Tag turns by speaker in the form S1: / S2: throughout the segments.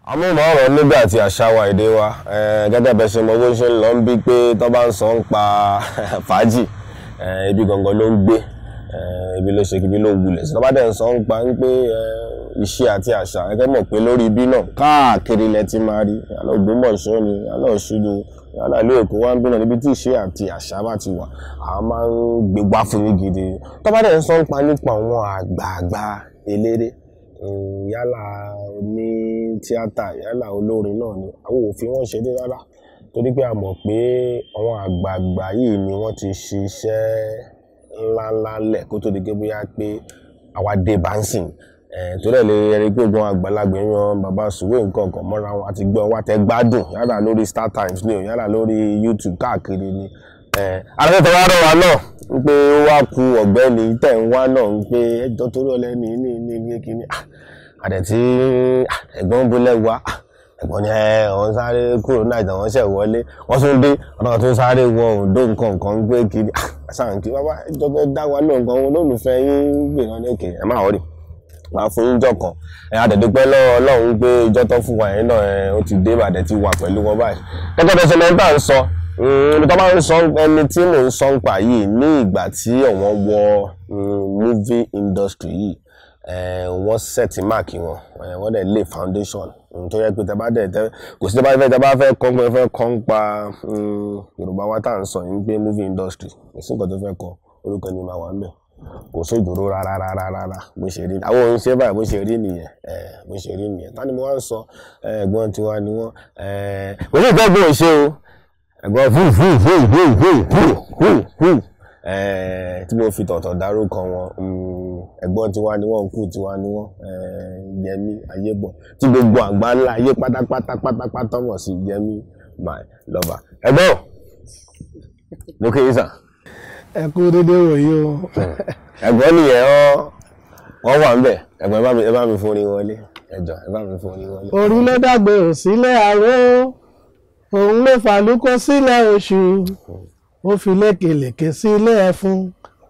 S1: Amóhùnmáwòrán nígbà tí àṣà wa èdè wa, gẹ́gẹ́ bẹ́ẹ̀ ṣe mọ bó ṣe ń lọ ń bí pé tó bá ń sọ ń pa fàájì, ibi gangan ló ń gbé, ibi ló ṣe ibi ló wulẹ̀ sí. Tó bá dẹ̀ ń sọ ń pa ń pé iṣẹ́ àti àṣà, gẹ́gẹ́ mọ̀ pé lórí ibi náà káàkiri ilẹ̀ ti máa rí, yálà Ògbómọ̀ṣọ́ ni, yálà Ọ̀ṣun ni, yálà ìlú Èkó wá ń bí náà, níbi tí iṣẹ́ àti àṣà bá ti wà, a máa ń gbé wá fún yín gidi. Tó bá dẹ̀ ń sọ ń pa nípa àwọn àgbààgbà eléré, yálà ní tíátà, yálà olórin náà ni, àwọn ò fi wọ́n ṣeré rárá, torí pé a mọ̀ pé àwọn àgbààgbà yìí ni wọ́n ti ṣiṣẹ́ ńláńlá lẹ̀ kó tó di pé bóyá pé àwa dé bá ń sìn. Torí ẹ̀ lè rí pé gbọ́n àgbàlagbà yan bàbá Sùwé nǹkan kan mọ́ra wọn àti gbọ́n wa tẹ gbádùn, yálà lórí Star Times ni o, yálà lórí YouTube káàkiri ni. Aláfẹ́fẹ́ wa rọ̀ wá náà ń pé ó wá ku ọ̀gbẹ́ni tẹ̀ ń wá náà ń pé ẹjọ́ torí ọlẹ́ni ní ní ní kíní. Àdẹ̀tí ẹ̀gbọ́n bolẹ̀ wá, ẹ̀gbọ́n ni wọ́n sáré kúrò náà ìtàn wọ́n ṣẹ̀ wọlé, wọ́n tún dé ọ̀nà tó sáré wọ Oǹdó nǹkan kan ń pé kíní. Sàǹkì bàbá ẹjọ́ tó dá wa náà nǹkan wọn lólùfẹ́ yín gbè náà ní òkè ẹ má wọrí, máa fún yín jọ kan. Adẹ̀dúpẹ́ lọ́wọ́ Ọlọ́run pé ìjọ tó fún wa yẹn náà ó ti dé bàdẹ̀ ti wà pẹ̀lú wọn báyìí. Gẹ́gẹ́ bí ẹsẹ̀ bá ń sọ, ibi tó bá ń sọ ẹni tí mò ń sọ ń pa yìí ní ìgbà tí àwọn wọ movie industry yìí, wọ́n set mark wọn, wọ́n dẹ̀ lay foundation tó yẹ pé tẹ bá dẹ̀ tẹ kò sí tẹ bá fẹ́ kọ́ pé fẹ́ kọ́ ń pa Yorùbá wa tá à ń sọ yìí pé movie industry kò sí nǹkan tó fẹ́ kọ, orúkọ ni màá wà ń bẹ̀, kò sójúró rárá rárá rárá bó ṣe rí àwọn òun ṣe báyìí bó ṣe rí nìyẹn, bó ṣe rí nìyẹn. Tani mo wá ń sọ, ẹ̀gbọ́n tiwa ni wọ́n, kò sí ìfẹ́ gbọ́n ṣe o, ẹ̀gbọ́n fún fún fún fún fún fún fún fún tí mo fi tọ̀tọ̀ dárúkọ wọn, ẹ̀gbọ́n tiwa ni wọ́n, kú tiwa ni wọ́n, Yẹmí Ayébọ̀ tí gbogbo àgbà ńlá ayé pátápátá pátápátá mọ̀ sí Yẹmí my lover. Ẹ̀gbọ́n mo kí yín sà.
S2: Ẹ kú dédé wòye o.
S1: Ẹ̀gbọ́n nìyẹn wọ́n wà ńbẹ̀. Ẹ̀gbọ́n ẹ bá mi forin wọlé, ẹ jọ̀ọ́ ẹ bá mi forin wọlé.
S2: Orí ló dàgbé ò sílẹ̀ àró, òun ló fàlùkọ sílẹ̀ oṣù, ó fi lékelèké sílẹ̀ ẹfun,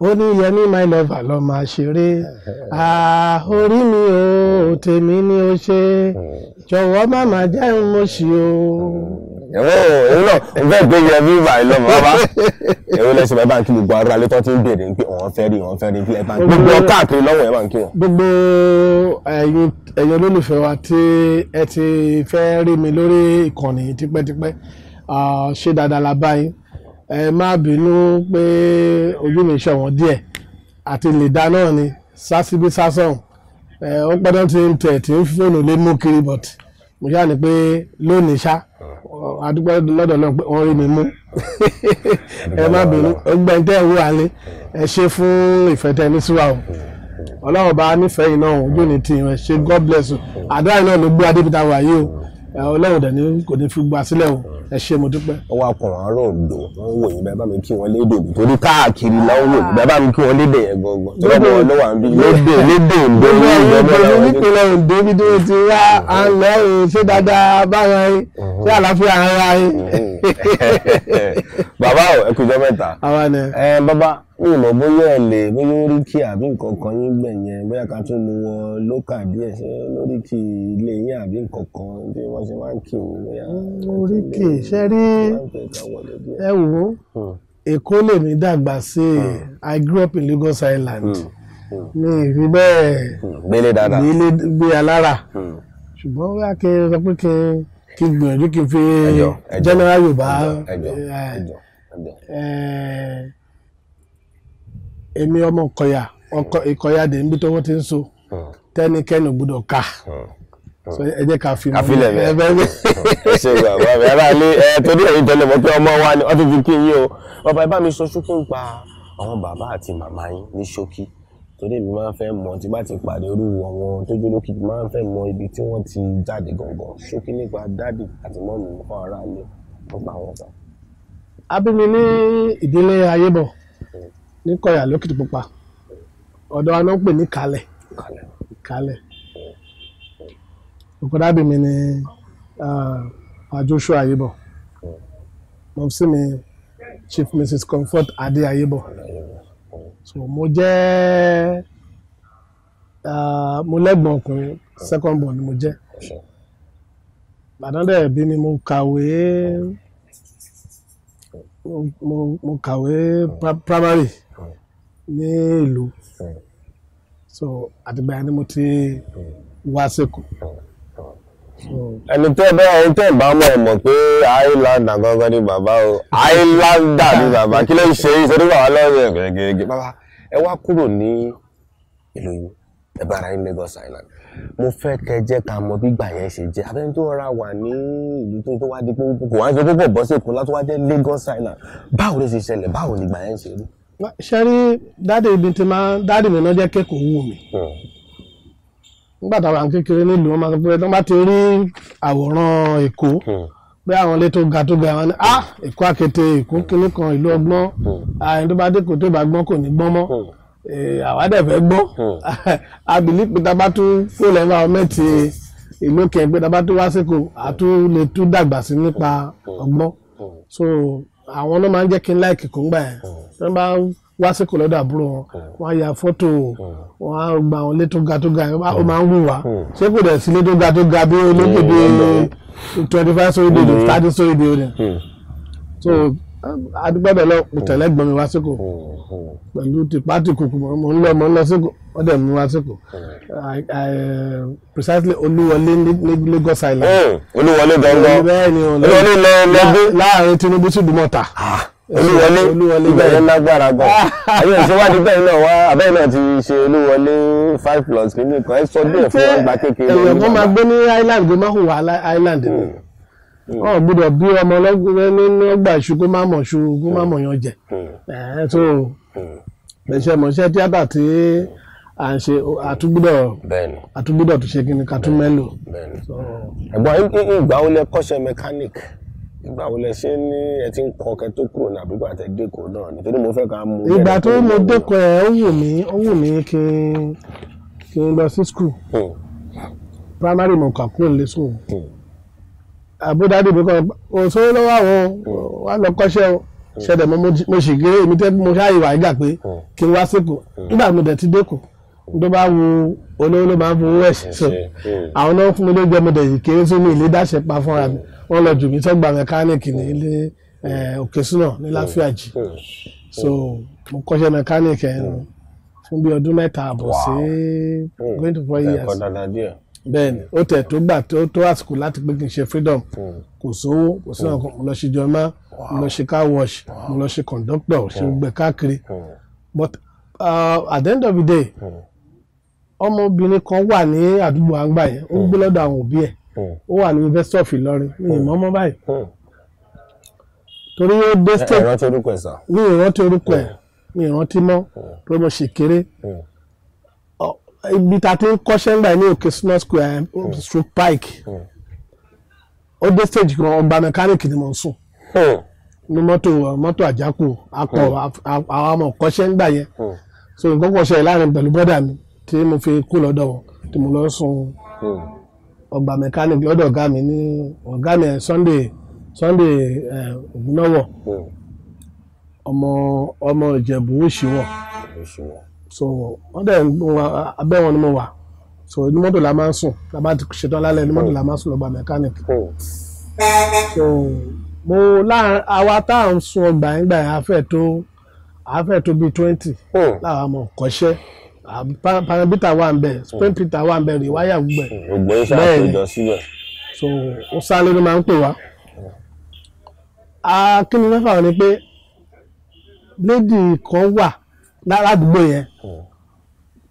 S2: ó ní Yẹmí my lover lọ máa ṣeré. Orí mi ò tèmi ni ó ṣe, jọ̀wọ́ má má jẹ́ n mo ṣì o.
S1: Ẹ̀wọ̀n òun náà ń fẹ́ gbé Yẹmí my lover bàbá. Ẹ̀wọ̀n lẹ́sìn bàbá ń kí gbogbo ara létọ́ tí ń béèrè pé òun fẹ́ rí òun fẹ́ rí ẹ bá ń kí gbogbo káàkiri lọ́wọ́ ẹ bá ń kí wọn.
S2: Gbogbo ẹ̀yin olólùfẹ́ wa tí ẹ ti fẹ́ rí mi lórí ìkànnì tipẹ́tipẹ́, ṣé dáadáa la bá yín. Ẹ má bínú pé ojú mi ṣọ̀wọ́n díẹ̀ àti lè dá náà ni sásíbí sásọ̀hún. Ó pẹ́ náà ti ń tẹ̀ tí ń fóònù lé mú kiri, but mo ṣáà ní pé lónìí ṣá adúpẹ́ lọ́dọ̀ náà pé wọ́n rí mi mú. Ẹ má bínú, ọgbẹ́ni tẹ́ ẹ̀ wúra ni ẹ ṣe fún ìfẹ́ tẹ́ ní síwá o. Ọlọ́run bá nífẹ̀ẹ́ yìí náà ojú ní tì ẹ ṣe, God bless you. Àdúrà yìí náà ló gbé adébíta wà yìí o, Ọlọ́run dẹ̀ ní kò ní fi gbà sílẹ̀ o. Ẹ ṣé mo dúpẹ́.
S1: Ó wá kọ àwọn ará Oǹdó wọ́n wò yín bẹ́ẹ̀ bá mi kí wọ́n lédè òbí torí káàkiri lọ́wọ́ wò yín bẹ́ẹ̀ bá mi kí wọ́n lédè yẹn gangan torí ọmọ wọn ló wà ń bí lédè lédè Oǹdó ní ìjọba
S2: lọ́wọ́ nípínlẹ̀ Oǹdó bí tó ti wá à ń lọ òun ṣé dáadáa báwọn yín ṣé àlàáfíà ara yín.
S1: Bàbá o, ẹ kú ijọ́ mẹ́ta. Bàbá mi ò mọ̀ bóyá ẹ lè bóyá ó rí kí àbí nǹkan kan yín gbẹ̀ yẹn, bóyá ká tún mú wọn lókà díẹ̀ ṣé lórí kí ilé yín àbí nǹkan kan bí wọ́n ṣe máa ń kí yín bóyá.
S2: Orí kì í ṣe rí ẹ wò ó, Èkó lèmi dàgbà sí, I grew up in Lagos Island. Mi ì fi bẹ́ẹ̀
S1: gbélé dáadáa
S2: gbé alára, ṣùgbọ́n bóyá kí n sọ pé kí n gbìyànjú kí n fi general Yorùbá. Èmi ọmọ Ìkọ̀yà, Ìkọ̀yà dè níbi tó wọ́n ti ń so tẹ́nikẹ́ni ò gbọ́dọ̀ ká. Ẹ jẹ́ ká fi mọ́
S1: káfílẹ̀ bẹ́ẹ̀. Ẹ ṣe bàbá mi ará ilé ẹ torí ẹ̀yin tẹ́lẹ̀ mọ̀ pé ọmọ wa ni wọ́n ti fi kí yín o. Bàbá ẹ bá mi sọ ṣókí ń pa àwọn bàbá àti màmá yín ní ṣókí, torí èmi máa ń fẹ́ mọ̀ tí bá ti pàdé irú àwọn tó jó lókìkí máa ń fẹ́ mọ ibi tí wọ́n ti jáde gangan. Ṣókí nípa dádì àti mọ́mì fún ará ilé wọ́n pa àwọn kan.
S2: A bí mi ní ìdílé Ayébọ̀ ní Kọ̀yà lókìtìpupa, ọ̀dọ̀ wa náà ń pè ní Kálẹ̀. Ìkálẹ̀. Orúkọ dábì mi ni Joshua Ayébọ̀. Mọ̀mísí mi Chief Mrs. Comfort Adé Ayébọ̀. So mo jẹ́ mo lẹ́gbọ̀n ọkùnrin, second born ni mo jẹ́. Ìbàdàn dẹ̀ bí mi, mo kàwé, mo kàwé primary ní ìlú. So àtìgbà yẹn ni mo ti wá sÉkòó.
S1: Ẹni tẹ́ bẹ́ẹ̀, ẹni tẹ́ bá mọ̀, ẹ̀ mọ̀ pé Highlander gangan ni bàbá o. Highlander ni bàbá. Kí ló ń ṣe yín sọdún bàbá lọ́wọ́ ẹ̀ gẹ́gẹ́? Bàbá, ẹ wá kúrò ní ìlú yín, ẹ bára yín Lagos Island. Mo fẹ́ kẹ́ jẹ́ ká mọ bí ìgbà yẹn ṣe jẹ́. Abẹ́ni tó rọra wà ní ìlú tó wá di pé kò wá ń ṣe púpọ̀ bọ́ sí Èkó látó wá jẹ́ Lagos Island. Báwo ló ṣe ṣẹlẹ̀? Báwo ni ìgbà yẹn ṣe rí?
S2: Ṣe rí, daddy mi ti máa, daddy mi náà jẹ́ kékòó wù mí. Nígbà táwa ń kékeré nílùú, wọn máa sọ pé tó bá ti rí àwòrán Èkó, pé àwọn ilé tó ga tó ga, wọn ni, "Ah, Èkó àkété, Èkó kínní kan, ìlú ọgbọ́n. Àyìn tó bá dé kò tó bá gbọ́n, kò ní gbọ́n mọ́." Àwa dẹ̀ fẹ́ gbọ́n àbílí pé tá a bá tún kó lẹ́nu environment ìlú kẹ̀, pé tá a bá tún wá síkò, àtún lè tún dàgbà sí nípa ọgbọ́n. So àwọn náà máa ń jẹ́ kí n like Èkó ńgbà yẹn. Tí wọ́n bá wá síkò lọ́dọ̀ àbúrò wọn, wọ́n á ya fọ́tò, wọ́n á gba àwọn ilé tó ga tó ga yẹn, ó máa ń wù wá. Ṣé kò dẹ̀ sí ilé tó ga tó ga bí olókè bí 25 story building, 30 story building? So adúgbò lọ, mo tẹ̀lé ẹ̀gbọ́n mi wá síkò pẹ̀lú tìpátì kùkù. Mo ń lọ síkò, wọ́n dẹ̀ mú wá síkò, precisely Olúwọlé ní Lagos Island.
S1: Olúwọlé gangan?
S2: Bẹ́ẹ̀ ni.
S1: Olúwọlé lọ lọ gbé?
S2: Láàrin Tinubu sí Ìdúmọ̀tà.
S1: Olúwọlé.
S2: Olúwọlé.
S1: Ibẹ̀ yẹn lágbára gan. Ayé ìṣèwádìí bẹ́ẹ̀ náà wá abẹ́yìn náà ti ṣe Olúwọlé five plus kìíní kan. Ẹ sọ díẹ̀ fún ọgbà kékeré.
S2: Èèyàn kan máa gbé ní island, kó má hùwà island ni. Wọn ò gbọ́dọ̀ bí ọmọ ọlọ́gbẹ́ nínú ọgbà iṣu, kó má mọ̀ ṣu, kó má mọ̀ yan jẹ. So ẹ̀ṣẹ̀ mọ̀ṣẹ́ tíátà tí à ń ṣe, àtúgbọ́dọ̀ àtúgbọ́dọ̀ tó ṣe kí ni ká tún mẹ́lò.
S1: Ẹ̀gbọ́n, ìgbà wo lẹ kọ́ṣẹ́ mechanic? Ìgbà wo lẹ ṣe ní ẹ ti ń kọ́ kẹ́ tó kúrò ní àbígbà tẹ dẹ́kọ̀ náà? Nítorí mo fẹ́ ká mú.
S2: Ìgbà tó mo dẹ́kọ̀ ẹ̀, ó wù mí kí n lọ sí school primary. Mo kà kúrò nílé sùn. Àbúdádì mi kọ́ ò sówó lọ́wọ́, àwọn wà lọ kọ́ṣẹ́ o. Ṣẹlẹ̀ mo sì gé èmi tẹ́ mo ṣáà ìwà ìgbà pé kí n wá síkò. Nígbà mo dẹ̀ ti dẹ́kọ̀, tó bá wu olówó ló máa ń fowó ẹ̀ so àwọn náà fún mi ló jẹ́. Mo dẹ̀ yìí kéré sómi ilé dáṣẹ pa fúnra mi. Wọ́n lọ jù mí sọ́gbà mẹkáníìkì ní ilé Òkèsúnà ní Láfíàjì. So mo kọ́ṣẹ́ mẹkáníìkì ẹ̀ fún bí ọdún 3.5 sí going to 4 years.
S1: Ẹ̀kọ́ dáadáa díẹ̀.
S2: Bẹ́ẹ̀ni, ó tẹ̀ tó gbà tó àsìkò láti pé kí n ṣe freedom. Kò sówó, kò sí nǹkan. Mo lọ ṣe jọmọ, mo lọ ṣe car wash, mo lọ ṣe conductor, ṣe gbẹ káàkiri. But at the end of the day, ọmọbìnrin kan wà ní àdúgbò àgbà yẹn, ó ń gbé lọ́dọ̀ àwọn òbí ẹ̀. Ó wà ní University of Ìlọrin ní ìmọ̀ọ́mọ́ báyìí, torí ó dé
S1: Ẹ
S2: state.
S1: rántí orúkọ ẹ̀ sà?
S2: Mi ìrántí orúkọ ẹ̀, mi ìrántí mọ́, torí mo ṣì kéré. Ibi tá a ti ń kọ́ṣẹ́ ńgbà ní Òkè Snow Square stroke Pike, ó dé stage kan, ọgbà mẹkáníìkì ni mo ń sùn ní mọ́tò àjákù akọ àwọn ọmọ kọ́ṣẹ́ ńgbà yẹn. So nǹkan kan ṣẹlẹ̀ láàrin pẹ̀lú brother mi tí mo fi kú lọ́dọ̀ wọn, tí mo lọ sùn ọgbà mẹkáníìkì lọ́dọ̀ ọ̀gá mi ní ọ̀gá mi ẹ̀, Sunday Ògúnnáwọ̀, ọmọ Ìjẹ̀bú Òṣìwọ̀n. So wọ́n dẹ̀ ń wá abẹ́ wọn ni mo wà. So inú mọ́tò la máa ń sùn. La bá ti ṣetán lálẹ́, inú mọ́tò la máa ń sùn lọ́gbà mẹkáníìkì. So mo láàrin àwa tá à ń sun ọgbà yẹn gbà yẹn, a fẹ́ tó bíi 20 láwọn ọmọ kọ́ṣẹ́. Panabita wà ń bẹ̀, spring peter wà ń bẹ̀, rìwáyà gbogbo ẹ̀.
S1: Gbogbo yín ṣàpèjọ síbẹ̀.
S2: So ó sáré ló máa ń pè wá. Kí ni mẹ́fà ni pé lady kan wà ládùúgbò yẹn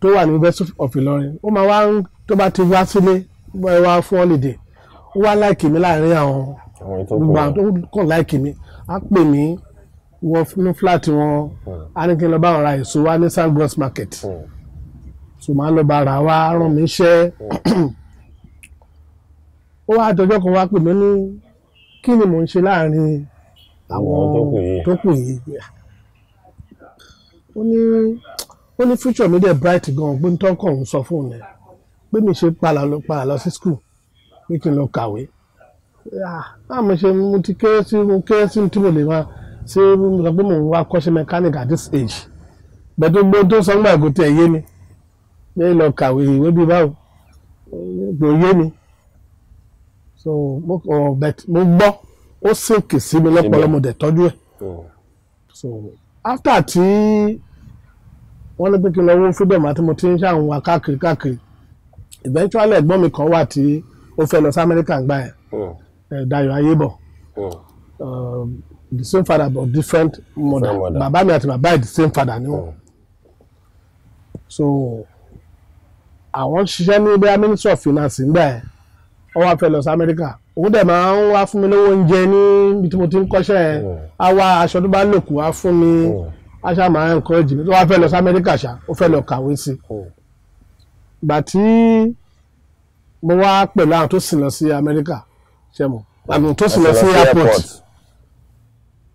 S2: tó wà ní University of Ìlọrin. Ó máa wá ń tó bá ti wá sílé, wá wá fún holiday, ó wá like mi láàrin àwọn
S1: àwọn tó kù.
S2: Gbogbo àwọn tó kàn like mi, á pè mí wọ ní flat wọn, á ní kí n lọ bá wọn ra èso wá ní Sandgross market. So máa lọ bá ra wá, rán mi iṣẹ́. Ó wá àtọjọ́ kan, wá pè mí ní kí ni mò ń ṣe láàrin àwọn
S1: àwọn tó kù yìí.
S2: Tó kù yìí. Ó ní Ó ní future mi dẹ̀ bright gan, pé nítorí kàn ń sọ fún òun yẹn pé mi ṣe padà lọ sí school, pé kí n lọ kàwé. Ah, mo ṣe mo ti kéré sí, mo kéré sí tí mo lè máa ṣe, mo sọ pé mo ń wá kọ́ṣẹ́ mechanic at this age. Bẹ́ẹ̀ tó gbó tó sọ ńgbà kò tẹ̀ yé mi pé lọ kàwé ìwé bíi báwo, kò yé mi. So mo kàn bẹ́ẹ̀, mo gbọ́, ó sìnkì sí mi lọ́pọ̀lọpọ̀, mo dẹ̀ tọ́jú ẹ̀. So after tí wọ́n ní pé kí n lọ wo Freedom àti mo ti ń ṣàwọn wá káàkiri káàkiri, eventually ẹ̀gbọ́n mi kan wà tí ó fẹ́ lọ sí Amẹ́ríkà gbà yẹn, Dayọ̀ Ayébọ̀, the same father but different mother. Bàbá mi àti bàbá ẹ̀ the same father ni wọ́n. So àwọn ń ṣiṣẹ́ ní bóyá Ministry of Finance ńgbà yẹn. Wọ́n wá fẹ́ lọ sí Amẹ́ríkà, òun dẹ̀ máa ń wá fún mi lówó oúnjẹ ní ibi tí mo ti ń kọ́ṣẹ́ yẹn, á wá aṣọ tó bá lòkù á fún mi, á ṣáà máa ń encourage mi. Tó wá fẹ́ lọ sí Amẹ́ríkà ṣá, ó fẹ́ lọ kàwé sí i. Ìgbà tí mo wá pẹ̀lú àwọn tó sì lọ sí Amẹ́ríkà, ṣe mọ̀, àwọn tó sì lọ sí airport,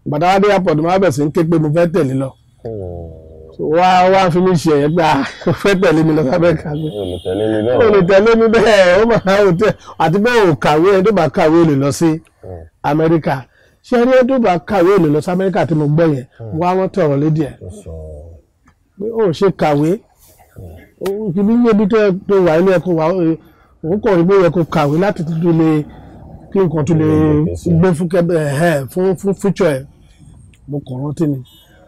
S2: bàtà wá dé airport, mo wá bẹ̀ sí ń ké pé mo fẹ́ tẹ̀lé lọ. Wá wá fi mí ṣe ẹ̀yẹ́ pé ó fẹ́ tẹ̀lé mi lọ sí Amẹ́ríkà, pé ó lè tẹ̀lé mi bẹ́ẹ̀, ó máa ò tẹ̀ àti bẹ́ẹ̀ ò kàwé. Ẹni tó bá kàwé ò lè lọ sí Amẹ́ríkà. Ṣé ẹni tó bá kàwé ò lè lọ sí Amẹ́ríkà tí mo gbọ́ yẹn, wá rántí ọ̀rọ̀ lédìí ẹ̀ pé ó ṣe kàwé ibi níbi tó wà ilé ẹ̀kọ́ wà, òun kọ̀ rí pé ó yẹ kó kàwé láti tuntun lè kí nǹkan tó lè gbé fún kẹ́ fún future ẹ̀. Mo kàn rántí ni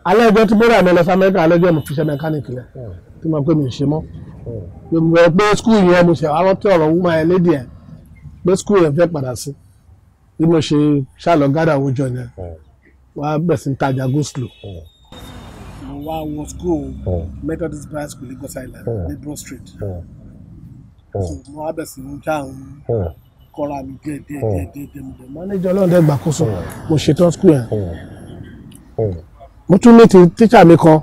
S2: alẹ́ ẹjọ́ tí bóra mi lọ sí Amẹ́ríkà, alẹ́ ẹjọ́ mo fi ṣe mẹkáníìkì lẹ̀ tí mo pé mi ò ṣe mọ́. Mo rò pé school yẹn, mo ṣe àwọn tí ọ̀rọ̀ woman ẹ̀ lédi ẹ̀ pé school yẹn fẹ́ padà sí. Bí mo ṣe ṣàlọ́ gádà owó jọ yẹn, wàá bẹ̀ sí ń tajà go slow. Mo wá wọ school Methodist Branch School, Lagos Island, ní Broad Street. So mo wá bẹ̀ sí ń já àwọn kọ́ra mi díẹ̀ díẹ̀ díẹ̀ díẹ̀ díẹ̀. Mo dẹ̀ manager, Ọlọ́run dẹ̀ gbàkóso, mo ṣetán school yẹn. Mo tún ní ti tíṣà mi kan,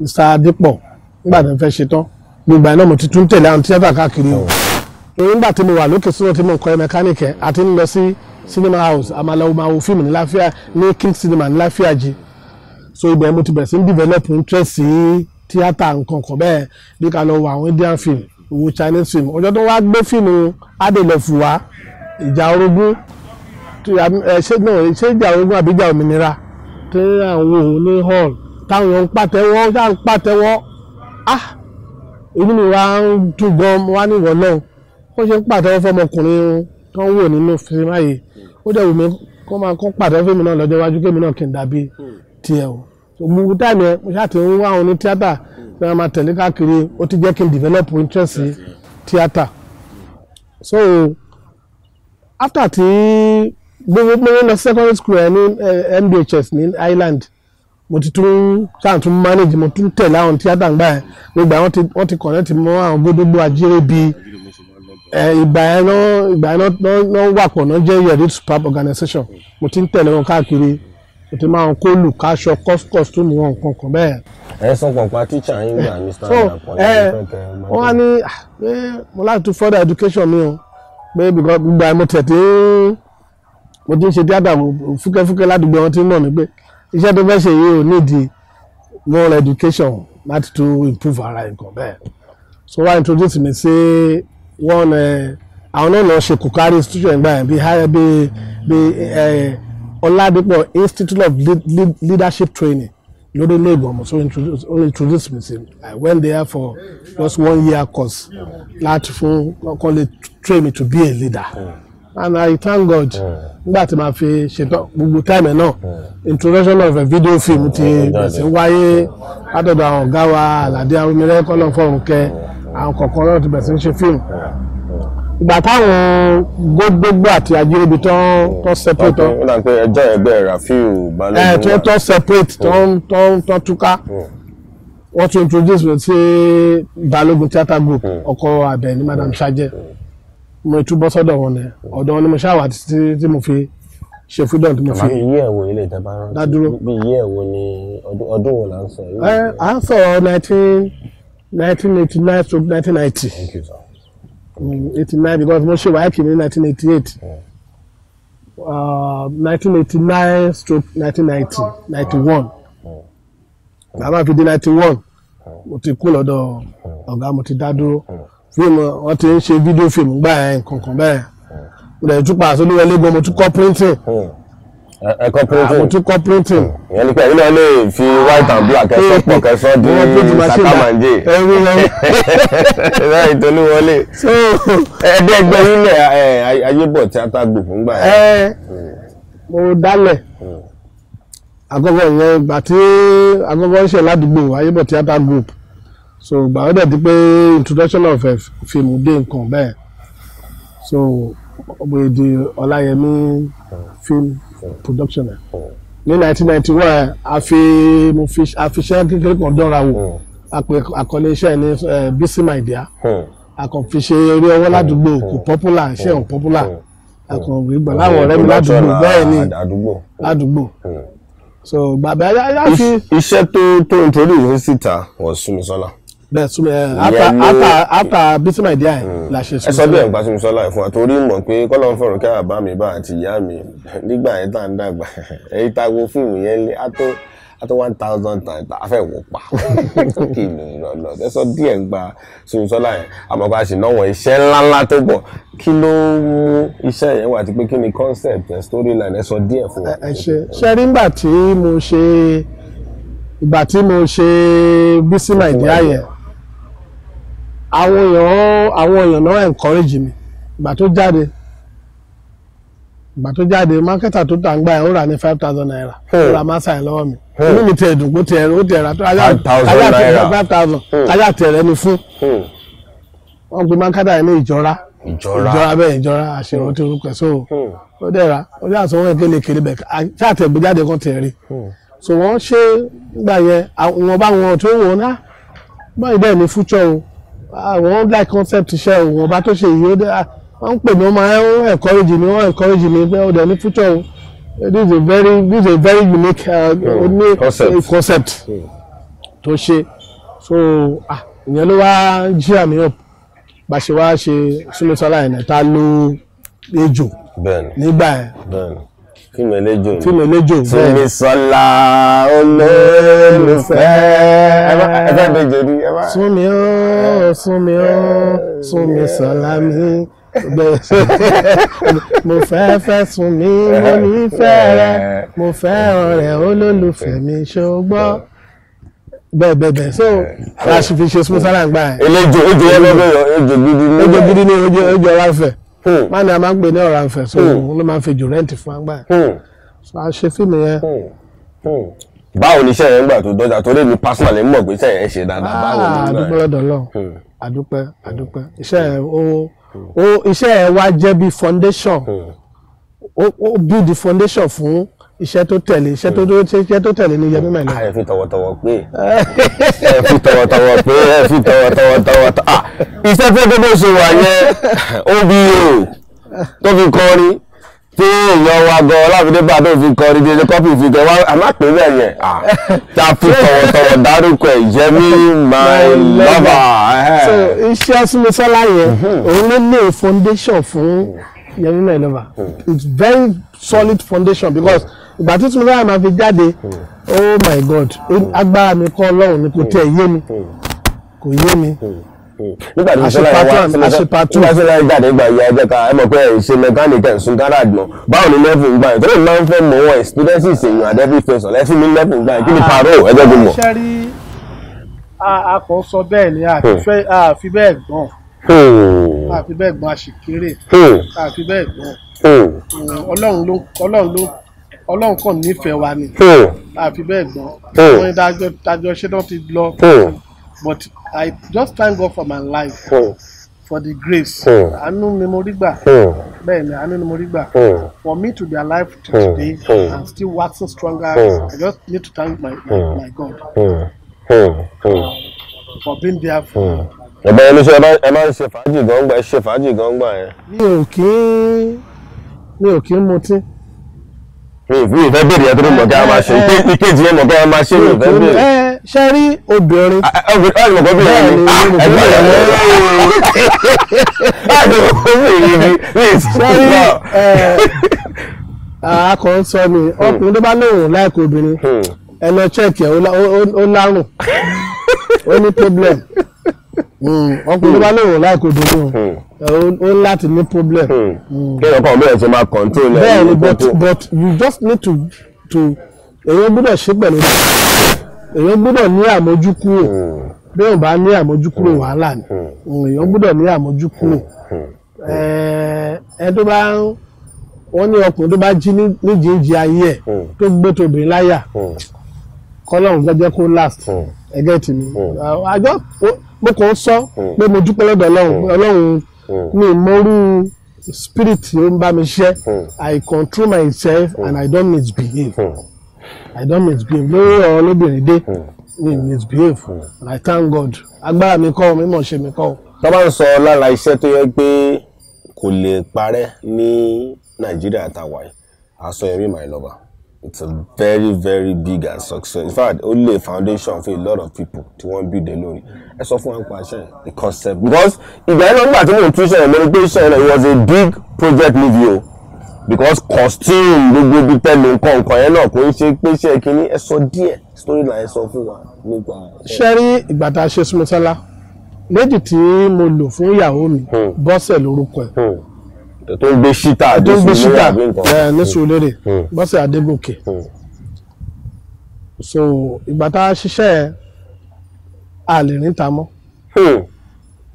S2: Mr. Adépọ̀, nígbà tí mo fẹ́ ṣetán. Gbogbo àná mo ti tún tẹ̀lé àwọn tíátà káàkiri o, torí nígbà tí mo wà lókè sínú tí mo ń kọ́ mẹkáníìkì ẹ̀ àti ń lọ sí cinema house, àmàlà máa wo fíìmù ní Láfíà, ní King Cinema ní Láfíàjì. So ibẹ̀ mo ti bẹ̀rẹ̀ sí ní develop interest sí tíátà, nǹkan kan bẹ́ẹ̀, bí ká lọ wo àwọn Indian film, wo Chinese film. Ọjọ́ tó wá gbé fíìmù Adélọ́fù wá, ìjà orogún, ṣé ṣé ìjà orogún àbí ìjà òmìnira, tí àwọn òun ní hall táwọn èèyàn ń pàtẹ́wọ́, ṣáà ń pàtẹ́wọ́. Ah, inú mi wá ń dùn gan. Wá ní ìwọ náà kó ṣe ń pàtẹ́wọ́ fọmọkùnrin tó ń wò nínú sinimá yìí, ó dẹ̀ wù mí kó máa kó pàtẹ́wọ́ fún mi náà lọ́jọ́ iwájú, kémi náà kí n dàbí tiẹ̀ o. Gbogbo time yẹn mo ṣáà ti ń wá àwọn ní tíátà tí wọ́n máa tẹ̀lé káàkiri. Ó ti jẹ́ kí n develop interest sí tíátà. So after tí gbogbo mo lọ secondary school ẹ ní MBHS ní Island, mo ti tún ṣáà tún manage, mo tún tẹ̀lé àwọn tíátà ńgbà yẹn. Gbogbo àwọn wọ́n ti connect mọ́ àwọn gbódógbó ajírèbí ìgbà yẹn náà, ìgbà yẹn náà wà pọ̀ náà jẹ́ Yẹ̀rí Superb Organisation. Mo ti ń tẹ̀lé wọn káàkiri, mo ti máa ń kó lù káṣọ costume wọn, nǹkan kan bẹ́ẹ̀.
S1: Ẹ sọ pọ̀npá tíṣà yín gbà, Mr.
S2: So ẹ wọ́n á ní pé mo láti tún further education mi o, pé because gbogbo àìmọ̀ tẹ̀ tí mo ti ń ṣe tíátà fúkẹ́fúkẹ́ ládùúgbò, wọn ti ń mọ̀ mí pé iṣẹ́ tó fẹ́ ṣe yìí ò need more education láti tún improve ara nǹkan bẹ́ẹ̀. So wá introduce mi sí one, àwọn náà lọ ṣe kòkárí institution ìgbà yẹn, bíi higher bíi Ọládípọ̀ Institute of Leadership Training lórí ilé ìgbọ̀mọ̀. So ó introduce mi sí, I went there for just one year course láti fún kọ́ lè train me to be a leader, and I thank God, nígbà tí màá fi ṣètò gbogbo time ẹ̀ náà, introduction of a video film ti bẹ̀rẹ̀ sí wáyé látọ̀dọ̀ àwọn ọ̀gá wa, Àlàdé Arúmilẹ́, kọ́lọ́ fọ̀rùn kẹ. Àwọn kọ̀ọ̀kan náà ti bẹ̀rẹ̀ sí ń ṣe fíìmù. Ìgbà táwọn gbogbo àti ajínigbé tó separate tó
S1: Ó dà pé ẹjọ́ ẹgbẹ́ Rafiu Balógun.
S2: Ẹ tó separate, tó túká, wọ́n tún introduce mi sí Balógun Theatre Group, ọkọ Àbẹ̀ní, Madam Sajẹ. Mo tún bọ́ sọ́dọ̀ wọn ni, ọ̀dọ̀ wọn ni mo ṣáà wà títí tí mo fi ṣe Freedom, tí mo fi
S1: Bàbá, iye ẹ̀ wo ilé ìtẹ́ bá rántí?
S2: Dá dúró.
S1: Bí iye ẹ̀ wo ni, ọdún wo là ń sọ yìí?
S2: Ẹ à ń sọ̀rọ̀ 1989 to 1990.
S1: Thank you, sir.
S2: 89, because mo ṣe WAEC ní 1988, 1989 stroke 1990, 91, bàbá fi di 91. Mo ti kú lọ́dọ̀ ọ̀gá, mo ti dá dúró. Fíìmù wọ́n ti ń ṣe fídíò fíìmù gbà ẹ̀ nǹkan bẹ́ẹ̀. Mo dẹ̀ tún pa àsolúwẹlé gan, mo tún kọ́ printing.
S1: Ẹ̀kọ́ printing.
S2: Mo tún kọ́ printing.
S1: Ìyẹn ni pé ẹ̀yin náà lè fi white and black ẹ̀sọ́ pọ̀ kẹsọ́ di sàkámàǹjẹ. Bẹ́ẹ̀ ìtolúwọlé. Ẹ̀ẹ́dẹ́gbẹ́ nílẹ̀ Ayébọ̀ Theatre Group ń gbà
S2: yẹn. Mo dálẹ̀ àkọ́kọ́ yẹn ìgbà tí àkọ́kọ́ ń ṣe ládùúgbò Ayébọ̀ Theatre Group. So ìgbà ó dẹ̀ di pé introduction of fíìmù dé nǹkan bẹ́ẹ̀. So mo di Ọláyẹmí Film Production ní 1991. A fi mo fi àfiṣẹ́ kékeré kan dánra wò, àkọlé iṣẹ́ ní Bísí My Dear. A kàn fi ṣe eré ọwọ́ ládùúgbò, kò popular, iṣẹ́ ò popular. A kàn rí gbà láwọn ọ̀rẹ́ mi ládùúgbò bẹ́ẹ̀ ni ládùúgbò. So bàbá yá fi.
S1: Iṣẹ́ tó ń torí ìwé síta wọ̀ Súnmisọ́lá.
S2: Bẹ́ẹ̀ súnmi ẹ after Bísí My Dear la ṣe Súnmisọ́lá.
S1: Ẹ sọ bí ẹ̀ ń gba Súnmisọ́lá ẹ̀ fún wa torí mọ̀ pé kọ́lọ́ ń fọ̀rọ̀ kí àbá mi bá àti ìyá mi nígbà yẹn tá à ń dàgbà èyí tá a wo fíìmù yẹn lé á tó 1000 times a fẹ́ wò pa kí ló lọ lọ. Ẹ sọ díẹ̀ ń gba Súnmisọ́lá yẹn, àmọ́ bá a ṣì náwó iṣẹ́ ńláńlá tó bọ̀, kí ló mú iṣẹ́ yẹn wà àti pé kí ni concept ẹ̀ storyline, ẹ sọ díẹ̀ fún wa.
S2: Ẹ ṣe rí nígbà tí mo ṣe ìgbà tí mo ṣe Bísí My Dear yẹn, àwọn èèyàn náà encourage mi. Ìgbà tó jáde mákẹ́tà tó tà ń gbà yẹn ó rà ní 5,000 naira. Ó rà máa sàn lọ́wọ́ mi, inú mi tiẹ̀ dùn pé ó tiẹ̀ rà tó 5,000 káyà tiẹ̀ rẹ ni fún. Wọ́n pe mákẹ́tà yẹn ní ìjọra bẹ́ẹ̀, ìjọra àṣìrántí orúkọ ẹ̀. So ó dẹ̀ rà ó dẹ̀ àsanwó ẹ̀ kéle bẹ̀ ṣáàtẹ̀gbẹ́jáde kan tiẹ̀ rí. So wọ́n ṣe gbà yẹn àwọn bá wọn tó wọ́n ná báyìí bẹ́ẹ̀ ni future o, àwọn like concept iṣẹ́ o, wọn bá tó ṣe yìí ó dẹ́ wọ́n ń pè mí, wọ́n máa ń encourage mi, wọ́n encourage mi pé ó dẹ̀ ní future o, this is a very unique concept tó ṣe. So ìyẹn ló wá jí àmì up bá ṣe wá ṣe Súnmisọ́lá yẹn ta ló ejò nígbà yẹn.
S1: Fíìmù eléjò ni
S2: fíìmù eléjò bẹ́ẹ̀.
S1: Súnmisọ́lá olólùfẹ́ ẹ fẹ́ bẹjọ ni ẹ bá.
S2: Súnmi ó súnmi ó Súnmisọ́lá mi mo fẹ́ fẹ́ súnmi, mo nífẹ̀ẹ́ rẹ, mo fẹ́ràn rẹ olólùfẹ́ mi ṣùgbọ́n bẹ́ẹ̀ bẹ́ẹ̀ bẹ́ẹ̀. So a sì fi ṣe Súnmisọ́lá ń gbà yẹn.
S1: Eléjò ejò yẹn lọ́dọ̀ ejò gidi ni.
S2: Ejò gidi ni ejò Ọ̀rànfẹ̀. Má ní a máa ń pè ní Ọ̀rànfẹ̀, so òun ló máa ń fi jù rẹ́ǹtì fún agbá yẹn. So a ṣe fíìmù yẹn.
S1: Báwo ni iṣẹ́ yẹn ń gbà tó dọ́jà torí mi personally mọ̀ pé iṣẹ́ yẹn ṣe dáadáa, báwo ni
S2: gbà. Àdúpẹ́ lọ́dọ̀ Ọlọ́run, àdúpẹ́ àdúpẹ́. Iṣẹ́ yẹn ó iṣẹ́ yẹn wá jẹ́ bí foundation, ó build the foundation fún iṣẹ́ tó tẹ̀lé, iṣẹ́ tó tẹ̀lé ní Yẹmí My Lover.
S1: Ẹ fi tọ̀wọ̀tọ̀wọ̀ pé ẹ fi tọ̀wọ̀tọ̀wọ̀ pé ẹ fi tọ̀wọ̀tọ̀wọ̀ iṣẹ́ tó tó bó ṣe wà yẹn ó bí o tó fi kọrin tí èèyàn wa gan Ọlámídé bá tó fi kọrin tí ẹjọ́ kọ́pì fi kọ wá a má pè bẹ́ẹ̀ yẹn tá a fi tọ̀wọ̀tọ̀wọ̀ dárúkọ ẹ̀ Yẹmí My Lover.
S2: So iṣẹ́ Súnmisọ́lá yẹn òun ló lé foundation fún Yẹmí My Lover. It's very solid foundation because ìgbà tí Súnmisọ́lá máa fi jáde, oh my God, agbára mi kọ́ Ọlọ́run ni, kò tẹ̀ yé mi, kò yé mi.
S1: Nígbà tí Súnmisọ́lá wá Súnmisọ́lá jáde ìgbà ìyá ẹjẹ́ ká ẹ mọ̀ pé ẹ̀ ṣe mẹkáníkì ẹ̀ sun gáràjì mọ́, báwo ni level ń gbà yẹn torí máa ń fẹ́ mọ̀ wọ́n experiences èèyàn at every phase ọ̀lẹ́ fún mi level ń gbà yẹn kí ni pàrọ̀ ẹjẹ́ bí mọ̀.
S2: Ṣé rí a kò sọ bẹ́ẹ̀ ni a fi bẹ́ẹ̀ gbọ́n, a fi bẹ́ẹ̀ gbọ́n, a sì kéré, a fi bẹ́ẹ̀ gbọ́n. Ọlọ́run kàn nífẹ̀ẹ́ wa ni, a fi bẹ́ẹ̀ gbọ́n. Wọ́n ní dájọ́ ṣé tán ti lọ, but I just thank God for my life, for the grace. Àánú ni mo rí gbà, bẹ́ẹ̀ ni àánú ni mo rí gbà. For me to be alive today and still waxing stronger, I just need to thank my God for being there for me.
S1: Ẹ̀bẹ̀ ẹni ṣe ẹ máa ń ṣe fàájì gangba, ẹ ṣe fàájì gangba yẹn.
S2: Mi ò kí ń mutí.
S1: Mi ì fẹ́ bèrè ẹ tó ní mọ̀ kí a máa ṣe ìkejì ẹ mọ̀ kí a máa ṣe, mi ò fẹ́ bèrè.
S2: Ẹ ṣe rí obìnrin.
S1: Obìnrin mọ̀ kọ́ bèrè ni ẹgbẹ́ rẹ̀.
S2: Ṣe rí a kò ń sọ ni ọkùnrin tó bá lóun láìkó obìnrin ẹ lọ chẹ́ẹ̀kì ẹ̀ ó lárùn. Ó ní problem. Ọkùnrin tó bá lóun láìkó obìnrin o, ó ní láti ní problem.
S1: Kí ọkọ bẹ́ẹ̀ ṣe máa control ẹ̀.
S2: Bẹ́ẹ̀ ni, but you just need to èèyàn gbọ́dọ̀ ṣe pẹ̀lú, èèyàn gbọ́dọ̀ ní àmójúkúrò. Bí èèyàn bá ní àmójúkúrò, wàhálà ni. Èèyàn gbọ́dọ̀ ní àmójúkúrò. Ẹ tó bá ń wọ́n ní ọkùnrin tó bá jí níjìíjì ayé ẹ̀ tó gbé tóbìnrin láyà, kọ́lọ́run gbẹ́jẹ́ kó last ẹgẹ́ tì mí. Àjọ mo kàn ń sọ pé mo dúpẹ́ lọ́dọ̀ Ọlọ́run. Ọlọ́run mi mọ́rú spirit tí ó ń bá mi ṣiṣẹ́. I control myself and I don't misbehave. I don't misbehave lórí ọ̀rọ̀ lóbìnrin dé, mi misbehave, and I thank God. Agbára mi kọ́, mi mọ̀ ṣe mi kọ́.
S1: Tó bá ń sọ lára iṣẹ́ tó yẹ pé kò lè parẹ́ ní Nàìjíríà tàwa yìí, aṣọ Yẹmí My Lover, it's a very very big and success. In fact, ó lay foundation for a lot of people tí wọ́n build ẹ lórí. Ẹ sọ fún wa nípa iṣẹ́ yẹn, the concept, because ìgbà yẹn náà, nígbà tí mò ń tún iṣẹ́ yẹn, mo rí pé iṣẹ́ yẹn náà, it was a big project movie o, because costume, gbogbo ibi tẹ́lẹ̀, nǹkan nǹkan yẹn náà, kò ń ṣe pé iṣẹ́ kínní. Ẹ sọ díẹ̀ storyline, ẹ sọ fún wa nípa.
S2: Ṣé rí ìgbà tá a ṣe Súnmisọ́lá méjì tí mo lò fún ìyàwó mi, Bọ́sẹ̀ lórúkọ ẹ̀.
S1: Tó ń gbé ṣítà.
S2: Tó ń gbé ṣítà ní Sùúrùlérè, Bọ́sẹ̀ Adégòkè. So ìgbà tá a ṣiṣẹ́ ẹ̀, a lè rìn ta mọ́.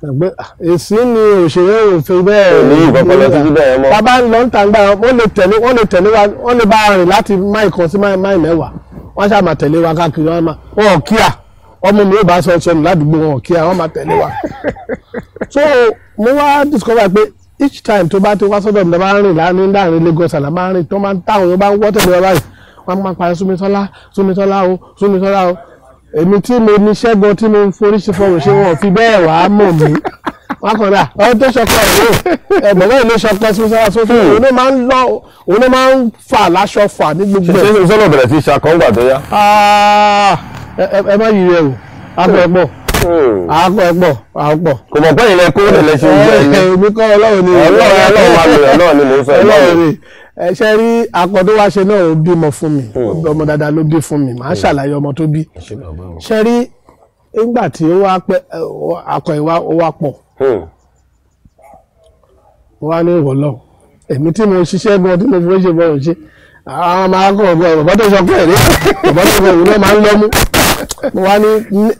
S2: Ẹgbẹ́ èsì ni òṣèré òfin bẹ́ẹ̀.
S1: Ní ìkọ̀kọ̀ lọ títí bẹ́ẹ̀ mọ́.
S2: Bàbá ń lọ ń ta gbà, wọ́n lè tẹ̀lé, wọ́n lè tẹ̀lé wa, wọ́n lè bá a rìn láti máì kan sí máì 10, wọ́n ṣáà máa tẹ̀lé wa káàkiri. Wọ́n máa wọn ò kíà, ọmọ mi ò bá sọ sọnù ládùúgbò, wọn ò kíà, wọ́n máa tẹ̀lé wa. So mo wá discover pé each time tó bá ti wá sọ́dọ̀ mi, tó bá ń rìn láàrin láàrin Lagos àlà máa ń rìn, tó máa ń táwọn yóò bá ń wọ́ tẹ̀lé wa báyìí, wọ́n máa parí Súnmisọ́lá, Súnmisọ́lá o, Súnmisọ́lá o. Èmi tí mo ní ṣẹ́gun tí mo ń forí ṣe fọrùn ṣe, wọn ò fi bẹ́ẹ̀ wá mọ̀ mí. Wọn kàn dà ọ tó ṣọkọ ẹ̀ ẹ̀ bọ̀bọ̀ yìí ló ṣọkọ Súnmisọ́lá sófin. Òun ló máa ń lọ, òun ló máa ń fà láṣọ fà ní gbogbo
S1: Ṣé
S2: ẹ̀.
S1: Súnmisọ́lá bẹ̀rẹ̀ sí ṣakọ́ngbà tó yá?
S2: Ah, ẹ má yí rẹ o, akọ ẹ pọ̀, akọ ẹ pọ̀, akọ pọ̀.
S1: Kò mọ̀ pé ilẹ̀ kó lè ṣe ojú ẹni.
S2: Èmi kọ́, Ọlọ́run ni.
S1: Ọlọ́run, Ọlọ́run máa lò yàn náà ni mò ń sọ.
S2: Ọlọ́run ni. Ẹ ṣe rí akọ tó wá ṣe náà, ó bímọ fún mi. Ọmọ dáadáa ló bí fún mi. Màá ṣàlàyé ọmọ tó bí. Ṣe rí nígbà tí ó wá pẹ́, akọ ìwà ó wá pọ̀, mo wá ní ìwọ lọ, èmi tí mo ṣiṣẹ́ gan, tí mo fi ṣe bọ́ọ̀ ṣe, àwọn ọmọ akọ ọgbọ́n bàbá tó sọ pé ẹ̀rí bàbá tó sọ òun náà máa ń lọ́mú. Mo wá ní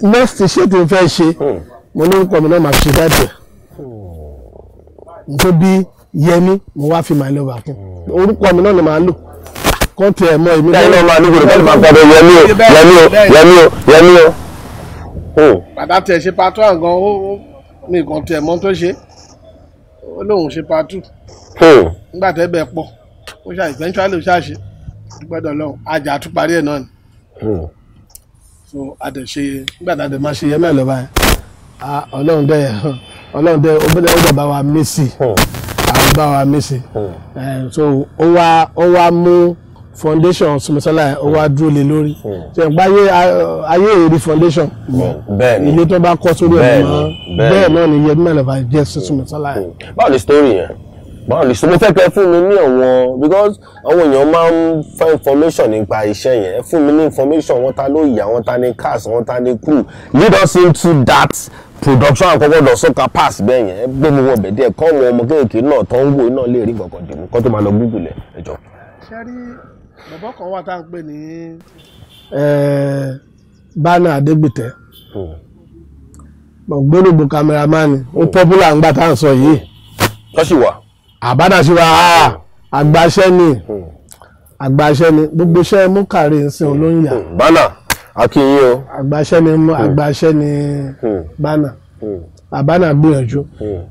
S2: next iṣẹ́ tí mo fẹ́ ṣe, mo ní orúkọ mi náà máa ṣe dáìpẹ́ tó bí Yẹmí. Mo wá fi My Lover kún orúkọ mi náà ni màá lò kọ́ tiẹ̀ mọ́ èmi.
S1: Lẹ́yìn náà máa ní gbòdò kọ́ni máa gbàdọ̀ Yẹmí o, Yẹmí o, Yẹmí o, Yẹmí o.
S2: Bàbá tiẹ̀ ṣe part one gan, ó mi kàn tiẹ̀ mọ́ tó ṣe, ó lóun ṣe part two. Nígbà tẹ́ bẹ́ẹ̀ pọ̀, ó ṣe eventually, ó ṣàṣe gbọ́dọ̀ lọ́hùn ajá tún parí ẹ̀ náà ni. So àdẹ̀ṣe nígbà tá a dẹ̀ máa ṣe Yẹmí ẹ̀ lọ́ba yẹn, Ọlọ́run dẹ̀, Ọlọ́run dẹ̀, ó dẹ̀ bá wa mí sí i, àwọn bá wa mí sí i. So ó wá mú foundation Súnmisọ́lá yẹn, ó wá dúró lé lórí. Ṣe ń pa ayé ayé èrè foundation mọ́ ilé tó bá kọ́ sórí ẹ̀ mọ́. Bẹ́ẹ̀ náà ni Yẹmí Lover jẹ́ Súnmisọ́lá yẹn.
S1: Báwo ni story yẹn? Báwo ni story? Mo fẹ́ kẹ́ fún mi ní àwọn, because àwọn èèyàn máa ń fẹ́ information nípa iṣẹ́ yẹn. Ẹ fún mi ní information wọn, ta ló yà wọn, ta ní cast wọn, ta ní crew. Lead us into that production. Àkọ́kọ́ lọ sọ́ka pass bẹ́ẹ̀ yẹn, ẹ gbé mi wọ bẹ̀ díẹ̀, kọ́ àwọn ọmọ kéèké náà tó ń wò náà lè rí nǹkan dìbò kọ́ tó máa lọ Google ẹ̀, ẹ jọ.
S2: Ṣé rí bọ̀bọ̀ kan wà tá à ń pè ní Bánà Adégbìtẹ́, gbólógbò cameraman, ó popular ńgbà tá à ń sọ yìí.
S1: Tó sì wà.
S2: Àbádà sí wa, àgbàṣẹ́ ni, àgbàṣẹ́ ni. Gbogbo iṣẹ́ mú kàrí ń sìn olóyìn yà.
S1: Bánà akínyìn o.
S2: Àgbàṣẹ́ ni, àgbàṣẹ́ ni Bánà. Bánà gbìyànjú.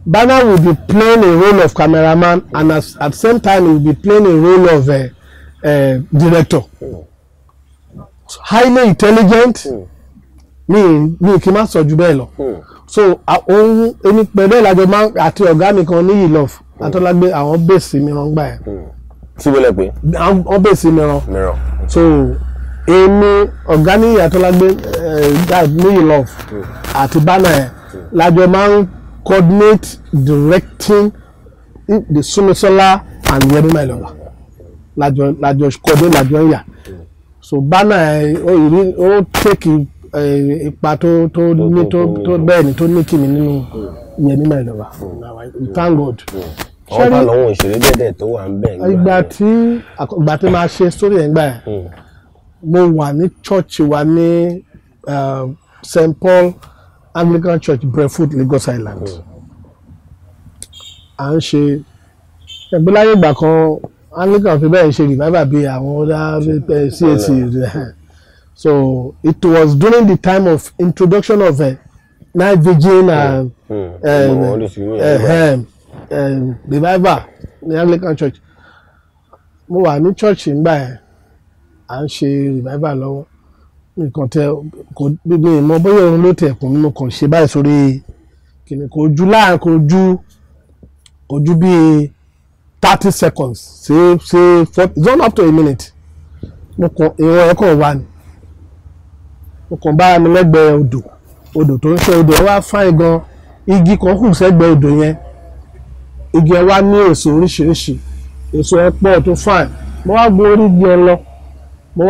S2: Bánà will be playing a role of cameraman and at the same time he will be playing a role of director. Highly intelligent. Mi kì í má sọ ju bẹ́ẹ̀ lọ. So òun, èmi pẹ̀lú ẹ̀ lájọ máa àti ọ̀gá mi kan ní Ìlọ́f Atọ́lágbé, àwọn bèsì mi ràn gbà ẹ̀.
S1: Síbo lẹ pé?
S2: Àwọn bèsì mi ràn.
S1: Mìíràn.
S2: So èmi, ọ̀gá ní Atọ́lágbé ní Ìlọ́f àti Bánà ẹ̀ lájọ máa ń coordinate directing the Súnmisọ́lá and Yẹmí My Lover. Lájọ coordinate, lájọ ń yà. So Bánà ẹ̀ ó take Ipa tó ní tó bẹ́ẹ̀ ni tó ní kìmí nínú Yẹmí My Lover. Thank God.
S1: Àwọn bá lọ́wọ́ òṣèré dẹ́dẹ̀ tó wà ń bẹ̀.
S2: Ìgbà tí máa ṣe sórí ẹ̀ ń gbà ẹ̀, mo wà ní church wa ní St. Paul Anglican Church, Brentwood, Lagos Island. À ń ṣe ẹgbẹ́ láyé ìgbà kan, Anglican fi bẹ́ẹ̀ ṣe revival bí àwọn other CAC. So it was during the time of introduction of night vigil and revival ní Anglican Church. Mo wà ní church ńgbà yẹn, à ń ṣe revival lọ́wọ́. Nǹkan tẹ kò gbogbo ìmọ̀ bóyá òun ló tẹ̀ kún, mo kàn ṣe báyìí sórí kìnìún, kò ju láàrin kò ju bíi 30 seconds sí 40, it's not up to a minute. Mo kàn ìwọ̀n ẹ̀ kàn wá ni, mo kàn bára mi lẹ́gbẹ̀ẹ́ odò tó ń ṣe odò ẹ̀ wá fine gan. Igi kan hù sẹ́gbẹ̀ẹ́ odò yẹn, igi ẹ̀ wá ní èso oríṣiríṣi, èso ẹ̀ pọ̀ tó fine. Mo wá gun orí igi ẹ̀ lọ, mo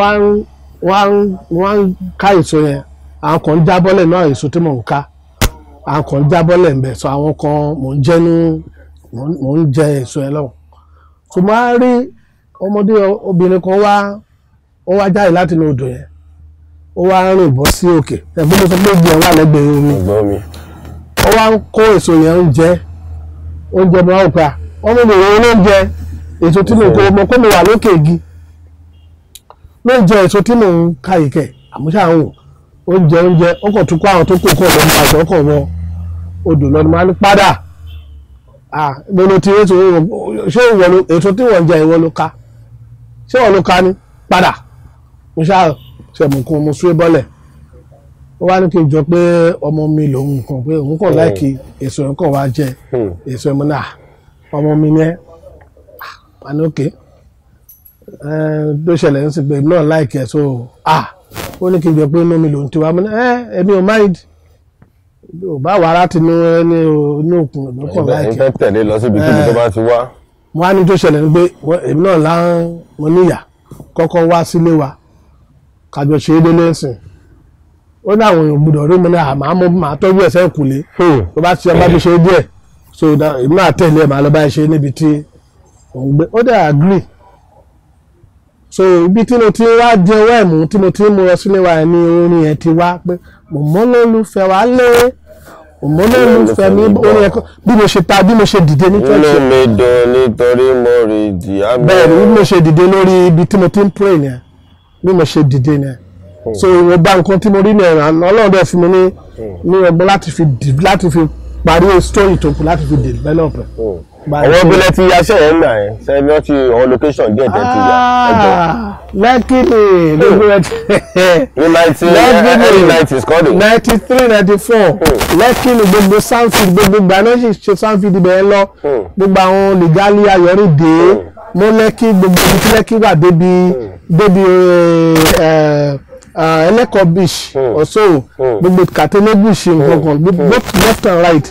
S2: wá ń ká èso yẹn. Àwọn kan ń jábọ́lẹ̀ náà, èso tí mò ń ká, àwọn kan ń jábọ́lẹ̀ ń bẹ̀, so àwọn kan mò ń jẹ ní mò ń jẹ èso yẹn lọ́wọ́. So mo á rí ọmọdé obìnrin kan wá, ó wá jáde láti inú odò yẹn, ó wá rìn bọ́ sí òkè. Ẹ̀gbọ́n mi sọ pé igi ẹ̀ wà lẹ́gbẹ̀ẹ́ omi.
S1: Ẹ̀gbọ́n mi.
S2: Ó wá ń kó èso yẹn, ń jẹ oúnjẹ. Mo wá wò pé ọmọ mi òun ló ń jẹ èso tí mo kó, mo kó mi wà lókè igi ló ń jẹ èso tí mò ń ka ìkẹ́. Àmúṣe àwọn oúnjẹ ó kàn tún kó àwọn tó kó kó ọ̀dọ́ nípa aṣọ ọkọ̀ wọ odò lọ́dún máa ń padà. Ah, gbogbo tí èso, ṣé ìwọ ló èso tí wọ́n jẹ, ìwọ ló ká? Ṣé ìwọ ló ká ni? Padà. Mo ṣáà ṣe mú kún, mo súré bọ́lẹ̀. Ó wá ní kí n jọ pé ọmọ mi lòun kan, pé òun kàn like èso yẹn, kàn wá jẹ èso yẹn. Mo náà ọmọ mi ní ẹ wà ní òkè tó ṣẹlẹ̀ ń sì pé èmi náà like ẹ̀. So ah, ó ní kí n jọ pé inú mi lòun ti wá. Mo ní ẹ èmi ò mind, ò bá wà láti inú ẹni inú òkun, èmi kàn like
S1: ẹ̀. Fẹ́ tẹ̀lé lọ síbi kíbi tó bá ti wá.
S2: Mo wá ní tó ṣẹlẹ̀ ní pé èmi náà lá, mo níyà kọ́kọ́ wá sílé wa kájọ ṣe é délé ẹ̀sìn. Ó ní àwọn èèyàn gbọ́dọ̀ rí mi ní àmọ́ àmọ́ màá tọ́jú ẹ̀sẹ̀ kùlé tó bá ti ọba tó ṣe é díẹ̀. So èmi náà tẹ̀lé ẹ̀, màá lọ báyìí ṣe níbi tí òun gbé. Ó dẹ̀ agree. So ibi tí mo ti wá di ọwọ́ ẹ̀mú tí mo ti ń mú lọ sílé wa ní orin yẹn ti wá pé mo mọ́ lólùfẹ́ wa lé, mo mọ́ lólùfẹ́ mi. Orin yẹn bí mo ṣe ta, bí mo ṣe dìde ní church.
S1: Inú mi dùn nítorí mo rí ìdí àmì.
S2: Bẹ́ẹ̀ ni, bí mo ṣe dìde lórí ibi tí mo ti ń pray yẹn, bí mo ṣe dìde yẹn. So ìwọ̀n bá nǹkan tí mo rí ní ẹ̀rọ, Ọlọ́run dẹ̀ fún mi ní ọgbọ́n láti fi parí story tó kù, láti fi develop ẹ̀.
S1: Àwọn ìbílẹ̀ ti yaṣẹ́ yẹn náà ẹ̀ sẹ́ni wọ́n ti àwọn location díẹ̀ tẹ́ ti yà ẹjọ́.
S2: Lẹ́kì ni gbogbo ẹ̀.
S1: Ní 19 early 90s kọ́ ni.
S2: 93, 94, Lẹ́kì ni gbogbo Sanfield, gbogbo ìgbà náà sì ṣe Sanfield ibẹ̀ yẹn lọ. Gbogbo àwọn Ligali Ayọ̀rìndé mọ́ Lẹ́kì, gbogbo ibi tí Lẹ́kì wà débi Ẹlẹ́kọ̀ọ́ beach ọ̀ṣọ́, gbogbo Katene beach, nǹkan kan, both left and right,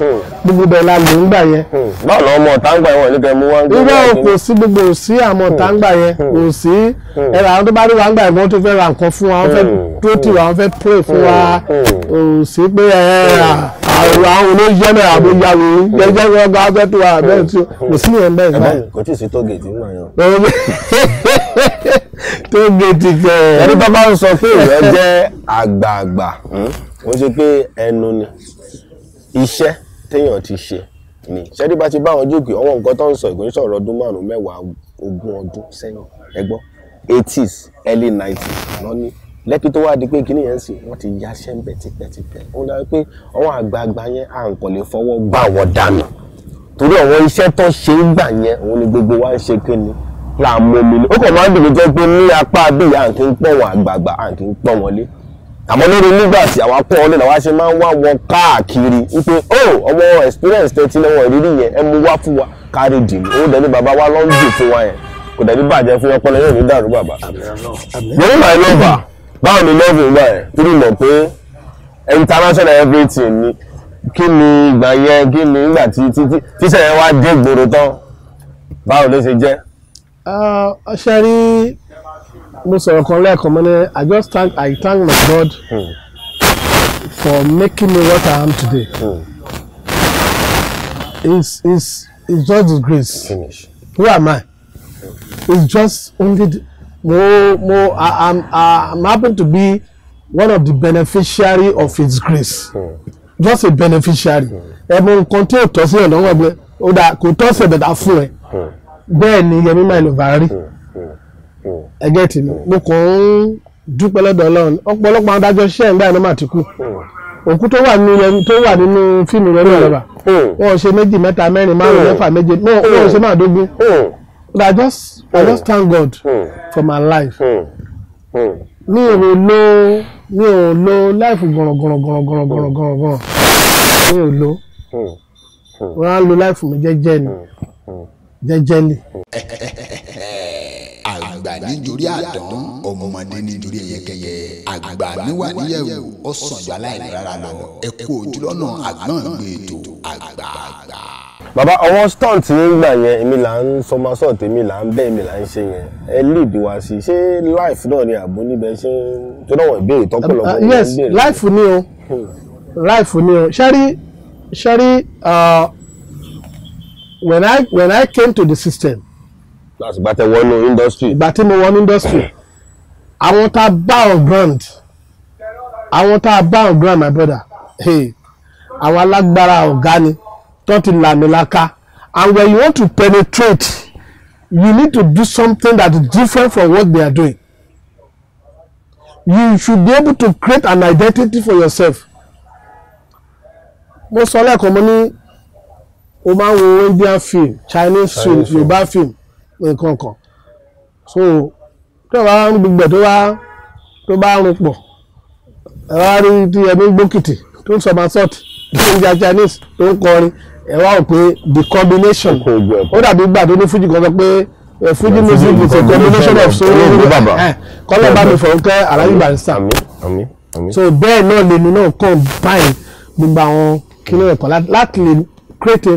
S2: gbogbo bẹ́ẹ̀ la lò ń gbà yẹn.
S1: Báwo làwọn ọmọ ọ̀tá ń gbà wọ̀n ní kẹ́ mú wá ń gbé?
S2: Irọ́, kò sí gbogbo sí àwọn ọ̀tá ń gbà yẹn, kò sí ẹ̀rọ àwọn tó bá rí wa ń gbà yẹn, wọ́n tó fẹ́ ra nǹkan fún wa, wọ́n fẹ́ tó tì wá, wọ́n fẹ́ pray fún wa. Kò sí pé àwọn olóyè náà àbóyáwó jẹjẹ wọn gbà fẹ́ tó wa bẹ́ẹ̀ tí kò sí yẹn bẹ́ẹ̀ gbà.
S1: Kò tí ì sí toll gate nígbà yẹn.
S2: Toll gate kẹ.
S1: Ẹni bá bá ń sọ pé èèyàn jẹ́ àgbààgbà, ó ṣe pé ẹnu ni, iṣẹ́ téèyàn ti ṣe ni. Ṣẹ́ni bá ti bá wọn jókòó, àwọn nǹkan tó ń sọ ìgbóni sọ̀rọ̀ ọdún 5, 10, 20 ọdún sẹ́yìn. Ẹ gbọ́, 80s, early 90s lọ ní Lẹ́kì tó wá di pé kíní yẹn sì wọ́n ti yaṣẹ́ ń bẹ̀ tipẹ́tipẹ́. Ó dáa pé àwọn àgbààgbà yẹn à ń kàn lè fọwọ́ gbà wọ́n dànù, torí àwọn iṣẹ́ tó ṣe ń gbà yẹn, òun ni gbogbo wa ń ṣe. Kíni là ń mọ mi ni ó kàn máa ń dùn mí jẹ́ pé ní apá abíyá à ń kí ń pọ̀ wọn àgbààgbà, à ń kí ń pọ̀ wọn lé. Àmọ́ lórí nígbà tí àwa pọ̀ wọn lé làwa ṣe máa ń wá wọn káàkiri wípé ó ọmọ experience tẹ́tí lọ́wọ́ ìrírí yẹn, ẹ mú wá fún wa kárí dìmú. Ó dẹ̀ ní bàbá wa ló ń dùn fún wa yẹn, kò dẹ̀ ní bàjẹ́ fún ọpọlọ yóò ní dàrú bàbá. Yẹmí My Lover, báwo ni love ìgbà yẹn? Torí mọ̀ pé international everything ni. Kí ni ìgbà yẹn? Kí ni ìgbà tí tíṣẹ̀ yẹn wá dé gbòòrò tán, báwo ló ṣe jẹ́?
S2: Ṣe rí, mo sọ̀rọ̀ kan lẹ́ẹ̀kan, mo ní I thank my God. for making me what I am today. It's just the grace.
S1: Finish.
S2: Who am I? It's just only the, more I'm happen to be one of the beneficiary of his grace. Just a beneficiary. Ẹ mọ nǹkan tí ò tọ́ sí ọ̀nà wọn gbé ó dà kò tọ́ sí ẹ̀bẹ̀dà fún ẹ. Bẹ́ẹ̀ ni Yẹmí Mailover rí. Ẹgẹ́ tì mí. Mo kàn ń dúpẹ́ lọ́dọ̀ Ọlọ́run. Ọ̀pọ̀lọpọ̀ àwọn adájọ́ ṣiṣẹ́ ìgbà iná mà ti kú. Òkú tó wà nínú tó wà nínú fíìmù Yẹmí Mailover. Wọ́n ò ṣe méjì, mẹ́ta, mẹ́rin, márùn-ún, mẹ́fà, méje. Wọ́n ò ṣe máàdógún. But I just thank God for my life. Mi ò lo life gọ̀rọ̀gọ̀rọ̀gọ̀rọ̀gọ̀rọ̀gọ̀rọ̀. Mi ò lo. Wọ́n á lo life mi jẹ́jẹ́ ni. Jẹ́jẹ́ ni.
S3: Àgbà nítorí àdán, ọmọdé nítorí ẹyẹkẹyẹ, àgbà níwà níyẹ̀wò ó sàn ju aláìní rárá lọ. Ẹ kú ojúlọ́nà àgbọ̀n gbé ètò àgbà àgbà.
S1: Bàbá, àwọn stunt yín gbà yẹn, èmi là ń somersault, èmi là ń bẹ́, èmi là ń ṣe yẹn, ẹ lead wa sí. Ṣé life náà ni àbò níbẹ̀ ṣe ń tó náà wọ́n ìbéèrè tọ́pọ̀lọpọ̀?
S2: Yes, life ni o, life ni o. Ṣẹ́rí ṣẹ́rí, when I came to the system,
S1: láti gbà tẹ wọnú industry.
S2: Ìgbà tí mo wọnú industry, àwọn tá a bá on ground, àwọn tá a bá on ground, my brother, hey, àwọn alágbára ọ̀gá ni tó ti làmìlaka. And when you want to penetrate, you need to do something that is different from what they are doing. You should be able to create an identity for yourself. Mo sọ lẹ́ẹ̀kan, mo ní o máa ń wo Indian film, Chinese film,
S1: Chinese film.
S2: Yorùbá film, nǹkan kan. So tó bá ń gbogbo ẹ̀ tó bá ń rún pọ̀, ẹ wá rí tí ẹbí gbókìtì tó ń somersault, tó ń ja Chinese, tó ń kọrin, ẹ wá wò pé the combination
S1: Kó ojú ẹ̀ pọ̀.
S2: Ó dàbí ìgbà tó ní Fuji kan sọ pé Fuji music is a combination of so
S1: Olóògbé bàbá.
S2: Kọ́lọ́ bá mi fọ̀rọ̀ kẹ́ Alhaji Barrister.
S1: Àmín, àmín, àmín.
S2: So bẹ́ẹ̀ náà lèmi náà combine gbogbo àwọn kíní ẹ̀kọ́ láti lè create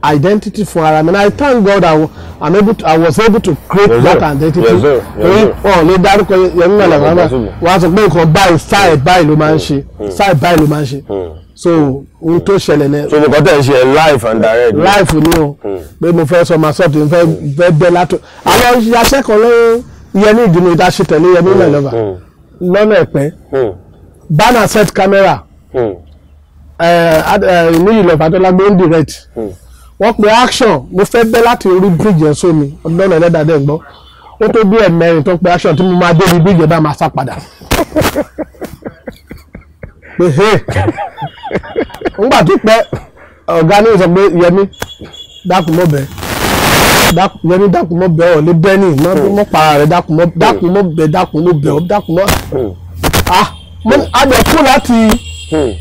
S2: an identity fún ara mi. And I thank God I was able to create
S1: Yes, sir.
S2: that identity.
S1: Yes, sir. Yes,
S2: Torí
S1: sir.
S2: wọn ò lè dárúkọ Yẹmí Mailover náà,
S1: Possible.
S2: wọ́n á sọ pé nǹkan báyìí, style báyìí ló máa ń ṣe, style báyìí ló máa ń ṣe. So ohun tó ṣẹlẹ̀ ní
S1: So nǹkan tẹ̀ ń ṣe live and direct ni.
S2: Life ni o, pé mo fẹ́ sọ ma sọ́ọ̀tì, mo fẹ́ bẹ́ látò àwọn aṣẹ́ kan ló Yẹmí ìdùnnú ìdáṣe tẹ̀lé Yẹmí Mailover lọ́nà Ẹ̀pẹ́, banner set camera, ní ìlọ̀ Fàtọ́lágbé ń direct. Wọ́n pe action, mo fẹ́ bẹ́ láti orí bridge yẹn sómi lọ́nà ẹlẹ́dàá gbọ́. Ó tó bí ẹ̀mẹrin tó pe action tí mo máa dé ibi bridge yẹn bá máa sá padà pé hey, ńgbà tó pẹ́, ọ̀gá ní sọ pé, "Yẹmí, dákun mọ́ bẹ́ẹ̀, Yẹmí, dákun mọ́ bẹ́ẹ̀, ọ̀ lé bẹ́ẹ̀ ní mọ́ para rẹ̀, dákun mọ́, dákun mọ́ bẹ́ẹ̀, dákun mọ́ bẹ́ẹ̀, dákun mọ́." Ah, mo a dẹ̀ kú láti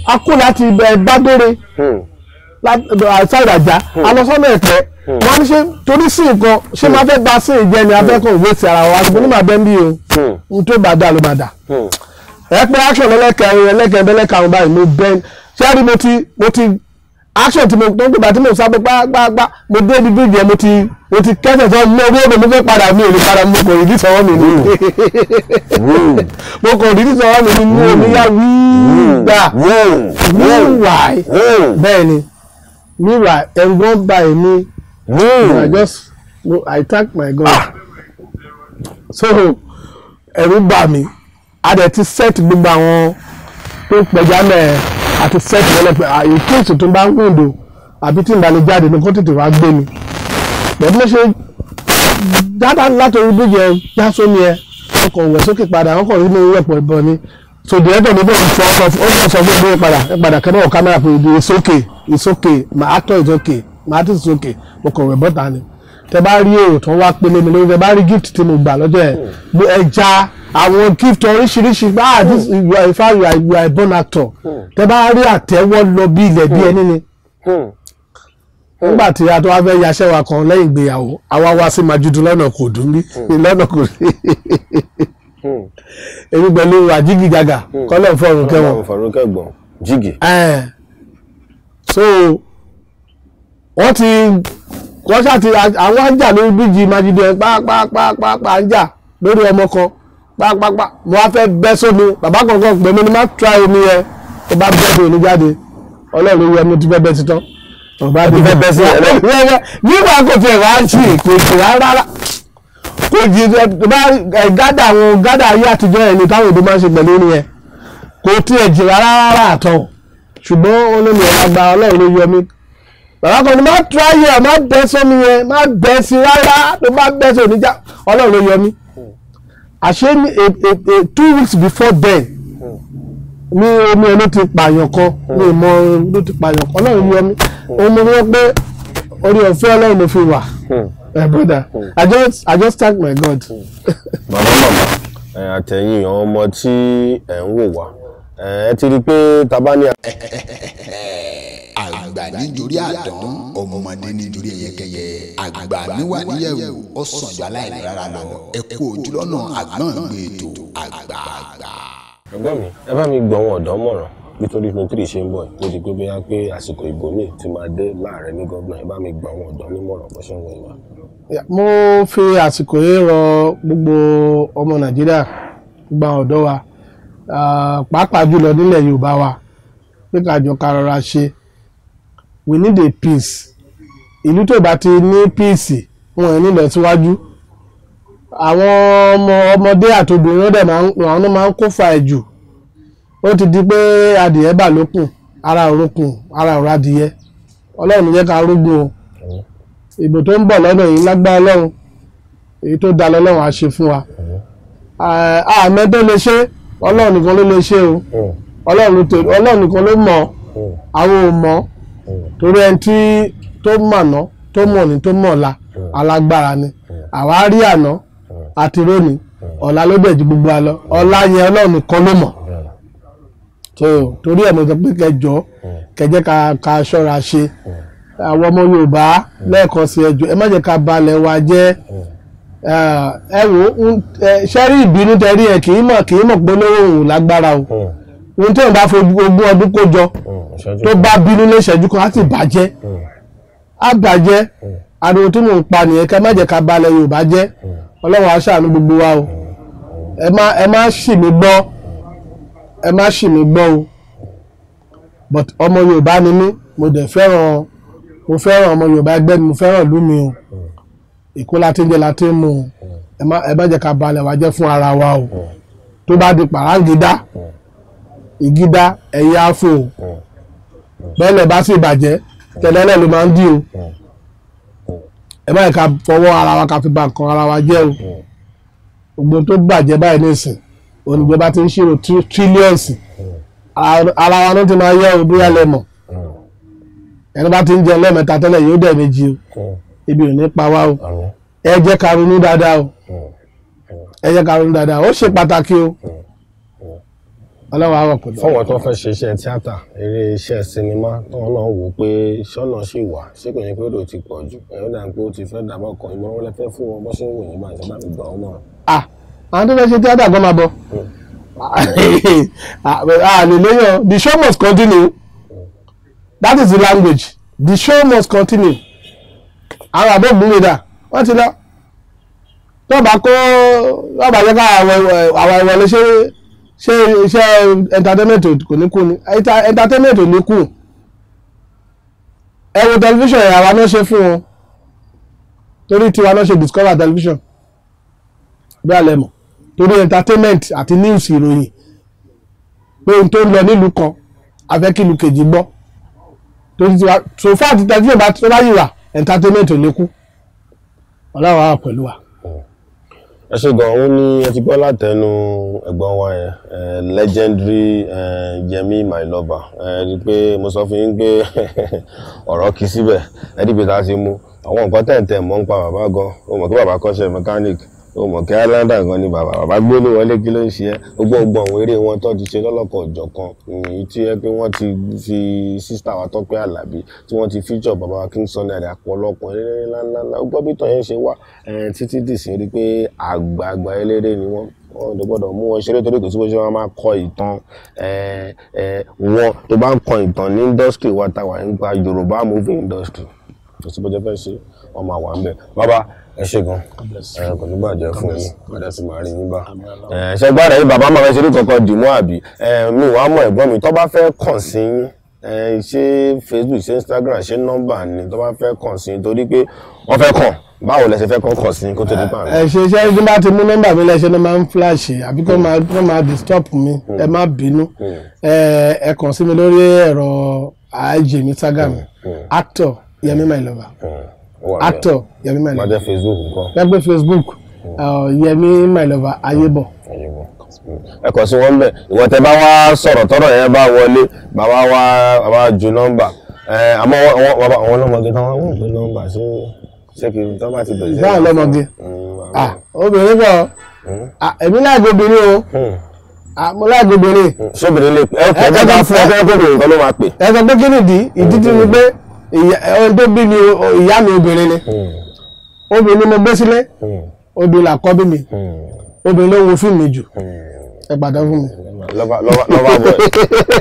S2: a kú láti ibẹ̀ Bádóre àìsàn ìdàjà alọ́sọ́nà Ẹ̀pẹ́. Wọ́n ní ṣe torí sí nǹkan ṣé máa fẹ́ gba sí ìjẹ́ ni afẹ́kọ̀ọ́ ìwé ti ara wa ṣùgbọ́n ní màá bẹ́ẹ̀ bí o, n tó bá dà ló máa dà. Ẹ pé action lẹ́lẹ́kẹrin, ẹlẹ́kẹrin, ẹlẹ́karùn báyìí, mo bẹ́ẹ̀ ṣé rí, mo ti action tí mo tó ń gbà tí mo sábẹ́ gbágbágbá, mo dé ibi bíjẹ, mo ti kẹ́sẹ̀ sọ mo rí omi, mo fẹ́ padà, mi ò lè padà, mo kò rí sọ́wọ́ mi ní, mo kò rí sọ́wọ́ mi ní mú omi yá wíí gbà wíwáì. Bẹ́ẹ̀ ni, meanwhile, ẹ̀gbọ́n bá èmi, I just no, I thank my God. So ẹ̀rù bà mí. A dẹ̀ ti set gbogbo àwọn tó ń pẹja mẹ́ẹ̀ àti set wọlé pé àyè kéèsì tó bá ń wùndò àbí tí n bá lè jáde ní kó tètè wá gbé mi. Pẹ̀lú mo ṣe dáadáa látòrí bíjẹ já sómi ẹ, ọkọ̀ wẹ̀ sókè padà, ọkọ̀ rí mi wẹ̀ pọ̀ bọ̀ ni. So director mi bẹ̀rẹ̀ fọ ọkọ̀, ó kàn sọ fún mi padà ẹ padà kẹ́ náà kámẹ́rà pé it's okay, it's okay, my actor is okay, my artist is okay. Mo kàn wẹ̀ bọ́ta ni. Tẹ bá rí èrò tó ń wá pélé mi lórí, tẹ bá rí gift tí mo gbà lọ́jọ́ ẹ̀, mo ẹja àwọn gift oríṣiríṣi. Ah, this, you are, in fact, you are a born actor. Tẹ bá rí àtẹ́wọ́ lọ bí ilẹ̀ bí ẹni ni. Nígbà tí a tó wá fẹ́ yaṣẹ́ wa kan lẹ́yìn ìgbéyàwó, àwa wá sí Majudu lọ́nà kò dùn bí lọ́nà kò rí èmi pẹ̀lú àjígìjàgà kọ́lọ̀ fọ́ọ̀rùn kẹwọn.
S1: Fọ̀rún kẹgbọ̀n jígì.
S2: So wọ́n ti wọ́n ṣáà ti àwọn ń jà lórí bíjì Májídé ẹ̀ pápápápá, ń jà lórí ọmọ kan pápápá. Mo wá fẹ́ bẹ́ sómi, bàbá kankan pè mí ní má try omi yẹn. Tó bá bẹ́ẹ̀ bí oníjáde, Ọlọ́run ló yọ mí tí bẹ́ẹ̀ bẹ́ẹ̀ ti tán. Ọba
S1: Ẹ ti fẹ́ bẹ́ sí ẹ lọ.
S2: Nígbà kò tiẹ̀ wá sí kò sí rárá. Kò jí bá gádà àwọn gádà ayé àtijọ́ ẹ̀ ní táwọn òde máa ń ṣe pẹ̀lú orin yẹn. Kò tiẹ̀ jì rárá rárá àtọ̀. Ṣùgbọ́n olómi ẹ̀ lágbára, Ọlọ́run ló yọ mí. Bàbá kan ní má tíráyè ẹ̀, má bẹ́ sómi yẹn, má bẹ́ sí rárá, tó bá bẹ́ sí oníjà, Ọlọ́run ló yọ mí. Àṣé ní 2 weeks before then ní omi ẹ ló ti pààyàn kan ní ìmọ̀ ló ti pààyàn kan. Ọlọ́run yọ mí. Òun mo wọ́n pé orí ọ̀fẹ́ Ọlọ́run mo fi wà. Ẹ brother, I just thank my God.
S1: Bàbá, màmá ẹ, àtẹ̀yìn àwọn ọmọ tí ẹ̀ ń wò wá, ẹ ti rí i pé tá bá ní
S3: Àgbà nítorí àdán, ọmọdé nítorí ẹyẹkẹyẹ, àgbà níwà níyẹ̀wò, ó sàn ju aláìní rárá lọ. Ẹ kú ojúlọ́nà àgbọ̀n gbé ètò àgbààgbà.
S1: Ẹ̀gbọ́n mi, ẹ bá mi gbọ́ àwọn ọ̀dọ́ mọ̀ràn bí 2023 ṣe ń bọ̀ yìí, ló di pé bóyá pé àsìkò ìbò míì ti máa dé láàrẹ ní gómìnà. Ẹ bá mi gbọ́ àwọn ọ̀dọ́ nímọ̀ràn bó ṣe ń wọ ìwà.
S2: Yeah, mo fi àsìkò yìí rọ gbogbo ọmọ Nàìjíríà, gbogbo àwọn ọ̀dọ́ wa, pàápàá jùlọ nílẹ̀ Yorùbá wa, pé ká jọ ká rọra ṣe. We need a peace. Ìlú tó bá ti ní peace, wọn ò ní lọ síwájú. Àwọn ọmọ ọmọdé àti obìnrin ó dẹ̀ máa ń àwọn náà máa ń kó fa ẹ̀ jù. Ó ti di pé adìyẹ bà lókun, ara òrókùn, ara òrò adìyẹ. Ọlọ́run jẹ́ ká rógbó o. Ìbò tó ń bọ̀ lọ́nà yìí, lágbára Ọlọ́run, èyí tó da lọ́lọ́run á ṣe fún wa. Àmẹ́ tó lè ṣe, Ọlọ́run nìkan ló lè ṣe o. Ọlọ́run nìkan ló mọ̀, àwọn ò mọ̀, torí ẹni tí tó mọ̀nà, tó mọ̀ ní, tó mọ̀ ọ̀la, alágbára ni. Àwa rí àná àti rónìí, ọ̀la ló dẹ̀ ju gbogbo wa lọ. Ọ̀la yẹn, Ọlọ́run nìkan ló mọ̀. So torí ẹ̀ mo sọ pé kẹjọ kẹjẹ ká ṣọ́ra ṣe. Àwọn ọmọ Yorùbá, lẹ́ẹ̀kan sí, ẹjọ́, ẹ má jẹ́ ká balẹ̀ wa jẹ́. Ẹ wò ó, ṣẹ́rí ìbínú tẹ́rí ẹ̀ kì í mọ̀ pé lówó òun lágbára o. Ohun tí òun bá fojú 20 ọdún kó jọ, tó bá bínú léṣẹ́jú kan, á sì bàjẹ́, á bàjẹ́. Ariwo tí mò ń pa nìyẹn. Ká má jẹ́ ká balẹ̀ Yorùbá jẹ́. Ọlọ́run á ṣàánú gbogbo wa o. Ẹ má ṣì mí gbọ́, ẹ má ṣì mí gbọ́ o, but ọmọ Yorùbá ni mí. Mo dẹ̀ fẹ́ràn, mo fẹ́ràn ọmọ Yorùbá ẹgbẹ́ mi, mo fẹ́ràn ìlú mi o. Èkó la ti ń jẹ, la ti ń mu o. Ẹ má jẹ́ ká balẹ̀ wa jẹ́ fún ara wa o. Tó bá di pàrángídá ìgídá, ẹ̀yà àfò bẹ́ẹ̀lẹ̀ bá sì bàjẹ́, tẹ̀lẹ́lẹ̀ ló máa ń dì o. Ẹ má yẹ ká fọwọ́ ara wa ká fi ba nǹkan ara wa jẹ́ o. Gbogbo tó bàjẹ́ báyìí nísìn, oníjọba ti ń ṣírò trillions. Ara wa ló ti máa yẹ o. Bóyá lẹ mọ̀, ẹni bá ti ń jẹun lẹ́ẹ̀mẹ́ta tẹ́lẹ̀, yóò dẹ̀ méjì o. Ibi ò ní pa wá o. Ẹ jẹ́ ká ronú dáadáa o. Ẹ jẹ́ ká ronú dáadáa, ó ṣe pàtàkì o. Ọlọ́run á wà pẹ̀lú.
S1: Fáwọn tó fẹ́ ṣe iṣẹ́ tíátà, eré iṣẹ́ sinimá, táwọn náà wò ó pé ṣọ́nà ṣì wà, ṣé kò yẹ pé èrò ti pọ̀ jù, ẹ̀rọ dà pé ó ti fẹ́ dàbọ̀ kan, ìmọ̀ràn wọlé fẹ́ fún wọn bó ṣe ń wò yín báyìí, sábà fi gbà wọ́n mọ̀ràn?
S2: Ah, àwọn tó fẹ́ ṣe tíátà gan máa bọ̀. Ah, lè léyàn. The show must continue, that is the language. The show must continue. Àwọn àbọ̀ ògbúnlé wọ́n ti lọ. Tó bá kó tó bá jẹ́ ká àwọn ìwọlé ṣe ṣe iṣẹ́ entertainment kò ní kú ni. Entertainment ò ní kú. Ẹ wo tẹlifíṣàn yẹn, àwa náà ṣe fún wọn, torí tiwa náà ṣe discover television bí alẹ́ mọ̀, torí entertainment àti news, ìròyìn pé ohun tó ń lọ nílùú kan, afẹ́ kí ìlú kejì gbọ́, torí tiwa. So far ti tẹlifíṣàn bá tó bá yìí wà, entertainment ò ní kú. Ọlọ́run á wà pẹ̀lú wa.
S1: Ẹ ṣe gan. Òun ni ẹ ti gbọ́ látẹnu ẹ̀gbọ́n wa yẹn, legendary Yẹmí My Lover. Ẹ rí i pé mo sọ fún yín pé ọ̀rọ̀ kì í síbẹ̀. Ẹ rí i pé tá a ti mú àwọn nǹkan tẹ̀ǹtẹ̀ mọ́ ń pa bàbá gan. Ó mọ̀ kí bàbá kọ́ṣẹ́ mechanic, ó mọ̀ kí islander gan ni bàbá. Bàbá gbólé wọlé, kí ló ń ṣe ẹ́? Gbogbo àwọn eré wọn tó ti ṣe lọ́lọ́kọ̀ ọ̀jọ̀kan, èyí tí ẹ pé wọ́n ti fi sister wa Tọ́pẹ́ Àlàbí, tí wọ́n ti feature bàbá wa King Sunny Adé, àpọ̀lọpọ̀ eléré ńláńlá. Ó gbọ́ bí tàn yẹn ṣe wà títí dìsín, rí pé àgbààgbà eléré ni wọ́n. Wọ́n ò gbọ́dọ̀ mú wọn ṣeré, torí kò sí bó ṣe wọn máa kọ ìtàn wọn. Tó bá ń kọ ìtàn ní industry wa tá wà nípa Yorùbá movie industry. Kò sí bó jẹ́ fẹ́ ṣe, wọ́n máa wà ń bẹ̀. Bàbá, ẹ ṣé gan, kò ní bàjẹ́ fún yín, padà sí máa rí yín bá. Ṣe gbọ́dọ̀ yín bàbá máa fẹ́ ṣe ní kankan dìmú àbí mi wàá mọ̀ ẹ̀gbọ́n mi tó bá fẹ́ kàn sí yín, ṣé Facebook, ṣé Instagram, ṣé nọ́mbà ni tó bá fẹ́ kàn sí yín, torí pé wọ́n fẹ́ kàn, báwo lẹ ṣe fẹ́ kàn sí yín kó tó di pa.
S2: Ẹ ṣe iṣẹ́ tí bá ti mú nọ́mbà mi lẹ́sẹ̀ ló máa ń flash àbí kó máa disturb mi, ẹ má bínú. Ẹ kàn sí mi lórí ẹ̀rọ IG mi, Instagram, actor Yemi My Lover. Actor Yemi My Lover.
S1: Má jẹ́ Facebook nǹkan.
S2: Lẹ́gbẹ́ Facebook, Yemi My Lover Ayébọ̀.
S1: Ẹ kàn sí wọn bẹ́ẹ̀, ìwọ tẹ bá wá sọ̀rọ̀ tọ́rọ̀ yẹn bá wọlé, bàbá wa bàbá ju nọ́mbà. Àmọ́ àwọn ọlọ́mọge táwọn wọ́n gbé nọ́mbà ṣé kí n tọ́ bá ti bẹ̀rẹ̀.
S2: Báwo lọ́mọge? Obìnrin bọ̀, èmi láàgbo obìnrin o, mo láàgbo obìnrin.
S1: Sóbìnrin lè pè é, ẹ bá fún ẹ fẹ́ kóbìnrin kan ló máa pè.
S2: Ẹ sọ pé kí nìdí? Ìdí tí mo gbé ohun tó bí mi, ìyá mi obìnrin ni, obìnrin mo gbé sílé, obìnrin làkọ́bí mi, obìnrin ló ń wo fíìmù mi jù. Ẹ pàdé fún mi.
S1: Lover boy, lover boy,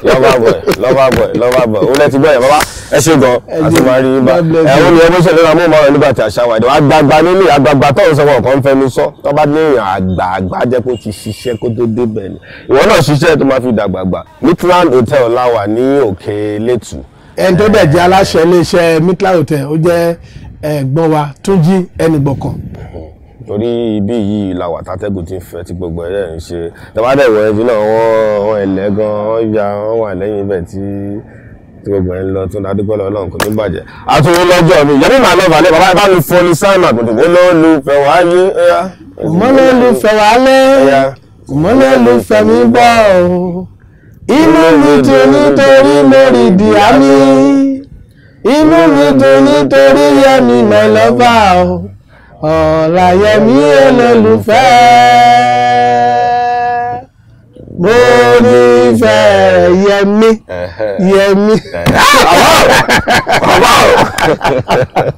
S1: lover boy, lover boy. Ó lẹ́ ti gbọ́ yẹn bàbá, ẹ ṣe gan, àti máa rí yín bá. Ẹ̀rọ ni ẹbí ṣẹlẹ̀ náà mú màá nígbà tí àṣà wà. Àgbààgbà nílé àgbààgbà tó ń sọ wọn kàn ń fẹnu sọ. Tó bá ní èèyàn àgbààgbà jẹ́ kó ti ṣiṣẹ́ kó tó débẹ̀ ni. Ìwọ náà ṣiṣẹ́ tó máa fi dàgbàgbà. Midland Hotel la wà ní Òkè Létù.
S2: Ẹni tó dẹ̀ jẹ́ aláṣẹ iléeṣẹ́ Midland Hotel, ó jẹ́ ẹ̀gbọ́n wa Túnjí Ẹnìgbọ̀kàn.
S1: Torí ibi yìí la wà tátẹ́gùn ti ń fẹ́ tí gbogbo ẹ̀ ń ṣe. Tẹ́wádẹ́ ìwọ̀ ẹbí náà wọ́n ẹ̀lẹ́ gan, wọ́n ya wọ́n wà lẹ́yìn ibẹ̀ tí gbogbo ẹ̀ ń lọ tó dádúgbò lọ́lọ́run kò ní bàjẹ́. Àtúnwó lọ́jọ́ mi, Yẹmí My Lover lé bàbá ẹ bá mi fọ́ ní sáìmù àgùntàn olólùfẹ́ wálé.
S2: Olólùfẹ́ wálé, olólùfẹ́ mi bọ̀ o, inú mi dùn nítorí mo rí di àmì, inú mi dùn nítorí Yẹmí My Lover o. Ọ̀la Yẹmí olólùfẹ́, mo nífẹ̀ẹ́ Yẹmí, Yẹmí.
S1: Bàbá o.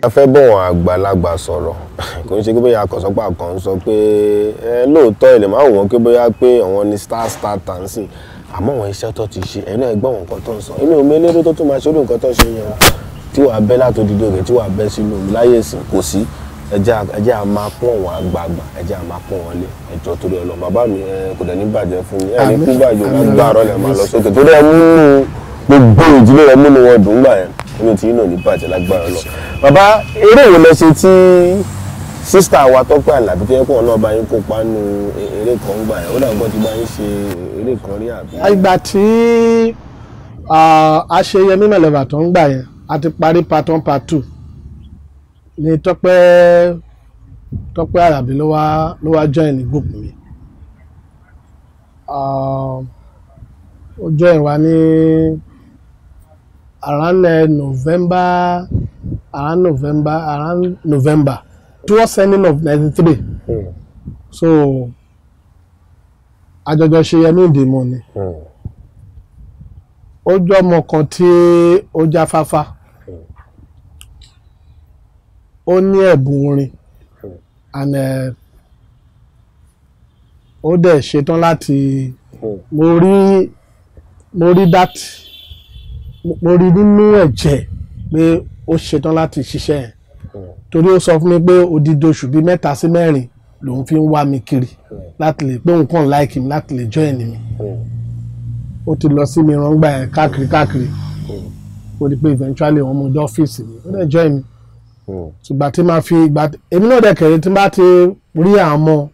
S1: A fẹ́ bọ̀ wọ́n àgbàlagbà sọ̀rọ̀, kò ń ṣe pé bóyá akọ̀sọ́pà kan ń sọ pé ẹ lóòótọ́ ilẹ̀ máa wò wọ́n pé bóyá pé àwọn ni star star tansin, àmọ́ àwọn iṣẹ́ tó ti ṣe ẹ̀yin náà gbọ́ àwọn nǹkan tó ń sọ. Èmi ò mọ eléré tó tún máa ṣe orí nǹkan tó ń ṣe yẹn tí wàá bẹ́ látòdìdó rẹ̀ tí wàá bẹ́ sínú omi láyé ìsìn kò sí. Ẹ jẹ́ a máa pọ́n wọn àgbààgbà, ẹ jẹ́ a máa pọ́n wọn lé. Ẹ jọ̀ọ́ torí Ọlọ́run bàbá mi, kò dẹ̀ ní bàjẹ́ fún yín, ẹ ní kú bàjẹ́ lágbára lẹ̀ máa lọ sókè torí ẹ múnú gbogbo ìdílé rẹ múnú wọn dùn gbà yẹn, inú tí yín náà ní bàjẹ́ lágbára lọ. Bàbá, eré wo lẹ ṣe tí sísítà wa Tọ́pẹ́ Àlàbí tó yẹ kó náà bá yín kópa nù eré kan gbà yẹn, ó dàgbọ́ ti bá yín ṣe eré kan rí àbí?
S2: Ìgbà tí a ṣe Yẹmí My Lover tó ń gbà yẹn, a ti parí part 1 part 2 ní Tọ́pẹ́ Àlàbí ló wá join ní group mi. Ó join wa ní around November, around November towards ending of 93. So àjọjọ ṣe Yẹmí ìdìmọ̀ ni. Ó jẹ́ ọmọ kan tí ó jáfáfá, ó ní ẹ̀bùn orin and ó dẹ̀ ṣetán láti mo rí that mo rí nínú ẹ̀jẹ̀ pé ó ṣetán láti ṣiṣẹ́ yẹn, torí ó sọ fún mi pé odidi oṣù bíi 3 sí 4 lòun fi ń wá mi kiri láti lè pé òun kàn like mi láti lè join mi. Ó ti lọ sí mi rangba yẹn káàkiri káàkiri, ó di pé eventually wọ́n mú dé ọ́fíìsì mi, ó dẹ̀ join mi. Ṣùgbọ́n tí máa fi ìgbà èmi náà dẹ̀ kẹ̀rẹ́ tí n bá ti rí àwọn ọmọ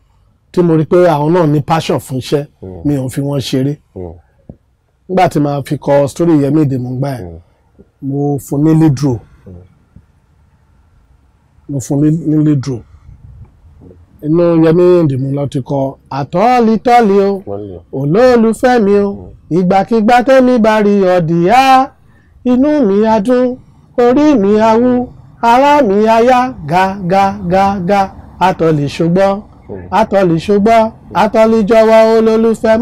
S2: tí mo rí pé àwọn náà ní passion fún iṣẹ́, mi ò fi wọ́n ṣeré. Nígbà tí màá fi kọ story Yẹmí Ìdìmú gbà yẹn, mo fún ní lead role, mo fún ní lead role. Inú Yẹmí Ìdìmú lọ ti kọ àtọ́lítọ́lí o, olólùfẹ́ mi o, ìgbàkigbà tẹ́mi bá rí ọ̀dìyá, inú mi á dùn, orí mi á wú, ara mi á yá ga ga ga ga, àtọ̀lì ṣùgbọ́n, àtọ̀lì ṣùgbọ́n, àtọ̀lì jọ̀wọ́ olólùfẹ́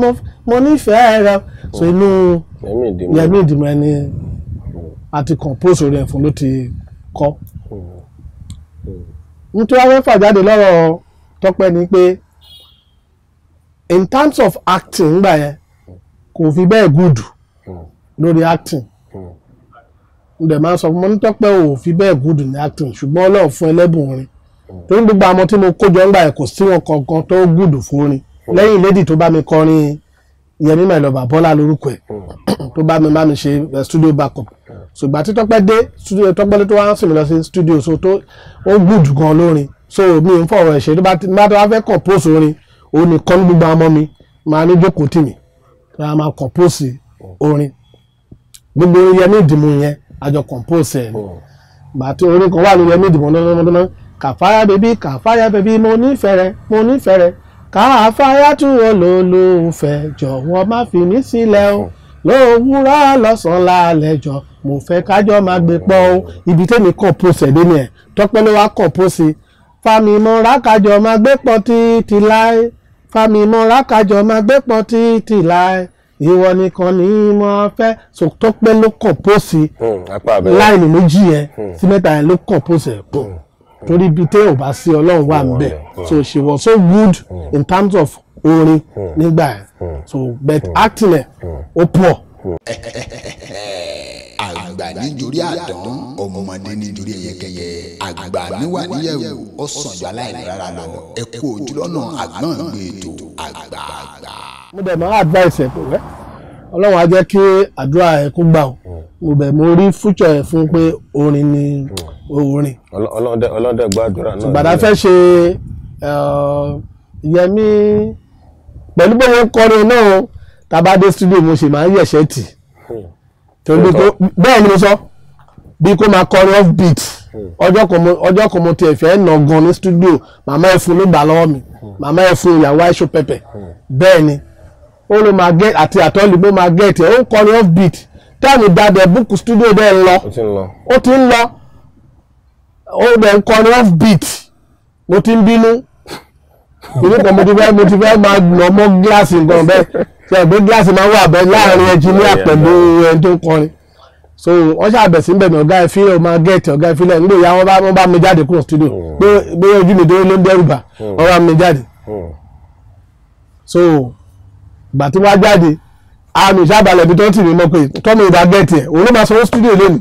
S2: mo nífẹ̀ẹ́ rẹ. So inú Yẹmí Ìdìmú ẹni àti compose orin ẹ̀ fún ló ti kọ́. Nítorí àwọn fà jáde lọ́rọ̀ Tọ́pẹ́ ni pé in terms of acting ngbà yẹn kò fi bẹ́ẹ̀ good lórí acting. Ǹdẹ̀ máa ń sọ fún mi ní Tọ́pẹ́ ò fi bẹ́ẹ̀ good ní acting, ṣùgbọ́n Ọlọ́run fún ẹlẹ́bùn orin. Torí gbogbo àwọn tí mo kó jọ ńgbà yẹn kò sí wọn kankan tó good fún orin lẹ́yìn lady tó bá mi kọrin Yẹmí My Lover, Bọ́lá lórúkọ ẹ̀, tó bá mi ṣe studio backup. Ṣùgbọ́n tí Tọ́pẹ́ dé studio, Tọ́pẹ́ tó wá ń sìn mí lọ sí studio, so tó ó good gan lórin. So mi ń fọ̀rọ̀ ẹ̀ ṣe, tó bá tó wá fẹ́ compose orin, òun nìkan ní gbogbo àwọn ọmọ mi máa ní jókòó tì mí tó wá máa compose orin. Gbogbo orin Yẹmí Ìdìmú yẹn àjọ compose ẹ̀ ni. Gbà tí orin kan wà ní Yẹmí Ìdìmú náà, kàfáyà bèbí, kàfáyà bèbí, mo nífẹ̀ẹ́ rẹ, mo nífẹ̀ẹ́ rẹ, kàfáyà tún olólùfẹ́, jọ̀wọ́ má fi mí sílẹ̀ o, lówùúrọ̀ lọ́sàn-án lálẹ́ jọ, mo fẹ́ kájọ máa gbé pọ̀ o. Ibi tẹ́mi compose ẹ̀ dé ni ẹ̀. Tọ́pẹ́ ló wá compose fàmìmọ́ra kájọ máa gbé pọ̀ títí láé, fàmìmọ́ra kájọ máa gbé pọ̀ títí láé, ìwọ nìkan ni mo fẹ́. So Tọ́pẹ́ ló compose láìní méjì yẹn sí mẹ́ta yẹn ló compose ẹ̀ pọ̀, torí ibi tẹ́ ò bá sí Ọlọ́run wà níbẹ̀. So she was so good in terms of orin nígbà yẹn. So but acting ẹ̀ ó poor.
S3: Àgbà nítorí àdán, ọmọdé nítorí ẹyẹkẹyẹ, àgbà níwà níyẹ̀wò, ó sàn ju aláìní rárá lọ. Ẹ kú ojúlọ́nà àgbọ̀n gbé ètò àgbààgbà.
S2: Mo dẹ̀ máa advice ẹ̀ pé wẹ́ Ọlọ́run á jẹ́ kí àdúrà ẹ̀ kó gbà ó. Mo bẹ̀ mo rí future ẹ̀ fún pé orin ni orin.
S1: Ọlọ́dẹ gbàdúrà náà.
S2: Gbàdá fẹ́ ṣe Yẹmí pẹ̀lú pé wọ́n kọrin náà, tàbá dé studio mo ṣe máa ń yẹ̀ṣẹ́ tì. Bẹ́ẹ̀ ni mo sọ, bí kò máa kọrin off beat. Ọjọ́ kan mo tiẹ̀ fẹ́ nà gan ní studio, màmá ẹ̀ fún ló gbà lọ́wọ́ mi, màmá ẹ̀ fún ìyàwó Aisho Pẹpẹ. Bẹ́ẹ̀ ni ó ló máa get àti àtọ́lù ló máa get ẹ̀, ó ń kọrin off beat. Táàmì dáadẹ̀ búkú studio bẹ́ẹ̀ ń lọ, ó ti ń lọ, ó bẹ̀ ń kọrin off beat. Mo ti ń bínú ìlú kan, mo ti fẹ́ máa nà mọ́ gíláàsì nǹkan bẹ́ẹ̀, ṣe ẹ̀gbẹ́ gíláàsì máa wà bẹ́ẹ̀ láàrin ẹnjìníà pẹ̀lú ẹni tó ń kọrin. So wọ́n ṣàbẹ̀ sí bẹ̀rẹ̀, ọ̀gá ìfilẹ̀ ọmọ gẹ̀ẹ́tì, ọ̀gá ìfilẹ̀ nígbà ìyá wọn bá mi jáde kúrò studio pé ojú mi dúró ló ń dẹ́rù bà, wọ́n bá mi jáde. So ìgbà tí wọ́n jáde, àmì ìṣàbalẹ̀ ibi tó ń tì mí mọ́ pé tọ́mọ ìbá gẹ̀ẹ́tì ẹ̀, òun ló máa sanwó studio lónìí,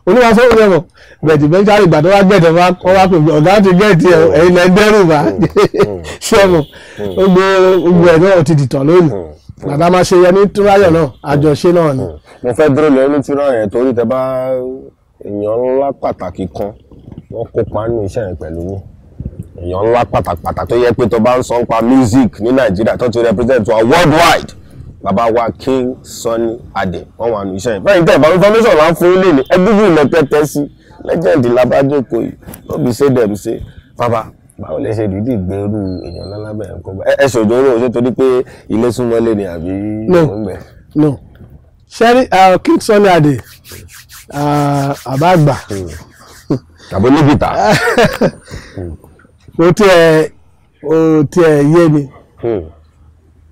S2: òun ló máa sanwó lẹ́wọ̀n. Bẹ̀tì bẹ́ńsárì ìgbà tó wá gẹ̀ẹ́tì wọ́n wá pè mí, ọ̀gá ti gẹ̀ẹ́tì ẹ̀, ẹ̀yin lẹ́ ń dẹ́rù bà, ṣẹ́mu gbogbo ẹ̀ náà ti dìtàn lónìí. Bàbá máa ṣe Yẹmí Túnráyọ̀ náà, àjọṣe náà ni.
S1: Mo fẹ́ dúró lọ Yẹmí Túnráyọ̀ yẹn torí tẹ bá èèyàn ńlá pàtàkì kan wọ́n kópa nínú iṣẹ́ yẹn pẹ̀lú yín. Èèyàn ńlá pàtàkì tó yẹ pé tó bá ń sọ nípa music ní Nàìjíríà tó ti represent wa worldwide, bàbá wa King Sunny Adé wọ́n wà nínú iṣẹ́ yẹn. Bẹ́ẹ̀ni tẹ́ ìbámu information là ń fún ilé ní ẹgbẹ́ ìlẹ̀ tẹ́tẹ́ sí legend labájókòó yìí, no be say dem say. Bàbá, báwo lè ṣe dìídì gbèrú èèyàn ńlá lábẹ́ ẹ̀kọ́ ẹ ṣòjòrò ṣé torí pé ilé súnmọ́lé ni àbí?
S2: No, ṣẹ́rí King Sunny Adé àbá àgbà
S1: àbó ní gìtá.
S2: Ó tiẹ̀ yé mi.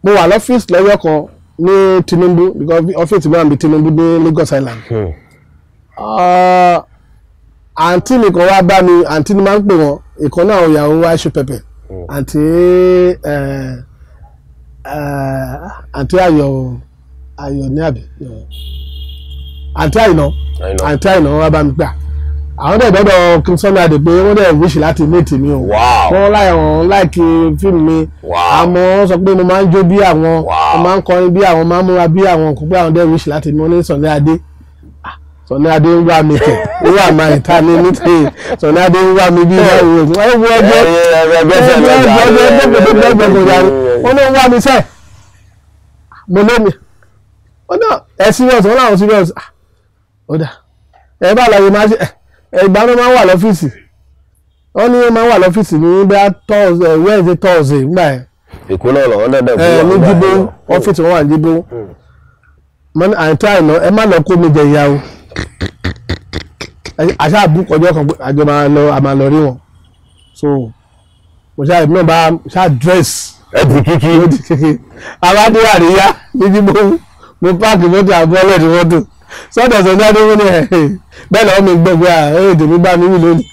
S2: Mo wà lọ́fíìsì lọ́jọ́ kan ní Tinubu, because ọ́fíìsì mi wà ní Tinubu ní Lagos Island. Àǹtí mi kan wá bá mi, àǹtí ni máa ń pè wọ́n, ìkan náà àwọn ìyàwó Aisho Pẹpẹ, àǹtí àǹtí Ayọ̀ ní àbí àǹtí Àìná, àǹtí Àìná wá bá mi gbà. Àwọn dẹ̀ dọ́dọ̀ King Sunny Adé pé wọ́n dẹ̀ wíṣì láti méètì mi o. Wọ́n láì wọ́n láìkí fíìmù mi, àmọ́ wọ́n sọ pé mo máa ń jó bí àwọn, mo máa ń kọrin bí àwọn, máa ń múra bí àwọn, kò pé àwọn dẹ̀ wíṣì láti mi. Wọ́n ní Sunny Adé, Sunny Adé ń wá mi kẹ̀, ó wà máa ìta ní nítorí Sunny Adé ń wá mi bí wọ́n wọ ẹgbẹ́ wọ́n ló ń wá mi sẹ́, mo lómi wọ́n náà ẹ serious, wọ́n láwọn serious. Ó dà ẹ bá àlàyé máa ṣe ìgbà náà máa ń wà lọ́fíìsì, wọ́n ní máa ń wà lọ́fíìsì ní bíi Thursday, Wednesday, Thursday nígbà yẹn.
S1: Èkó náà lọ́wọ́ dẹ́dẹ́
S2: fún wọn ní Jíbó, ọ́fíìsì wọn wà ní Jíbó. Àǹtí Àìná ẹ má lọ kó mi jẹ ìyá o, àṣà àbúkọ ọjọ́ kan àjọ máa lọ, a máa lọ rí wọn. So mo ṣáà èmi náà bá ṣáà dress
S1: ẹ di kíkí
S2: ó di kíkí aládé àríyá ní Jíbó, Mo páàkì mọ́tò àbọ̀lẹ̀ ní mọ́tò sọ́dọ̀ Sunny Adé wọ́n ní ẹ̀ bẹ́ẹ̀ lọ́wọ́ mi gbọ́ pé èdè mi bá mi wí lónìí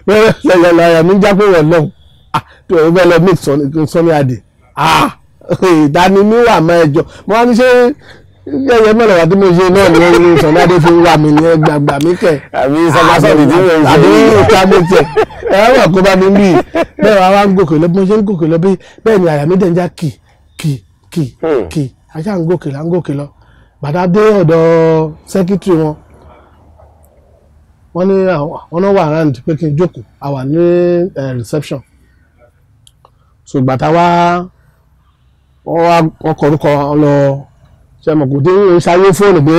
S2: bẹ́ẹ̀ lọ́yà mi já pé wọ́n lọ́hùn tó o bẹ́ẹ̀ lọ meet Sunny Adé ìdání mi wà máa ẹjọ́ mo wá ní ṣé ẹyẹ mẹ́rin wà tí mo ṣe náà ní ẹni Sunny Adé fi wà mí ní gbàgbà mí kẹ̀
S1: àbí sọgbàsọ̀dì tí mo ń ṣe
S2: àbí ìta mi tẹ̀ ẹ wà kó bá mi bí bẹ́ẹ̀ wá wá ń gòkè lọ bí mo ṣe ń gòkè lọ bẹ́ẹ̀ ni àyà mi dẹ̀ ń já kì kì kì kì ajá ń gòkè lọ ń gòkè lọ bàtà dé ọ̀dọ̀ sẹ́kítírì wọn wọ́n ní àwọn náà wà round pé kí n jókòó a wà ní reception so gbàtà wá wọ́n wá ọkọ̀ orúkọ lọ ṣe mọ̀ kò dé ṣayé fóònù pé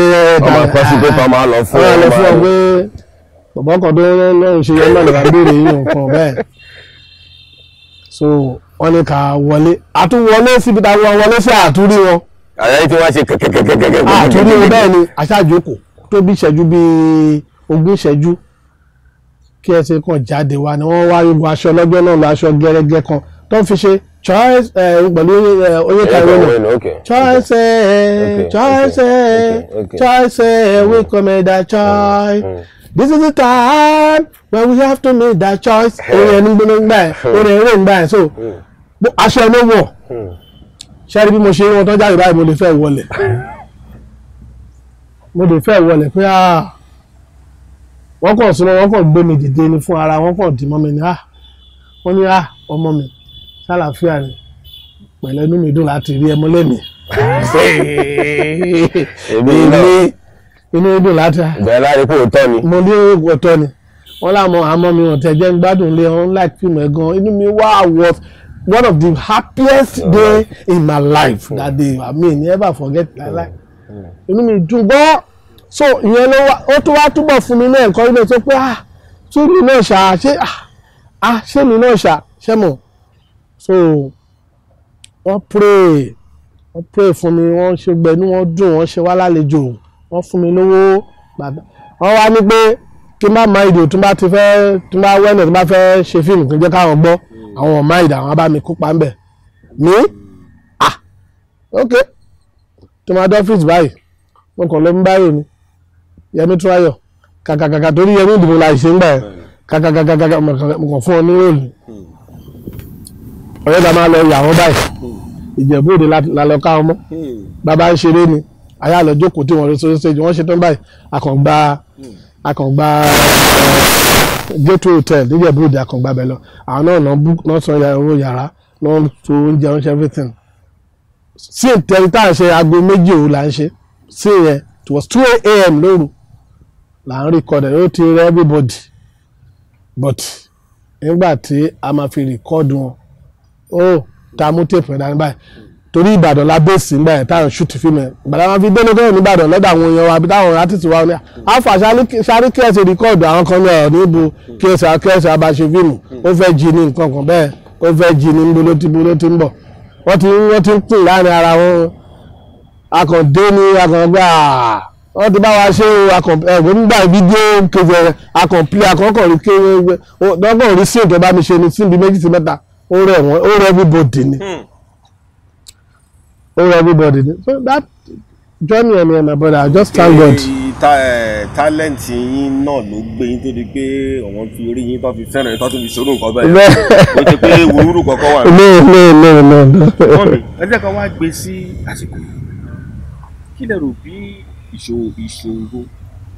S1: ọmọ ẹ̀kọ́ sí pé máa lọ fún
S2: ọ lọ fún ọ pé bàbá ọkọ̀ tó lọ́rùn ṣe yẹn náà lọ́ba béèrè yìí nǹkan bẹ́ẹ̀ so wọ́n ní ká wọlé àtúwọlé síbi tá a wọlé sí àtúrí wọn
S1: àyà tí wọ́n ṣe kẹ̀kẹ̀kẹ̀kẹ̀kẹ̀.
S2: àtúrí wọn bẹ́ẹ̀ ni aṣáájókòó tó bí ìṣẹ́jú bíi 20 ìṣẹ́jú kí ẹ ṣe kàn jáde wá ni wọ́n wá yóò aṣọ lọ́jọ́ náà lọ aṣọ gẹ́rẹ́gẹ́ kan tó ń fi ṣe choice pẹ̀lú Onyeka Iweno choice choice choice we come that choice this is the time when we have to make that choice orin ẹni gbóná gbà ẹ orin eré gbà ẹ so aṣọ ẹni wọ̀ ṣẹ́rí bí mo ṣe wọn tó jáde báyìí mo lè fẹ́ wọlé mo lè fẹ́ wọlé pé wọ́n kàn súnmọ́ wọ́n kàn gbé mi dìde ni fún ara wọ́n kàn dì mọ́ mi ni wọ́n ní ọmọ mi ṣàlàáfíà ni pẹ̀lẹ́ inú mi dùn láti rí ẹmọ lẹ́mìí
S1: èmi
S2: inú mi dùn láti.
S1: Bẹ́ẹ̀ láti pé òótọ́ ni.
S2: Mo ní òótọ́ ni wọ́n láwọn àmọ́ mi ò tẹ̀ jẹ́ ń gbádùn lé wọn láì fíìmù ẹ̀ gan inú mi wá was one of the happiest day in my life that day. I mean never forget my life. Inú mi dùn gan so ìyẹn ló wá ó tún wá túbọ̀ fún mi ní ẹ̀kọ́ ilé tó pé ṣé mi náà ṣá ṣé ṣé mi náà ṣá ṣé mọ̀ so wọ́n pray wọ́n pray fún mi wọ́n ṣe gbẹ̀nú wọ́n dùn wọ́n ṣe wá lálejò wọ́n fún mi lówó gbàgbà wọ́n wá ní pé kí n má má ìdò tó bá ti fẹ́ tó bá wẹ́nà tó bá fẹ́ ṣe fíìmù kí n jẹ́ káwọn gbọ́ àwọn ọ̀ma ìdò àwọn bá mi kópa ńbẹ̀ ní ok tó máa dé ọ́fíìsì báyìí mo kàn ló ń báyò ni Yẹmí Túnráyọ̀ kàkàkàkà torí Yẹmí ìdìbò la ṣe ń gbà ẹ̀ kàkàkàkà mo kàn fún ọ ní róòlù ọ̀rẹ́ ta máa lọ yà wọ́n báyìí Ìjẹ̀bú Òde la lọ ká wọn mọ́ bàbá ń ṣeré ni àyà lọ jókòó tí wọ́n sọ ṣe wọ́n ṣe tán báyìí akọ̀ǹgbà akọ̀ǹgbà Gateway Hotel níjẹ̀bú Òde akọ̀ǹgbà bẹ̀ lọ àwọn náà náà san owó yàrá náà tó oúnjẹ oúnjẹ everything sí ìtẹ́rí tá à ń ṣe aago 2 òru là ń ṣe sí yẹn it was 2 a.m. lóru là ń record ẹ̀ ó ti rẹ everybody but nígbà tí a máa fi record wọn ó ta mú tape rẹ̀ dání báyìí torí Ìbàdàn la bẹ́ẹ̀sì ńgbà yẹn táwọn shoot fíìmù ẹ̀ Ìbàdàn máa fi délé kọ́yọ̀ nìbàdàn lọ́dọ̀ àwọn èèyàn wa àbí táwọn artist wa ní alpha sáré kí ẹ ṣe record àwọn kan ní ọ̀rọ̀ níbo kí ẹ ṣe kí ẹ ṣe abáṣe fíìmù ó fẹ́ jí ní nǹkan kan bẹ́ẹ̀ ó fẹ́ jí ní níbo ló ti bo ló ti ń bọ̀ wọ́n ti ń kùn láàrin ara wọn akàndé ni akàngbà wọ́n ti bá wa ṣe ẹ̀gbọ́n nígbà fídíò kejì akànplé akọ́kọ̀ rí dọ́gbọ̀n rí sí ìjọba mi ṣe ni síbi 2 sí 3 ó rẹ̀ wọ́n ó rẹ̀ everybody ni ó rẹ̀ everybody ni so that journey and my brother I just thank God.
S1: Talent yín náà ló gbé yín tó di pé àwọn fi orí yín tó fi fẹ́ràn yín tó tún fi ṣòro nǹkan báyìí ó ti pé wúrúwúrú kọ̀ọ̀kan wà.
S2: No no no no.
S4: Wọ́n mi ẹ jẹ́ ká wá gbé sí àsìkò yìí kí lẹ rò bí ìṣòro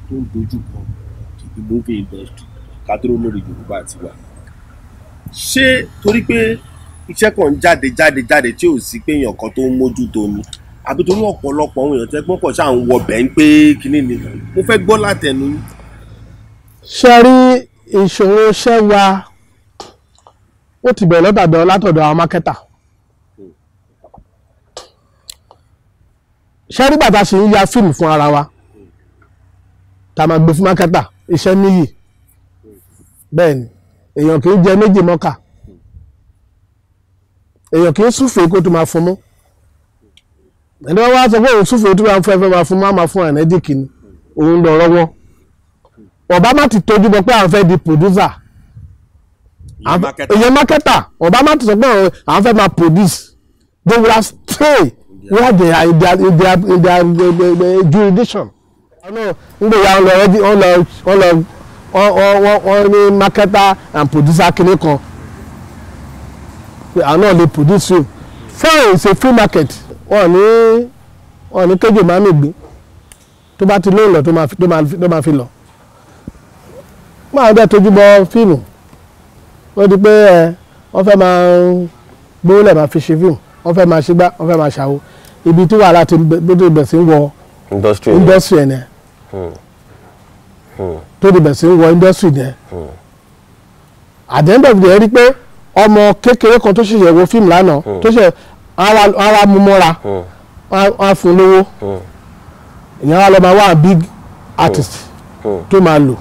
S4: tó ń dojú kọ the movie industry ká dúró lórí Yorùbá àti wa ṣé torí pé iṣẹ́ kan ń jáde jáde jáde tí ò sí pé èèyàn kan tó ń mójútó ni àbí torí ọ̀pọ̀lọpọ̀ àwọn èèyàn tẹ́gbọ́n pọ̀ ṣáà ń wọ bẹ́ẹ̀ ń pé kinní ni mo fẹ́ gbọ́ látẹnu.
S2: Ṣe rí ìṣòro iṣẹ́ wa ó ti bẹ̀rẹ̀ látọ̀dọ̀ àwọn mákẹ́tà ṣe rí bàtà ṣì ń ya fíìmù fún ara wa tá a máa gbé fún mákẹ́tà iṣẹ́ níyì bẹ́ẹ̀ ni èèyàn kì í jẹ méjì mọ́kà èèyàn kì í súfèé kó tó máa fún mú ẹni wọ́n wá sọ pé òun súfèé tó máa fún ẹfẹ́ máa fún máa fún ẹ̀nẹ́dìkì ni òun lọ rọ́wọ́ ọba má ti tójú bọ pé àwọn fẹ́ di producer èèyàn mákẹ́tà ọba má ti sọ pé àwọn fẹ́ máa produce they will have stay Where they are in their jurisdiction. Ọ̀nà ń gbé ya lọ wọ́n lọ wọ́n lọ wọ́n wọ́n ní marketer and producer kìíní kan pé àwọn náà lè produce film. Fine, it's a free market. Wọ́n ní kéjò máa ń gbé tó bá ti lóyún lọ tó máa fi lọ máa dẹ́ tójú bọ fíìmù. Ó di pé ẹ wọ́n fẹ́ máa gbówó lẹ̀ máa fi ṣe fíìmù, wọ́n fẹ́ máa ṣe gbá, wọ́n fẹ́ máa ṣàwo. Ibi tí wàhálà ti bó ti bẹ̀ sí ń wọ
S1: industry.
S2: Industry ẹ̀ nìyẹn tó ti bẹ̀ sí ń wọ industry yẹn. At the end of the day, rí pé ọmọ kékeré kan tó ṣẹ̀ṣẹ̀ wo fíìmù lánàá, tó ṣe ara mú mọ́ra, wọ́n á fún lówó. Ìyẹn wá lọ máa wá big artist tó máa lò.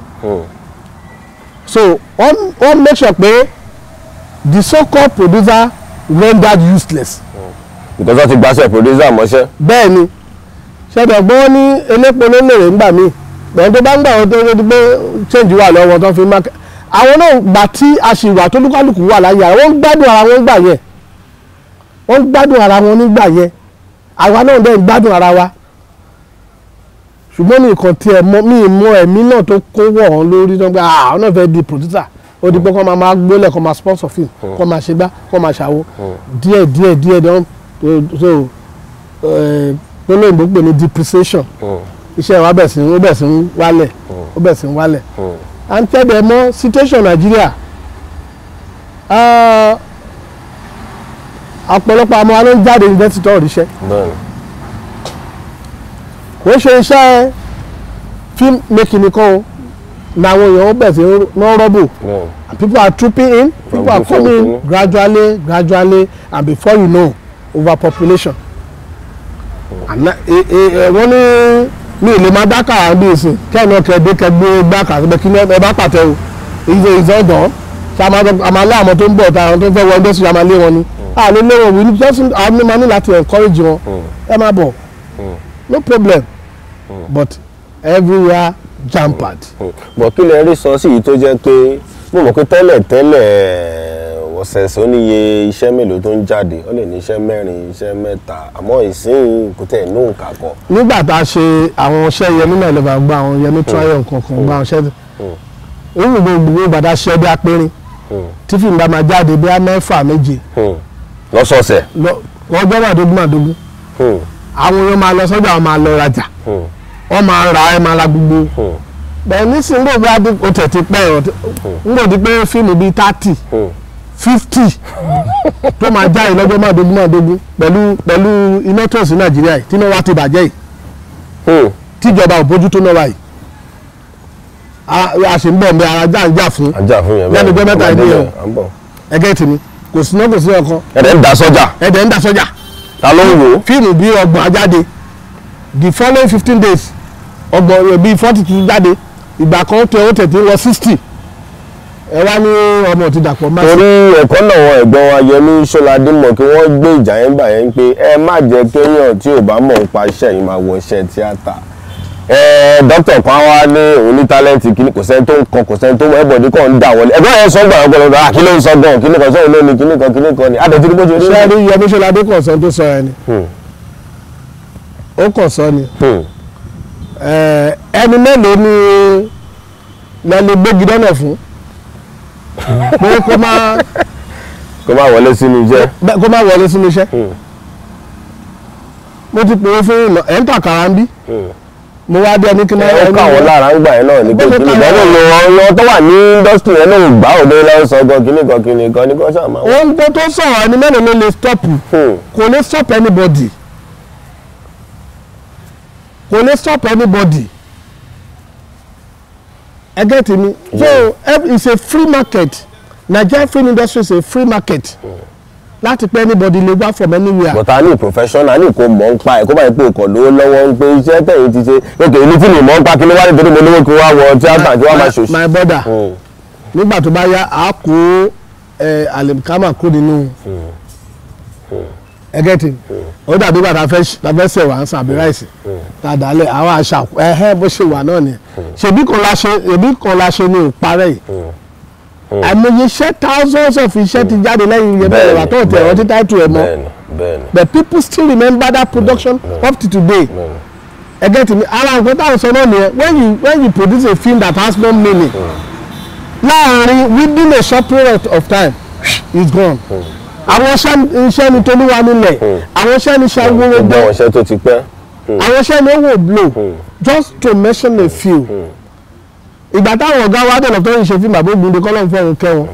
S2: So wọ́n make sure pé the so called producer rendered useless.
S1: Because wọ́n ti gbaṣẹ́ producer mọ́ṣẹ́.
S2: Bẹ́ẹ̀ ni. Ṣẹ̀dọ̀ gbọ́n ní elépo ló lèrè ńgbà míì pẹ̀lú tó bá ń gbà wọn tó di pé change wà lọ́wọ́ tó fi market. Àwọn náà gbà tí a sì wà tó lúkálùkù wà láyé ara wọ́n ń gbádùn ara wọn gbà yẹn, wọ́n ń gbádùn ara wọn nígbà yẹn. Àwa náà dẹ̀ ń gbádùn ara wa, ṣùgbọ́n mi kàn tiẹ̀ mọ mi mọ ẹ̀mí náà tó kó wọ̀ ọ́n lórí tó ń gbà àwọn náà fẹ́ di producer. Ó di pé kọ́ máa máa gbólẹ̀, kọ́ máa sponsor film, kọ́ máa ṣe gbá, kọ́ máa ṣàwo díẹ̀ díẹ̀ díẹ̀ dán. So gbólóyìnbó pè ní depreciation. Iṣẹ́ wa bẹ̀ sí ó bẹ̀ sí ń wálẹ̀, ó bẹ̀ sí ń wálẹ̀. À ń tẹ́bẹ̀ mọ́ situation Nàìjíríà. Ọ̀pọ̀lọpọ̀ àwọn ọmọ ló ń jáde yunifásitì tó ríṣẹ́. Kò ń ṣe iṣẹ́ film making nìkan o làwọn èèyàn bẹ̀ sí ń rọ́bù. And people are trooping in, people are coming gradually, gradually, and before you know, overpopulation. Wọ́n ní mi ì lè máa dákà bí ìsìn kẹ́ẹ̀nà kẹ́ẹ̀dé kẹ́gbé gbáka síbẹ̀ kí ẹ bá pàtẹ o. Ìṣe ọ̀dàn ṣe a máa lé àwọn tó ń bọ̀ tá àwọn tó ń fẹ́ wọ industry, a máa lé wọn ni a lè lé wọn. We just a máa ní láti encourage wọn, ẹ máa bọ̀, no problem, but everywhere jam packed.
S1: Bọ̀ kí lẹ rí sọ sí yìí tó jẹ́ pé mo mọ̀ pé tẹ́lẹ̀ tẹ́lẹ̀ ọ̀sẹ̀ẹ̀sẹ̀ ó níye iṣẹ́ mélòó tó ń jáde, ó lè ní iṣẹ́ mẹ́rin, iṣẹ́ mẹ́ta, àmọ́ ìsín kò tẹ̀ ní òǹkà kan.
S2: Nígbà tá a ṣe àwọn iṣẹ́ Yẹmí náà lọ́ba gba àwọn Yẹmí trial kankan gba àwọn iṣẹ́ òun gbogbo gbàdá ṣe bí apẹ́rín tí fíìmù bá máa jáde bí i mẹ́fà, méje.
S1: Lọ́sọ̀ọ̀sẹ̀.
S2: Ọjọ́ màdógún màdógún, àwọn èèyàn máa lọ sọ́jà, wọn máa lọ rajà, wọ́n máa ra ẹ máa ra gbogbo bẹ́ẹ̀. Nísìnyí gbogbo adé o tẹ̀ ti pẹ́ ń gbòdì pé fíìmù bíi 30, 50 tó máa jáde lọ́jọ́ màdógún màdógún pẹ̀lú iná tó sí Nàìjíríà yìí, tí iná wa ti bàjẹ́ yìí, tíjọba ò bójútó náà wà yìí, a sì ń bọ̀ nbẹ ara já ń jà fún
S1: ajá fún yẹn.
S2: Lẹ́nu ọjọ́ mẹ́ta ìdí yẹn ẹgẹ́ tèmi kò sí náà, kò sí ọkàn.
S1: Ẹ̀dẹ̀ ń da sọ́jà.
S2: Ẹ̀dẹ̀ ń da sọ́jà.
S1: Ta ló ń wò ó?
S2: Fíìmù bíi 30 ajáde, the following 15 days 30 bíi 40 tuntun jáde. Ìgbà kan tẹ ó tẹ̀tí wọ 60. Ẹ wá ní ọmọ ti dàpọ̀ má sí.
S1: Torí ẹ̀kọ́ náà wọn ẹ̀gbọ́n wa Yẹmí Ṣọ́ládé mọ̀ kí wọ́n gbé ìjà yẹn gbà yẹn pé ẹ má jẹ́ kéèyàn tí ò bá mọ̀ ń pa iṣẹ́ yìí máa wọ iṣẹ́ tíátà. Ẹ dókítà kan wá ní òun ní talent kíní, kò sẹ́ni tó ń kọ, kò sẹ́ni tó mọ̀, everybody kàn ń dà wọlé. Ẹ̀gbọ́n yẹn sọ gbà ọgbọ́n lọ́dọ̀ kí ló ń sọ gan, kíní kan sọ́run lónìí, kíní kan kíní kan ni àdètí bó ṣe rí.
S2: Ṣé rí Yẹmí Ṣọ́ládé kàn sọ tó sọ ẹ ni, ó kàn sọ ni. Ẹni mélòó ni lẹ́nu gbégi dọ́nà fún pé kó má
S1: kó má wọlé sínú iṣẹ́.
S2: Kó má wọlé sínú iṣẹ́? Mo ti pè é fún ìlọ ẹ̀ ń tàkàrà ń bí mo wá dé ẹni kí n máa
S1: Ó kà wọ́n lára ń gbà yẹn náà ní pé
S2: Bó ṣe
S1: kíní
S2: kà
S1: kan
S2: wọ́n.
S1: ló lọ tó wà ní industry yẹn náà ò gbà òde lọ́wọ́ sọ gan kíní kan kíní kan ní kó ṣáà máa wọ.
S2: Ohun tó tó sọ̀rọ̀, ẹni mélòó ló lè stop? Kò lè stop anybody, kò lè stop anybody. Ẹ get me? So it's a free market. Nigerian film industry is a free market láti pé anybody lè wá from anywhere.
S1: But a ní professional ní kò mọ̀ ń pa ẹ̀, kó bá yẹ pé kò lówó lọ́wọ́ ń pé iṣẹ́ tẹ̀yìn ti ṣe lókè ìlú tí mi mọ̀ ń pa kí ló wá nítorí mo lówó kí wọ́n á wọ tíátà kí wọ́n á máa ṣòṣì.
S2: My brother, nígbà tó bá yá, a kó ẹ alimkama kó nínú ẹ get it. Ó dàbí ìgbà tá a fẹ́ sẹ̀ wá ń sàn àbí rice tá a dálẹ̀ àwọn àṣà ẹ̀hẹ́ bó ṣe wà náà ni. Ṣèbí kan la ṣe ní ìparẹ́ yìí. Àìmọye iṣẹ́, thousands of iṣẹ́ ti jáde lẹ́yìn yẹn bẹ́ẹ̀ wà tó tẹ̀ ọ́ títà ètò ẹ̀ mọ́.
S1: Bẹ́ẹ̀ni,
S2: But people still remember that production up to today. Ẹ get me? Ara nǹkan táwọn sọ náà nìyẹn. When you produce a film that has no meaning, láàrin within a short period of time, it's gone. Àwọn iṣẹ́ ni Tolúwa nílẹ̀, àwọn iṣẹ́ ni Ṣàwòrò
S1: gbọ́, àwọn iṣẹ́ tó ti pẹ́.
S2: Àwọn iṣẹ́ ni owó blow, just to mention a few. Ìgbà táwọn ọ̀gá wa dẹ̀ lọ tó ń ṣe fíìmù àbógbóndé kọ́lọ́ fún ọ̀run kẹwọn,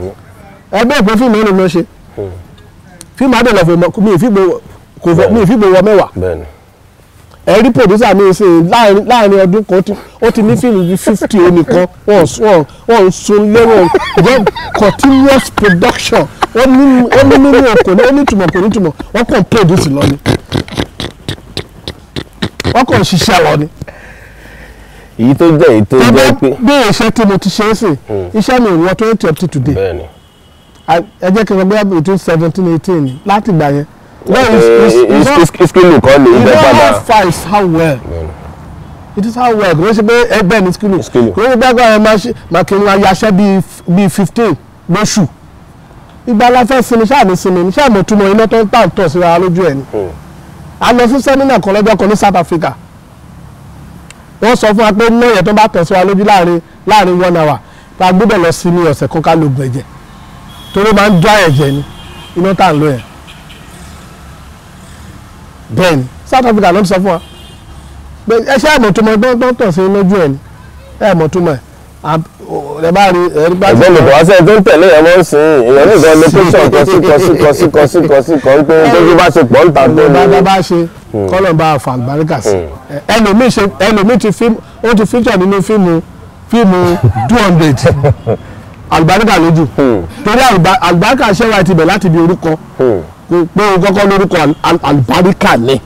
S2: ẹgbẹ́ ìpín fíìmù ẹni ló ṣe fíìmù adẹ̀lọ́fọ̀ mi ìfìgbò wọ 10. Ẹ̀rí producer mi ṣe láàrin ọdún kan, ó ti ní fíìmù bíi 50 onìkan. Wọ́n ń sun léwọ̀n jẹ́ continuous production. Wọ́n ní nínú kò ní, ó ní ìtumọ̀, kò ní ìtumọ̀, wọ́n kàn produce lọ ni, wọ́n kàn ṣiṣẹ́ lọ ni.
S1: Èyí tó jẹ́ pé
S2: bí iṣẹ́ tí mo ti ṣe é sìn, iṣẹ́ mi ò wọ 20 up to today. Ẹ jẹ́ kí n sọ bóyá between 17, 18 láti ìgbà yẹn.
S1: Skill kọ́ ni ibẹ̀ padà.
S2: How far is how well it is, how well. Kò ní ṣe pé ẹgbẹ́ ní skill, kò ní ṣe pé ẹgbẹ́ ẹ máa ṣe máa kí n máa yaṣẹ́ bíi 15 lóṣù. Ìgbà la fẹ́ sinmi? Ṣáà ní sinmi, ṣáà mọ̀ túmọ̀ iná tó ń tà ń tọ̀ síra lójú ẹ̀ ni. A lọ fún seminar kan lọ́jọ́ kan ní South Africa. Wọ́n sọ fún wa pé iná yẹn tó bá tẹ̀ sí wa lójú láàrin one hour, ta gbọ́dọ̀ lọ sinmi ọ̀sẹ̀ kan, ká lo ògùn ẹ̀jẹ̀, torí ó máa ń dry ẹ̀jẹ̀ ni iná tá à ń lò yẹn. Bẹ́ẹ̀ ni, South Africa ló ti sọ fún wa pé ẹ ṣe àmọ̀túnmọ̀ tó ń tọ̀ sí lójú ẹ̀ ni, ẹ mọ̀túnmọ̀ ẹ̀, ẹ bá rí ẹ bá.
S1: Ẹ̀gbọ́n mi, kò wá sẹ́ni tó ń tẹ̀lé ẹ̀ mọ́ sí i. Èèyàn nìkan location kan sí kan sí kan sí kan sí kan sí kan pé tójú bá ṣe pọ̀ ń ta tó
S2: ní.
S1: ní.
S2: Bá ṣe kọ́lọ̀ bá fa àlùbáríkà sí ẹlòmíì, ṣe ẹlòmíì ti fíìmù, ó ti feature nínú fíìmù 200, àlùbáríkà lójú, torí àlùbáríkà ṣẹ́wà ti bẹ̀ láti ibi orúkọ pé o kọ́kọ́ lórúkọ àlùbáríkà ni.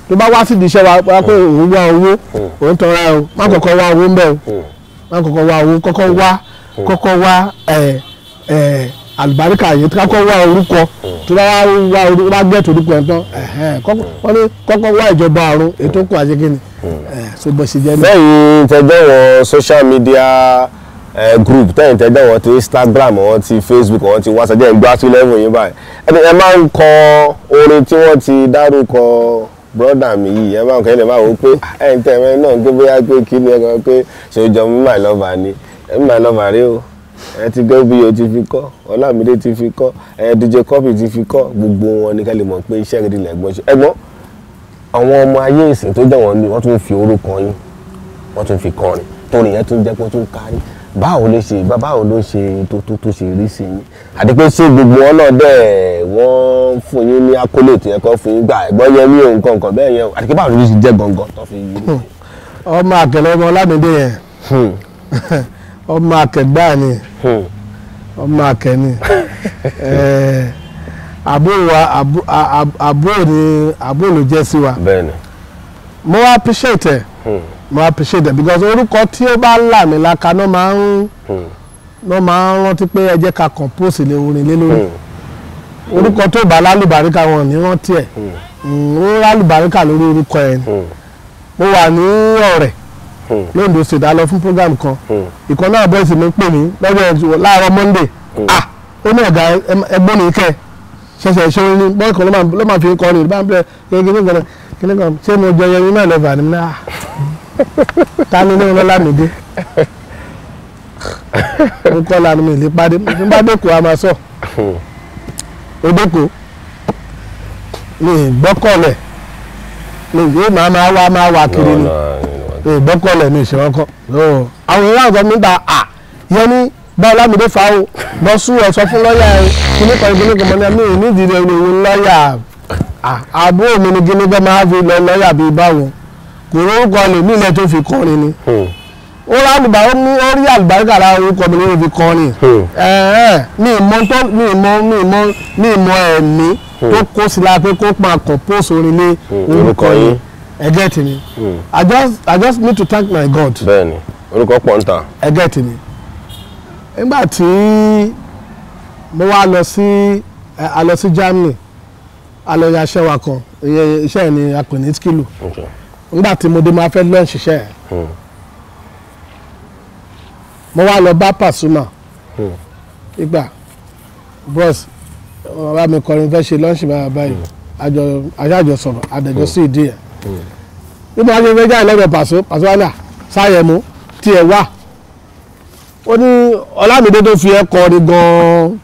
S2: Tó bá wá sídìí iṣẹ́ wa wá pé òun wá owó, òun tọra ẹ o, má kọ́kọ́ wá owó ń bẹ̀ o, má kọ́kọ́ wá owó, kọ́kọ́ wá ẹ ẹ àlùbáríkà yẹn, kọ́kọ́ wá orúkọ. Tó bá wá orúkọ, bá gẹ̀ẹ́tì orúkọ ẹ̀ tán, wọ́n ní kọ́kọ́ wá ìjọba ọ̀run, ètò kù àṣekínni so bó ṣe jẹ́ ní.
S1: Lẹ́yìn tẹjọ́ wọn social media group, tẹ́yìn tẹjọ́ wọn ti Instagram, wọn ti Facebook, wọn ti WhatsApp, jẹ́ ìgbà sí level yín báyìí, ẹ máa ń kọ orin tí wọ́n ti dárúkọ brother mi yìí. Ẹ máa ń kọ́, ẹ lè máa wò ó pé ẹ ń tẹ́ ẹ náà gbé bóyá pé kí ni ẹ kàn pé ṣe ó jọ my lover ni, ẹ my lover rí o. Ẹ ti gbé bí o ti fi kọ́, Ọlámídé ti fi kọ́, ẹ DJ Cuppy ti fi kọ́, gbogbo wọn ní ká lè mọ̀ pé iṣẹ́ gidi lẹ́gbọ́n ṣe. Ẹ̀gbọ́n, àwọn ọmọ ayé ìsìn tó jẹ́ wọn ni wọ́n tún fi orúkọ yín, wọ́n tún fi kọrin, torí yẹn tún jẹ́ pé ó tún kárí. Báwo ló ṣe, báwo ló ṣe tó ṣe rí sí yín? Àti pé ṣé gbogbo wọn náà dẹ̀ wọ́n fún yín ní akóló tó yẹ kó fún yín gbà, ẹ̀gbọ́n yẹn ní òun kankan bẹ́ẹ̀ yẹn? Àti pé báwo ló ṣe jẹ́ gangan tó fi yín?
S2: Ọmọ àkẹlẹ, ọmọ Ọlámídé yẹn, ọmọ akẹgbà ni, ọmọ akẹni, àbúrò wa, àbúrò ni, àbúrò ló jẹ́ sí wa. Mo appreciate ẹ, mo appreciate ẹ, because orúkọ tí ó bá là mí láka náà máa ń rántí pé ẹ jẹ́ ká compose lé orin lé lórí. Orúkọ tó bá lálùbáríkà, wọn ní rántí ẹ̀. Ó lálùbáríkà lórí orúkọ ẹ̀ ni. Mo wà ní Ọ̀rẹ́ lóńdó State, a lọ fún program kan. Ìkan náà boys mi pè mí lọ́jọ́ láàárọ̀ Monday. Ah, ó ní ọ̀gá, ẹgbọ́n mi kẹ́ ṣẹ̀ṣẹ̀ ṣe orin ní bọ́ọ̀lù kan ló máa fi kọ́ ni bá ń bẹ̀rẹ̀ kíní kan kíní kan. Ṣé mo jẹ yẹmi náà lọ́fà ni? Ah, ta ni ní Ọlámídé? Mo kọ́ lanu mi lè pàdé mo bá dẹ́kọ̀, a máa sọ ó dẹ́kọ̀ mi gbọ́kọ̀lẹ̀ mi yóò máa wá kiri ni mi gbọ́kọ̀lẹ̀ mi ìṣèwọ́kọ̀. Àwọn èèyàn àgbà mi gba à yẹn ní bá Ọlámídé fa o, lọ sún ọ, sọ fún lọ́ọ̀yà ẹ kíní kan kíní kan. Mọ́ ní mi nídìí rẹ̀ ní òun lọ́ọ̀yà. Àbúrò mi ni kíní kan máa fi lọ lọ́ọ̀yà bíi báwọn kò lórúkọ lè mí ilẹ̀ tó fi kọrin ni. Ó rí àlùbá, ó ní ó rí àlùbáríkà lára orúkọ mi lórí fi kọrin. Mi ìmọ̀ tó mi ìmọ̀ mi ìmọ̀ mi ìmọ̀ ẹ̀mí tó kó sí la pé kó máa compose orin lé orúkọ yìí. Ẹ get mi? I just need to thank my God.
S1: Bẹ́ẹ̀ni, orúkọ pọ̀ ń ta.
S2: Ẹ get mi? Nígbà tí mo wá lọ sí a lọ sí Germany, a lọ ya iṣẹ́ wa kan, iṣẹ́ ni a pè ní skilu. Nígbà tí mo dé, máa fẹ́ launch iṣẹ́ ẹ̀, mo wá lọ bá Pasuma ìgbà, bros, Bá mi kọrin fẹ́ ṣe lọ́ọ̀ṣì báyìí báyìí, àjọ sọ̀rọ̀ àdẹ̀jọ sí ìdí ẹ̀. Bí mo ṣe fẹ́ jáde lọ́dọ̀ Pàṣọ, Pàṣọ wà náà Sáyẹ̀mú tiẹ̀ wà, ó ní Ọlámídé tó fi ẹ́ kọrin gan-an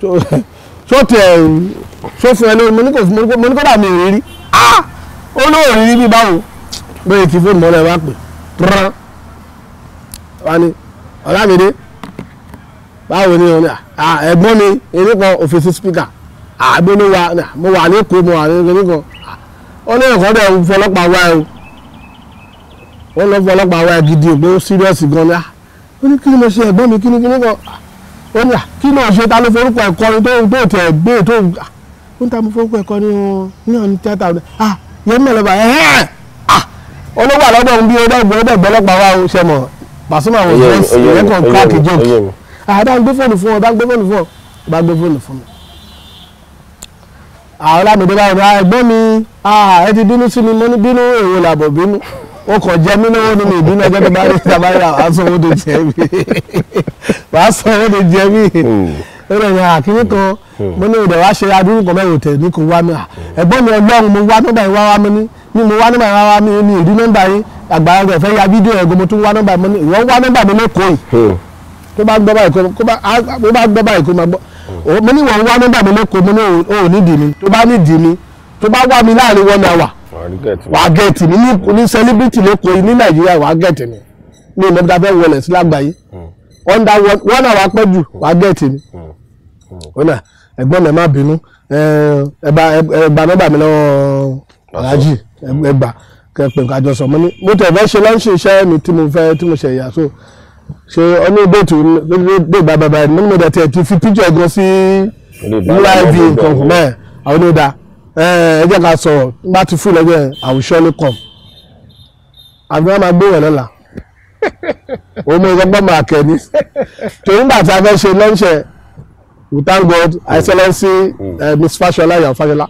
S2: tó tiẹ̀ tó fún ẹ lórí. Mo ní kò fún, mo ní kódà mi ò rí, ó lóò rí bí báwo bóyá ti fóònù mọ́lẹ̀ wá pè pọ́n wá ní Ọlámídé báwo ni ọ ní ẹ̀gbọ́n mi eré kan òfìsí spíkà àbí mo wà, mo wà ní Èkó, mo wà ní eré kan. Ó ní ẹ̀kọ́ dẹ̀ ń fọlọ́pàá wá ẹ o, ó lọ fọlọ́pàá wá ẹ gidi pé ó serious gan ni. Ó ní kí ni mo ṣe ẹ̀gbọ́n mi, kí ni kí ni kan? Ó ní kí ni o ṣe, ta ló forúkọ ẹ̀kọ́ ni tó tẹ̀ gbé tó ó ń ta mo forúkọ ẹ̀kọ́ ni ní ọ̀nì tíátà yẹn mẹ́lẹ̀ bá ẹ̀ olówó àlọ́dọ̀ ń bí ọdọ̀ gbọ́lọ́pàá wá o ṣe mọ̀ Pasuma was once ìyẹn kan crack a joke. Àdá ń gbé fóònù fún ọ, bá gbé fóònù fún ọ, bá gbé fóònù fún mi. Àwọn Ọlámídé báwo ni ẹ̀gbọ́n mi, ẹ ti bínú sí mi? Mo ní bínú èwo làbọ̀ bínú, o kàn jẹ mí lọ́wọ́ nínú ìbínú ẹjọ́ tó bá rí sábà rí àwọn aṣọ owó tó jẹ mí, wàá sọ owó tó jẹ mí. Ó lè yan àkíní kan. Mo ní ìdẹ̀ wá ṣe adúrú kan mẹ́rin tẹ̀ ní kò wá mi. Ẹ̀gbọ́n mi, Ọlọ́run, mo wá nọ́mbà yìí wá wá mi ní ní mo wá nọ́mbà yìí wá wá mi ní ìrí nọ́mbà yìí àgbà rẹ̀ fẹ́ ya fídíò ẹ̀gbọ́n, mo tún wá nọ́mbà. Mo ní ìwọ wá nọ́mbà mi lẹ́kọ̀ọ́ yìí, tó bá gbọ́ báyìí kó bá gbọ́ báyìí kó máa gbọ́. Mo ní wọ́n wá nọ́mbà mi lẹ́kọ̀ọ́, mo ní o ò nídìí mi, tó bá nídìí mi, tó bá wá mi láàrin 1 hour, wà á get mi ní celebrity lẹ́kọ̀ọ́ yìí ní Nàìjíríà, wà á get mi ní ìmọ̀bíta fẹ́ wọlé sí lágbàáyé under 1 hour pẹ́ jù, wà á get mi. Ó nà ẹ̀gbọ́n mi, ẹ má bínú, ẹ gba nọ́mbà mi lọ́wọ́ Alhaji, ẹ gbà kẹpẹ kájọ sọ. Mo ní mo tẹ̀ fẹ́ ṣe lọ́ńṣì iṣẹ́ mi tí mo fẹ́ tí mo ṣe yà so ṣe ọní déètì dé bàbá bàbá. Mo ní mo dẹ̀ tiẹ̀ ti fi píjọ gan sí live nǹkan kan mẹ́ẹ̀. Àwọn onídà ẹ jẹ́ ká sọ̀rọ̀ bá ti fún lọ́jọ́ àwùjọ ní kàn àbí wọ́n máa gbé yẹn lọ́la. Òun mo gbọ́ máa kẹ́ ni torí nígbà tí a fẹ́ ṣe lọ́ńṣẹ̀, we thank God, Excellency Miss Fashola, Ìyàwó Fashola,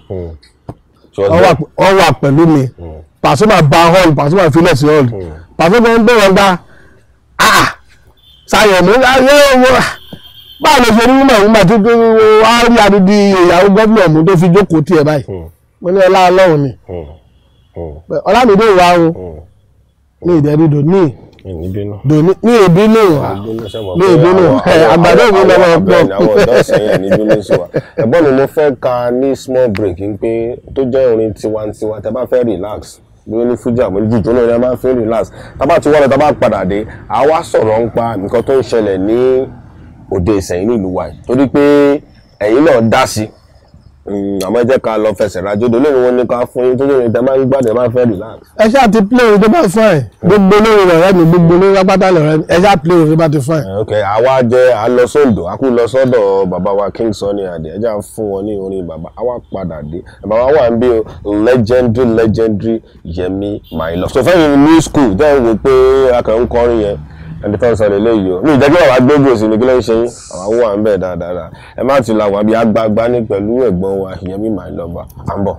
S2: wọ́n wà pẹ̀lú mi. Pasuma ba hall, Pasuma filẹ̀ sí hall, Pasuma ń bẹ̀rẹ̀ gba Sáyẹ̀mú báwo ló ṣe rí wúmọ̀ wúmọ̀ tó tó wá rí adúdí ìyàwó gómìnà mú tó fi jókòó tiẹ̀ báyìí. Mo ní ọlá Ọlọ́run ni Ọlámídé wà o ní ìdẹ́rí dòní dòní ní ìbínú ní ìbínú àgbàdo mi lọ́wọ́ pọ̀.
S1: Ẹ̀gbọ́n mi, mo fẹ́ ka ní small break ń pé tó jẹ́ orin tiwantiwa tẹ́ bá fẹ́ relax bí ó ní fújì àmọ́ jùjú náà ni a máa ń fẹ́ relax. Tá bá ti wá lọ, tá bá padà dé, a wá sọ̀rọ̀ ń pa nǹkan tó ń ṣẹlẹ̀ ní òde Ìsẹ̀yìn nílùú wa yìí torí pé ẹ̀yin náà dá sí i. Àmọ́ ẹ jẹ́ ká lọ fẹsẹ̀ rajó lórí wọn ní ká fún yín tó jẹ́ orin tẹ́ máa ń gbádùn, ẹ máa ń fẹ́ relax.
S2: Ẹ ṣáà ti play orin tó bá fine, gbogbo olórin ọ̀rẹ́ mi, gbogbo olórin pátá lọ̀rẹ́ mi, ẹ ṣáà play orin tó bá ti fine.
S1: Ok, àwa jẹ́ à lọ sóńdò, a kú lọ sọ́dọ̀ bàbá wa King Sunny Adé. Ẹ jẹ́ à fún wọn ní orin bàbá, àwa padà dé. Bàbá wa ń bí o, legendary, legendary Yẹmi My Love. So fẹ́yìn new school tẹ́ ń wò pé a kàn ń kọrin yẹn, ẹni tó ń sọ lélẹ́ yìí o, mi ìjẹ́ kí bàbá gbógun sí ni. Kí ló ń ṣe yín? Bàbá wà ń bẹ̀ dáadáa. Ẹ má ti la wà bí agbágbá ní pẹ̀lú ẹ̀gbọ́n wa Yẹmi My Love, à ń bọ̀.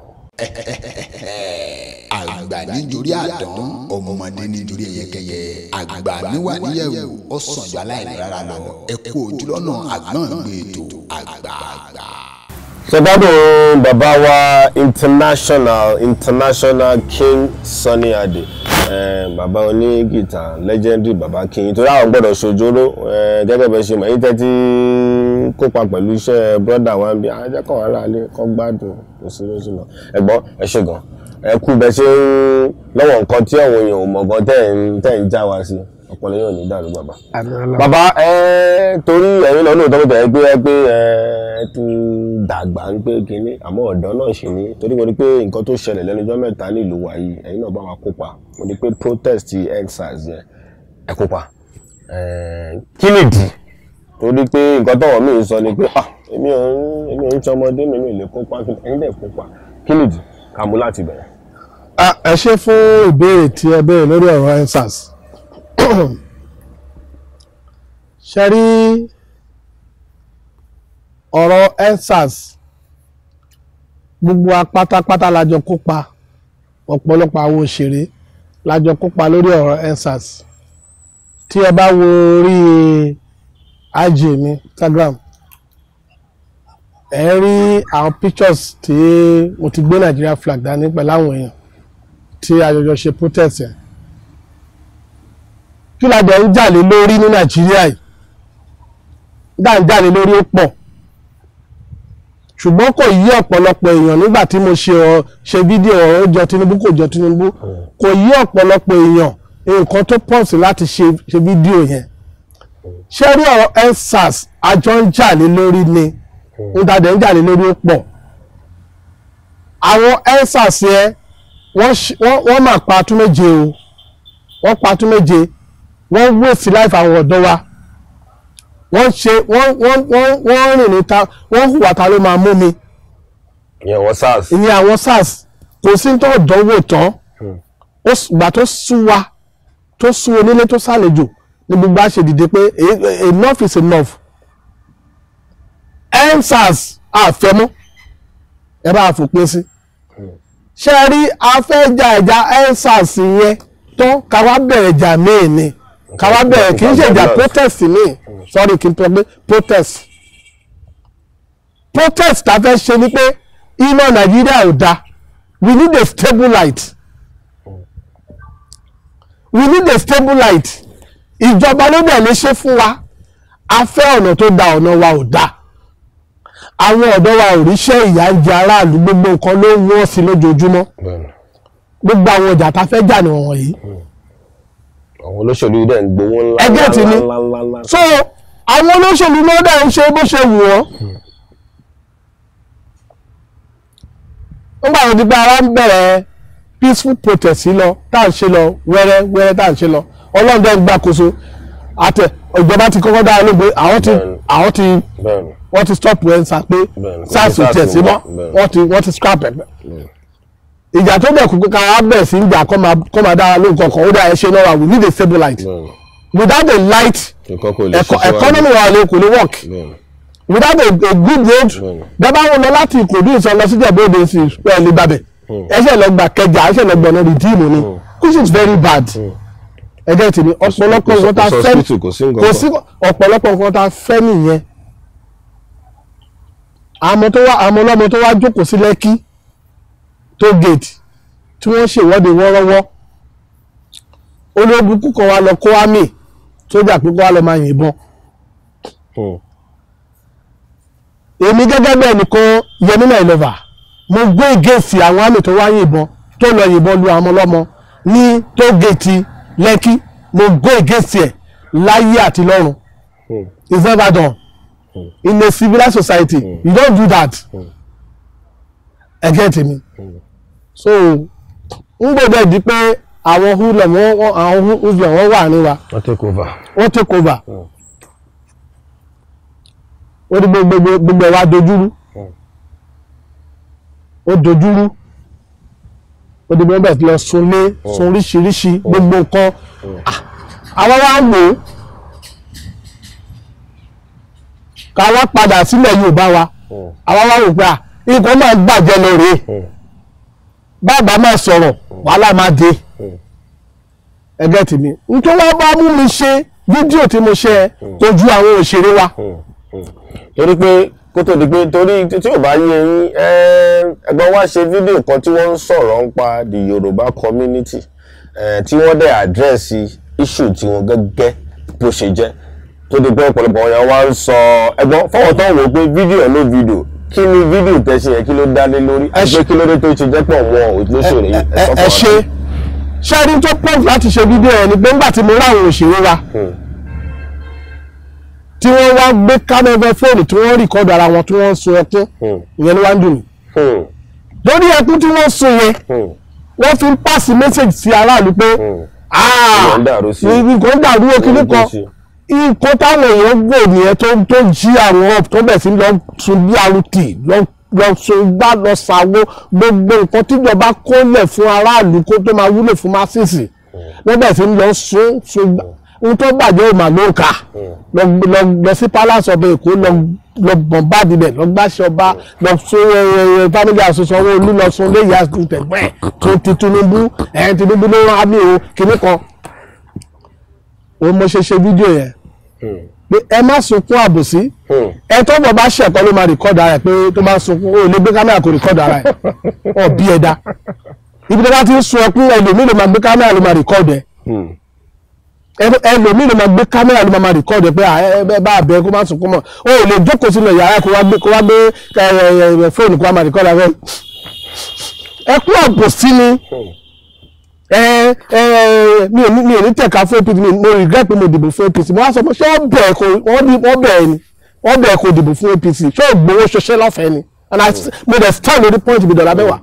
S3: Àgbà nítorí àdán, ọmọdé nítorí ẹyẹkẹyẹ, àgbà níwà níyẹ̀wò ó sàn ju aláìní rárá lọ. Ẹ kú ojúlọ́nà àgbọ̀n gbé ètò àgbààgbà.
S1: Ṣègbádùn bàbá wa international, international King Sunny Adé, bàbá oní gìtà, legendary bàbá King, torí àwọn gbọ́dọ̀ ṣojóró gẹ́gẹ́ bẹ́ẹ̀ ṣe mọ̀ èyí tẹ́tí kópa pẹ̀lú iṣẹ́ brother wa ń bí ajẹ́kọ̀ọ́ aráalé kọ́ gbádùn kò sí lóṣù lọ. Ẹ̀gbọ́n, ẹ ṣe gan, ẹ kú bẹ ṣe ń lọ́wọ́ nǹkan tí àwọn èèyàn ò mọ̀ gan tẹ́ ń já wa sí. Ọpọlọ yóò ní dàrú, bàbá. Bàbá ẹ, torí ẹ̀yin lọ lóòótọ́ bẹ̀rẹ̀ pé ẹ pé ẹ tún dàgbà ń pé kínní, àmọ́ ọ̀dọ́ náà sì ní torí mo rí pé nǹkan tó ṣẹlẹ̀ lẹ́nu ọjọ́ mẹ́ta nílùú wa yìí, ẹ̀yin náà bá wa kópa. Mo rí pé protest EndSARS yẹn, ẹ kópa. Kí nìdí? Torí pé nǹkan tọ̀wọ̀ mi sọ ni pé ah, èmi ò ń ṣọmọdé, mi ò lè kópa. Ẹ̀yin dẹ̀ kópa, kí nìdí? Ká mú láti bẹ̀rẹ̀.
S2: Ẹ ṣe fún ìbéèrè tí ẹ béèrè lórí ọ̀rọ̀ EndSARS. Ṣe rí ọ̀rọ̀ EndSARS, gbogbo wa pátápátá la jọ kópa, ọ̀pọ̀lọpọ̀ àwọn òṣèré la jọ kópa lórí ọ̀rọ̀ EndSARS. Tí ẹ bá wo orí IG mi, Instagram, Ẹ rí àwọn pictures tí mo ti gbé Nigeria flag dání pẹ̀lú àwọn èèyàn tí a jọjọ ṣe protest yẹn. Kí la dẹ̀ ń jà lé lórí ní Nàìjíríà yìí? Dá ń jà lé lórí ó pọ̀, ṣùgbọ́n kò yí ọ̀pọ̀lọpọ̀ èèyàn nígbà tí mo ṣe fídíò ọ̀rọ̀ jọ Tinubu kò jọ Tinubu, kò yí ọ̀pọ̀lọpọ̀ èèyàn nǹkan tó pọ̀ sí láti ṣe fídíò yẹn. Ṣé rí ọ̀rọ̀ EndSARS àjọ ń jà lé lórí ni, ń dàdẹ̀ ń jà lé lórí ó pọ̀. Àwọn EndSARS yẹn wọ́n máa pa tún méje o, wọ́n pa tún méje, wọ́n waste life àwọn ọ̀dọ́ wa, wọ́n ṣe wọ́n rìn níta, wọ́n hùwà ta ló máa mú mi.
S1: Ìyẹn àwọn SARS.
S2: Ìyẹn àwọn SARS kò sí tó dánwò tán. Ìgbà tó sú wa, tó sú onílé tó sàlejò ní gbogbo àṣẹ dìde pé enough is enough. EndSARS àfẹ́mọ́ ẹ bá fòpin sí. Ṣé rí afẹ́jà ẹ̀já EndSARS yẹn tán ká wá bẹ̀rẹ̀ jà míì ni, ká wá bẹ̀rẹ̀ kì í ṣe ìjà protest míì, sorry kì í pẹ́ pé protest tá a fẹ́ ṣe ni pé iná Nàìjíríà ò da, we need a stable light, we need a stable light. Ìjọba ló dẹ̀ lè ṣe fún wa. A fẹ́ ọ̀nà tó da, ọ̀nà wa ò da, àwọn ọ̀dọ́ wa ò ríṣẹ́, ìyà ń jẹ aráàlú, gbogbo nǹkan ló ń wọ́n sí lójoojúmọ́, gbogbo àwọn ọjà tá a fẹ́ jà ní wọ̀nyí.
S1: Àwọn olóṣèlú yìí dẹ̀ ń gbowó ńlá.
S2: Ẹgẹ́ ti ní. So àwọn olóṣèlú ló dẹ̀ ń ṣe bó ṣe wù wọ́n. Nígbà tó di pé ara ń bẹ̀rẹ̀ peaceful protest lọ tá à ń ṣe lọ wẹ́rẹ́ wẹ́rẹ́ tá à ń ṣe lọ, Ọlọ́run dẹ̀ ń gbàkóso àtẹ ìjọba ti kọ́kọ́ dára lóògbé, àwọn ti wọ́n ti stop EndSARS pé SARS ò tiẹ̀ sí mọ́, wọ́n ti scrap ẹ̀. Ìjà tó dẹ̀ kú pé ká bẹ̀rẹ̀ sí ń jà kọ́ máa dára lóhùn kankan, ó dáa ẹ ṣe náà, we need a stable light. Without a light, economy wa lè kò lè work. Without a good road, bẹ́ẹ̀ wọn lọ láti Ìkòròdú ìsọ lọ sí Ìjẹ̀bú Òde sí ẹ̀ lè gbàbẹ̀, ẹsẹ̀ lọ gbà Kẹjà, ẹsẹ̀ lọ gbọ̀nà rìdíìmù ni, which is very bad. Ẹgẹ́ ti ní ọ̀pọ̀lọpọ̀ nǹkan tá a fẹ́, kò sí ọ̀pọ̀lọpọ̀ nǹkan tá a fẹ́ nìyẹn. Àmọ́ ọlọ́mọ tó wá jókòó sí Lẹ́kí tó gate tí wọ́n ṣèwọ́de wọ́ọ́rọ́wọ́, ológun kúkọ wa lọ kó àmì sójà pé kó wá lọ máa yìnbọn. Èmi gẹ́gẹ́ bẹ́ẹ̀ nìkan Yẹmí Nàìlọ́và, mo gbé gèèsì àwọn àmì tó wá yìnbọn tó lọ yìnbọn lu àwọn ọlọ́mọ ní tó gate Lẹ́kí, mo gbé gèèsì ẹ̀ láyé àti lọ́run. It's never done. In a civilized society, you don't do that. Ẹgẹ́ tèmi. So n gbọ́dọ̀ di pé àwọn hoodlum wọ́n wà ní wa.
S1: Wọ́n take over.
S2: Wọ́n take over. Ó di gbogbo ẹ̀ wá dojúrú. Ó dojúrú. Ó di gbogbo ẹ̀ lọ sunlé, sun oríṣiríṣi gbogbo nǹkan. Àwọn wa ń wò ó. Ká wá padà sílẹ̀ Yorùbá wa. Àwa wá wò pé à nǹkan máa ń bàjẹ́ lọ rèé, bàbá máa sọ̀rọ̀ wàhálà máa dé. Ẹgẹ́ tèmi nítorí wọ́n bá mú mi ṣe fídíò tí mo ṣe kojú àwọn òṣèré wa.
S1: Torí pé kó tó di pé torí tí ò bá yé yín, ẹ̀gbọ́n wa ṣe fídíò kan tí wọ́n ń sọ̀rọ̀ ń pa the Yorùbá community, tí wọ́n dẹ̀ àdírẹ́sì issue tí wọ́n gẹ́gẹ́ bó ṣe jẹ́, tó di pé ọ̀pọ̀lọpọ̀ ọ̀yàn wa ń sọ ẹ̀gbọ́n fọwọ́ tó ń wò pé fídíò ló fídíò, kí ni fídíò tẹ̀sí yẹn, kí ló dá lé lórí, àti kí ló dé tó ṣe jẹ́ pọ̀ wọn olóṣèré yìí?
S2: Ẹ ṣe ṣẹ́rí tó pọ̀ láti ṣe fídíò yẹn ni pé nígbà tí mo rí àwọn òṣèré wa tí wọ́n wá gbé kámẹ́fẹ́ fóònù tí wọ́n rìkọ́dù ara wọn tí wọ́n ń sun ẹkún, ìyẹn ló wá ń dùn mí. Lórí ẹkún tí wọ́n sun yẹn, wọ́n fi ń pàṣẹ mẹ́sẹ̀gì sí aráàlú pé nǹkan dàrú o, kíní kan nǹkan táwọn èèyàn gbò nìyẹn tó jí àwọn up tó bẹ̀ sí lọ sun bí arútì lọ sun gbá lọ sàwó gbogbo nǹkan tíjọba kó lẹ̀ fún aráàlú kó tó máa wúlò fún masisi wọ́n bẹ̀ sí lọ sun sun ohun tó bàjẹ́ ò mà ló ń kà lọ sí palace ọba Èkó lọ bọ̀m̀báàdì bẹ̀ lọ gbàṣẹ ọba lọ sun family house Sanwó-Olú lọ sun léyìí àtẹ̀gbẹ́ tó ti Tinubu ẹ̀ Tinubu ló rán àmì o kìnnì kan. Òun mo ṣe ṣe fídíò yẹn. Pé ẹ má sunkún àbòsí. Ẹ tó bọ̀ bá ṣẹ̀kọ́ ló máa record ara ẹ̀ pé tó bá sunkún, ó lè gbé kámẹ́rà kó record ara ẹ̀. Ọ̀ bí ẹ dá. Ibi tó bá ti ń sun ẹkún, ẹlòmíì ló máa gbé kámẹ́rà ló máa record ẹ̀. Ẹlòmíì ló máa gbé kámẹ́rà ló máa record ẹ̀ pé ẹ bá bẹ kó má sunkún mọ́. Ó lè jókòó sínú yàrá kó wá gbé fóònù kó wá máa record ara ẹ̀. Ẹkún àbòsí ni. Mi ò ní tẹ̀ka fún APC, mo regret pé mo dìbò fún APC. Mo wá sọ pé ṣé wọ́n bẹ̀ kó wọ́n bẹ̀ kó dìbò fún APC, ṣé ò gbowó ṣoṣẹ́ lọ́fẹ̀ẹ́ ni? And mo dẹ̀ stand lórí point mi dọ̀là mẹ́wàá.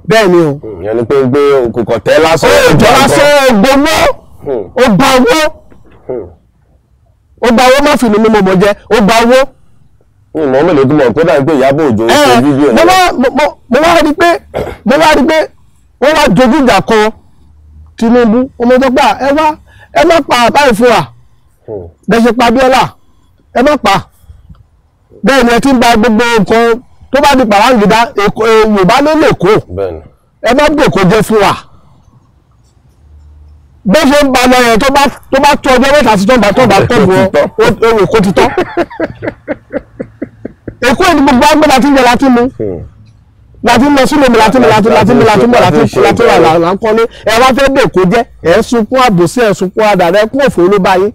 S2: Bẹ́ẹ̀ ni o.
S1: Ìyẹn ni pé gbé kòkò tẹ́ lásán.
S2: Ó jọ lásán, ó gbowó, ó gba owó, ó gba owó, má fi ni mo mọ̀ jẹ́, ó gba owó.
S1: Ìmọ̀ mélòó tó mọ̀ kó dà pé Ìyábọ̀ Òjó ṣe fídíò
S2: náà. Mo wá rí pé wọ́n wá dojú ìjà kọ Tinubu. Ọmọ tó gbà ẹ wá, ẹ má pa àbá ìfún wa bẹ́ẹ̀ ṣe pa Abíọ́lá, ẹ má pa. Bẹ́ẹ̀ ni ẹ ti ń ba gbogbo nǹkan tó bá di pàráǹgídá, Yorùbá ló lè kó, ẹ má bèkó jẹ́ fún wa. Bẹ́ẹ̀ ṣe ń ba lọ yẹn, tó bá tó ọjọ́ mẹ́ta sí tó ń bá tó bọ̀ Èkó ti tọ́. Èkó ni gbogbo agbẹ́ láti ń jẹ láti mú, láti lọ sílé mi, láti láti láti láti bọ̀ láti láti wà là ń kọ́lé. Ẹ wá fẹ́ bè kó jẹ́, ẹ sunkún àbòsí, ẹ sunkún àdàrẹ, kún òfò ló bá yín.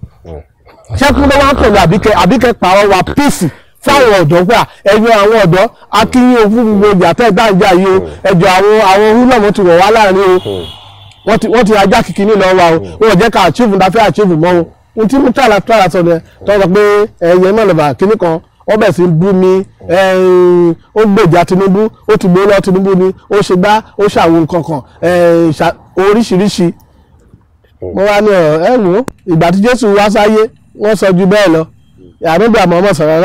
S2: Ṣẹ́kún ló wá ń pẹ̀lú àbíkẹ́ pààrọ̀ wà píìsì fáwọn ọ̀dọ́ pé ẹ̀yọ àwọn ọ̀dọ́ akínyìn òfin gbogbo ìjà tẹ́ gbá ìjà yìí o, ẹjọ́ àwọn húlọ̀mù ti wọ̀ wá láàrin o, wọ́n ti ajá kìkì nílọ wa o, wọ́n jẹ́ ká achieve dáfẹ́ achieve mọ́ o. Ohun tí Murtala tọ́ra sọ ni tọ́ sọ pé ẹ̀yẹ mọ̀lẹ́bà kíní kan wọ́n bẹ̀ sí bú mi, ó gbèjà Tinubu, ó ti gbé lọ Tinubu ni, ó ṣe gbá, ó ṣàwọn nǹkan kan oríṣiríṣi. Mo wá ní ọ̀rọ̀ ẹ wò ó, ìgbà tí Jésù wá sáyé wọ́n sọ ju bẹ́ẹ̀ lọ, àbíbí àmọ́ ọmọ sọ̀rọ̀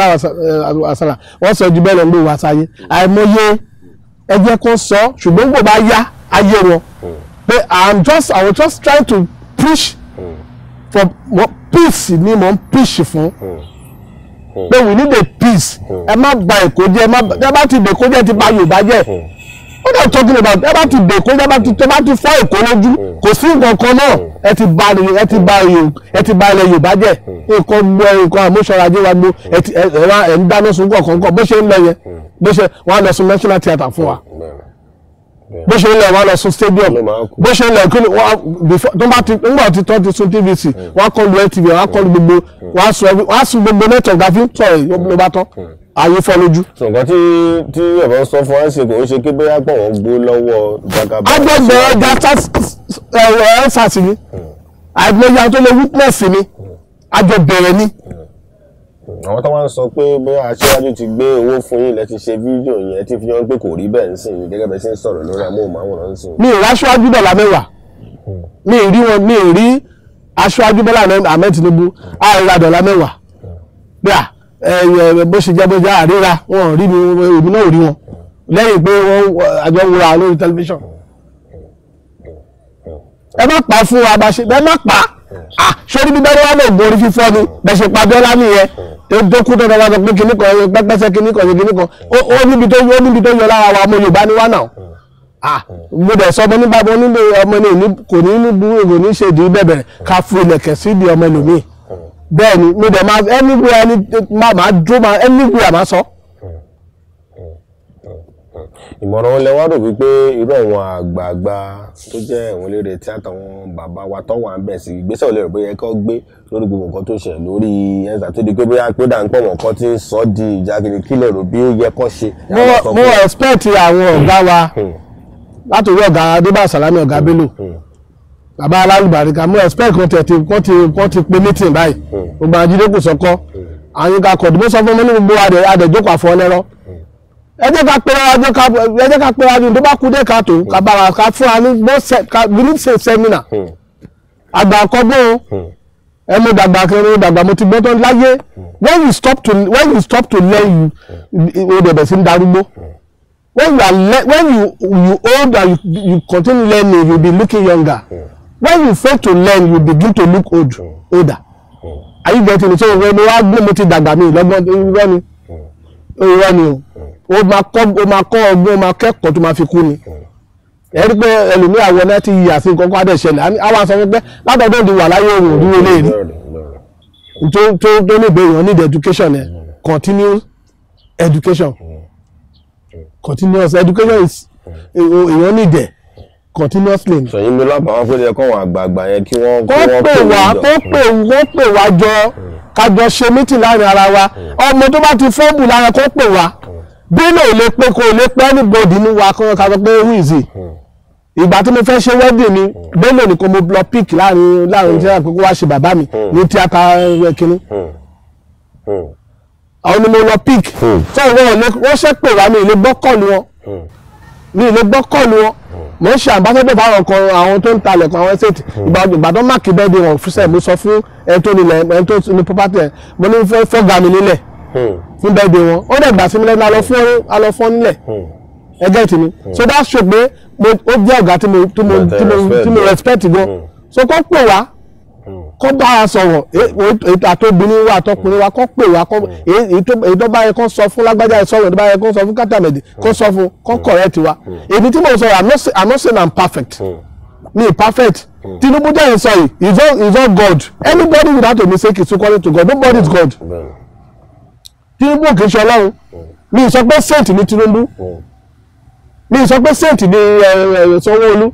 S2: àṣàlà wọ́n sọ ju bẹ́ẹ̀ lọ ló wá sáyé. Àìmọye ẹ jẹ́ kó sọ, ṣùgbọ́n kò bá yá ayé wọn pé I was just trying to preach for peace ni mo ń preach fún. Pé we need a peace. Ẹ má ba Èkó jẹ́, ẹ bá ti bèkó jẹ́ ti bà Yorùbá jẹ́. What are you talking about? Ẹ bá ti bèkó jẹ́, ẹ bá ti fọ́ Èkó lójú, kò sí nǹkan kan náà. Ẹ ti bà ilẹ̀ Yorùbá jẹ́. Nǹkan gbọ́, nǹkan àmúṣọra ajé wa gbó, ẹ ń dáná sun kọ̀ọ̀kan bó ṣe ń lọ yẹn, bó ṣe wọ́n á lọ sun National Theatre fún wa. Bó ṣe ń lọ wọ́n á lọ sun stadium. Bó ṣe ń lọ kí ni wọ́n tó bá ti ńgbà tí tó ti sun TVC, wọ́n á kọlu NTV, wọ́n á kọlu gbogbo, wọ́n á sun gbogbo network àfi ń sọ̀rọ̀ ló bá tán. Ayé fọ́ lójú.
S1: Nǹkan tí ẹ̀fọ́ sọ fún ẹ ṣe kò ń ṣe kí bóyá pọ̀ wọ́n gbó lọ́wọ́ Jagaban.
S2: Agbègbè ẹja ẹ́sàsì ni, àìmọye àwọn tó lè witness ni, àjọ bẹ̀rẹ̀ ni.
S1: Àwọn tó wá ń sọ pé bóyá aṣíwájú ti gbé owó fún yín lẹ ti ṣe fídíò yẹn, ti fi hàn pé kò rí bẹ́ẹ̀ ń sìn yín gẹ́gẹ́ bẹ́ẹ̀ ṣe ń sọ̀rọ̀ lórí amóhùnmáwòrán ń sìn.
S2: Mi ò rí aṣíwájú dọ̀là mẹ́wàá, mi ì rí wọn, mi ì rí aṣíwájú Bọ́lá Ahmed Tinubu àìra dọ̀là mẹ́wàá bí à bó ṣe jẹ́ bó jẹ́ àríra wọn ò rí mi, èmi náà ò rí wọn lẹ́yìn pé wọ́n àjọ wúra lórí tẹlifíṣàn. Ẹ má pa fún wa bá ṣe, ẹ má pa sórí bíbẹ́ wà lóògùn orí fífọ́ ni bẹ́ẹ̀ ṣe pa Abíọ́lá nìyẹn tó kú tó dára sọ pé kíní kan pẹ́pẹ́sẹ́ kíní kan kíní kan ó níbi tó yọ lára wa, ọmọ Yorùbá ni wá náà. Mo dẹ̀ sọ ọmọ ní bàbá onílé ọmọ ní kò ní ní burú, kò ní ṣe ìdí bẹ̀bẹ̀rẹ̀ ká fún ilẹ̀kẹ̀ sí ìdí ọmọ ẹlòmíì. Bẹ́ẹ̀ ni mo dẹ̀ máa anywhere ni máa dúró, máa anywhere máa sọ.
S1: Ìmọ̀ràn wọn lẹ wá rò wípé irú àwọn àgbààgbà tó jẹ́ àwọn eléré tíátà, àwọn bàbá wa tó wà ń bẹ̀ sí ìgbésẹ̀ olè rẹ̀ bóyá kó gbé lórí gbogbo nǹkan tó ṣẹlẹ̀ lórí ẹ̀sà tó di pé bóyá pé dà ń pọ̀ wọ́n kọ́ tí ń sọ di ìjà kiri, kí lè rò bí ó yẹ kó ṣe.
S2: Mo expect àwọn ọ̀gá wa látòrí ọ̀gá Adébáyọ̀ Sàlámì, ọ̀gá Bello, bàbá alálùbáríkà, mo expect kan ti pe meeting báyìí. Gbogbo àjídé kò sọkọ́ àyíká kọ̀dùmọ́ sọ fún mi ní gbogbo àdẹ̀jókòó àfọlẹ́rọ́. Ẹ jẹ́ ká pera ẹ jẹ́ ká pera ní tó bá kú dé ká tó ká bára ká fúnra ní we need seminar. Àgbà kọ́gbọ́n ẹ mo dàgbà kẹrin mo dàgbà mo ti gbọ́ tán láyé. When you stop to learn, you o dẹ̀bẹ̀ sí ń darúgbó. When you old and you continue learning, you be looking younger. When you fail to learn, you begin to look older. Are you getting it? So mo wá gbé mo ti dàgbà mi lọ́gbọ́n irọ́ ni, irọ́ ni o. Ó máa kọ́ ọgbọ́n, ó máa kẹ́kọ̀ọ́ tó máa fi kú ni. Ẹ rí pé ẹlòmíì àwọn náà ti yà sí nǹkan kó adé ṣẹlẹ̀, àwọn sọ pé látọ̀dọ̀ di wà láyé òun rí olè rí. Tó ní ìbéèrè, need education ẹ, continue education, continuous education is èèyàn need ẹ continuously.
S1: Sọyìn mi lábàá wọn pé ẹ kọ́ àwọn àgbààgbà yẹn kí wọ́n
S2: kó pè wá, kó pè wá jọ, kájọ ṣe meeting láàrin ara wa. Ọmọ tó bá ti fọ́ọ̀bù lára, kó pè wá. Bello ò lè pé, kó lè pé anybody nínú wa kó ká sọ pé, "Who is he?" Ìgbà tí mo fẹ́ ṣe wedding ni, Bello nìkan mo lọ pick láàrin tíátà pé kó wá ṣe bàbá mi ní tíátà kínní. Àwọn ni mo lọ pick. So wọn ò lè wọ́n ṣe pè wá. Mi ì lè gbọ́ call wọn, mi ì lè gbọ́ call wọn. Mo ń ṣe ambassador fáwọn kan, àwọn tó ń talẹ̀ kan, àwọn estate. Ìgbà tó mark birthday wọn fúnṣẹ́, mo sọ fún ẹni tó nílẹ̀, ẹni tó ní property ẹ̀, mo ní fẹ́ fọ́gà mi nílẹ̀ fún birthday wọn. Ó dẹ̀ gbà sí mi lẹ́nu, alọ́ fún nílẹ̀ ẹgẹ́ tì mí. So that show pé mo ó jẹ́ ọ̀gá tí mo respect gan. So kó pè wá, kó bá a sọ̀rọ̀, ètò àtòbìnrin wa, àtọkùnrin wa, kó pè wá, kó èyí tó bá yẹ kó sọ fún lágbájá sọ̀rọ̀, tó bá yẹ kó sọ fún kátàmẹ̀dì kó sọ fún, kó correct wa. Èmi tí mo sọ, I'm not saying I'm perfect. Me perfect? Tinubu jẹ́ ìsọ yìí is not God. Anybody without a mistake is equal to God. Nobody is God. Tinubu kì í ṣe Ọlọ́run. Mi sọ pé saint ni Tinubu, mi sọ pé saint ni Sanwó-Olú.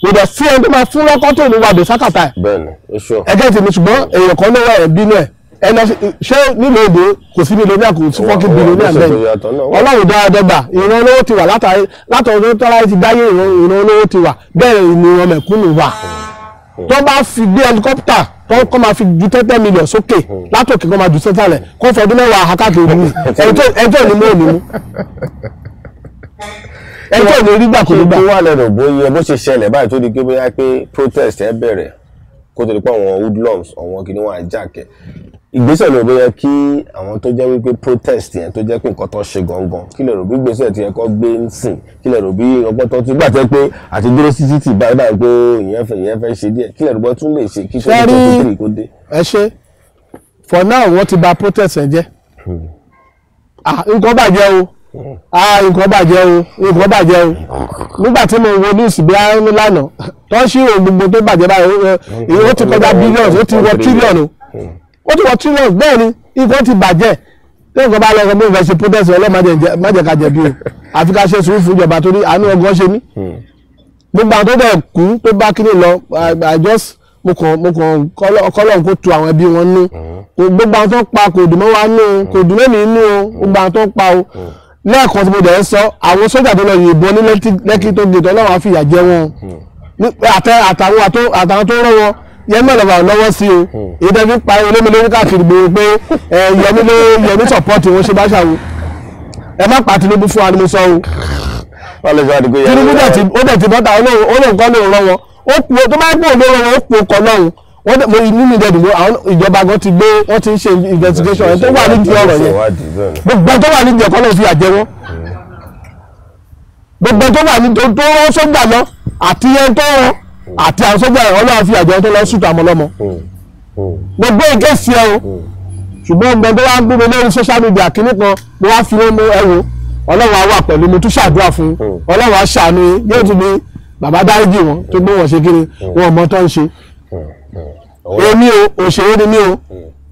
S2: Kò dẹ̀ sí ẹni tó máa fún lọ́kọ́ tó ní wàdò sákàtà ẹ̀.
S1: Bẹ́ẹ̀ni, ó sọ.
S2: Ẹgẹ́ tèmi, ṣùgbọ́n èèyàn kan ló wà ẹ̀ bínú ẹ̀. Ẹ lọ ṣé nílùú èdè kò sí millionaire, kò sí fucking billionaire.
S1: Ó
S2: bẹ́ẹ̀
S1: ṣètò ìyàtọ̀ náà.
S2: Ọlọ́run dára dọ́gba. Ìran olówó ti wà látàrí látọ̀dún tọ́lá ti dáyé. Ìran olówó ti wà, bẹ́ẹ̀ ni ìran mẹ̀kúnnù wà. Tó bá fi gbé helicopter tó kọ́ máa fi ju 10 million sókè látòkè, kọ́ máa ju sẹ́sàlẹ̀, kó fọdún 10 àkáàkiri ní ẹni tó ní mú òní mú, ẹni tó ní rí gbà kò ní gbà.
S1: Kí wà lẹ́nu bóyá bó ṣe ṣẹlẹ̀ báyìí tó di pé bóyá pé protest ẹ bẹ̀rẹ̀, kó tó di pé àwọn hoodlums, àwọn kìíní wọn àjàkẹ́ ìgbésẹ̀ ló bóyá kí àwọn tó jẹ́ wípé protest yẹn, tó jẹ́ pé nǹkan tó ṣe gangan, kí lè rò bí ìgbésẹ̀ tí yẹn kọ́ gbé ń sìn? Kí lè rò bí ọgbọ́n tó tún gbà tẹ́ pé àti dúró sí títì báyìí báyìí pé ìyẹn fẹ́ ṣe díẹ̀, kí lè rò bọ́ tún lè ṣe kí 2023 kó dé?
S2: Ẹ ṣe, for now wọ́n ti bà protest ẹ̀ jẹ́. Ah, nǹkan bàjẹ́ o. Ah, nǹkan bàjẹ́ o, nǹkan bàjẹ́ o. Nígbà tí mo wo news bí i lánàá tó ń ṣírò gbogbo tó bàjẹ́ báyìí, ó ti kọjá billions, ó ti wọ trillion o, ó ti wọ trillions. Bẹ́ẹ̀ ni, nǹkan ti bàjẹ́. Tí nǹkan bá lọ sọ pé ìfẹ́ ṣe protest, ọlọ́mọdé má jẹ́ ká jẹ̀bi o. Àfi ká ṣe sùúrù fún ìjọba, torí àánú ọgọ́ ṣe mí. Gbogbo àwọn tó dẹ̀ kú, tó bá kíní lọ, I just mo kàn kọ́lọ̀ kó tu àwọn ẹbí wọn nú. Gbogbo àwọn tó ń pa kò dùn mọ́ wa nú, kò dùn mẹ́mí nú o. Gbogbo àwọn tó ń pa o, lẹ́ẹ̀kan tí mo dẹ̀ ń sọ, àwọn sójà tó lọ yìnbọn ní Lẹ́kí tó gèdè, Ọlọ́run á fìyà jẹ wọn. Àtàwọn tó rán wọn, Yẹmí ọ̀lọ́wà lọ́wọ́ sí o. Èyí tẹ́ fi pa olómi lórí káàkiri gbòòrò pé Yẹmí ló Yẹmí support wọn ṣe bá ṣàwò. Ẹ má pa Tinubu fún wa ni mo sọ o. Tinubu dẹ̀ ó dẹ̀ ti bọ́ta, olóhùn kọ́ lóhùn rán wọn. Ó kú tó bá gbọ́ olóhùn wọn, ó kú ọkọ̀ lọ́hùn wọ́n dẹ̀. Mo inú mi dẹ̀ dùn. Àwọn ìjọba gan ti gbé, wọ́n ti ń ṣe investigation ẹ̀ tó wà nídìí ọ̀rọ̀ yẹn. Gbogbo tó wà nídìí ẹ̀kọ́ lọ́ọ́ fi àjẹ wọn. Gbogbo tó wà nídìí tó rán sójà lọ, àti ẹni tó rán àti àwọn sójà ẹ̀, Ọlọ́run fi àjẹ wọn tó lọ sùtù àmọ́ lọ́mọ. Gbogbo ìkéèsì ẹ o. Ṣùgbọ́n ọgbọ́n tó wá ń gbé mi lórí social media kínní kan, mo wá fi wọ́n mú ẹ wo. Ọlọ́run á wà pẹ̀lú mo, tún ṣàdúrà fún. Ọlọ́run á ṣàánú yín, yóò tún ní bàbá dáríjì wọn tó gbé wọn ṣe kiri wọn ò mọ tó ń ṣe. Èmi o, òṣèré ni mí o.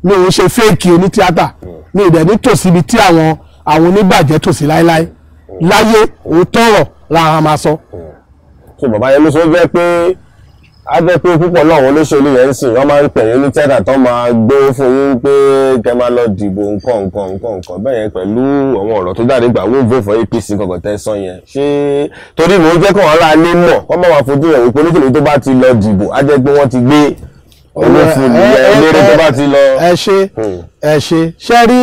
S2: Mi ò ń ṣe fake oní tíátà. Mi ì dẹ̀ ní tòsí ibi tí àwọn oníbàjẹ́ tòsí láéláé láyé. Òótọ́ ọ̀rọ̀ làwọn máa sọ.
S1: So bàbá yẹn ló sọ jẹ́ pé á jẹ́ pé púpọ̀ náà àwọn olóṣèlú yẹn ń sìn, wọ́n máa ń pè yín ní tíátà tó máa gbé fún yín pé kẹ́ máa lọ dìbò, nǹkan nǹkan nǹkan nǹkan bẹ́ẹ̀ yẹn, pẹ̀lú àwọn ọ̀rọ̀ tó jáde gbà wọ́n vote for APC kankan tẹ́ sọ yẹn. Ṣé torí mò ń jẹ́ kó wọn ará ilé mọ̀, kọ́ máa wà fojú rẹ̀ wípé olóṣèlú tó bá ti lọ dìbò, á jẹ́ pé wọ́n ti gbé owó fún ìyẹn eléré tó bá ti lọ.
S2: Ẹ ṣe, ẹ ṣe. Ṣe rí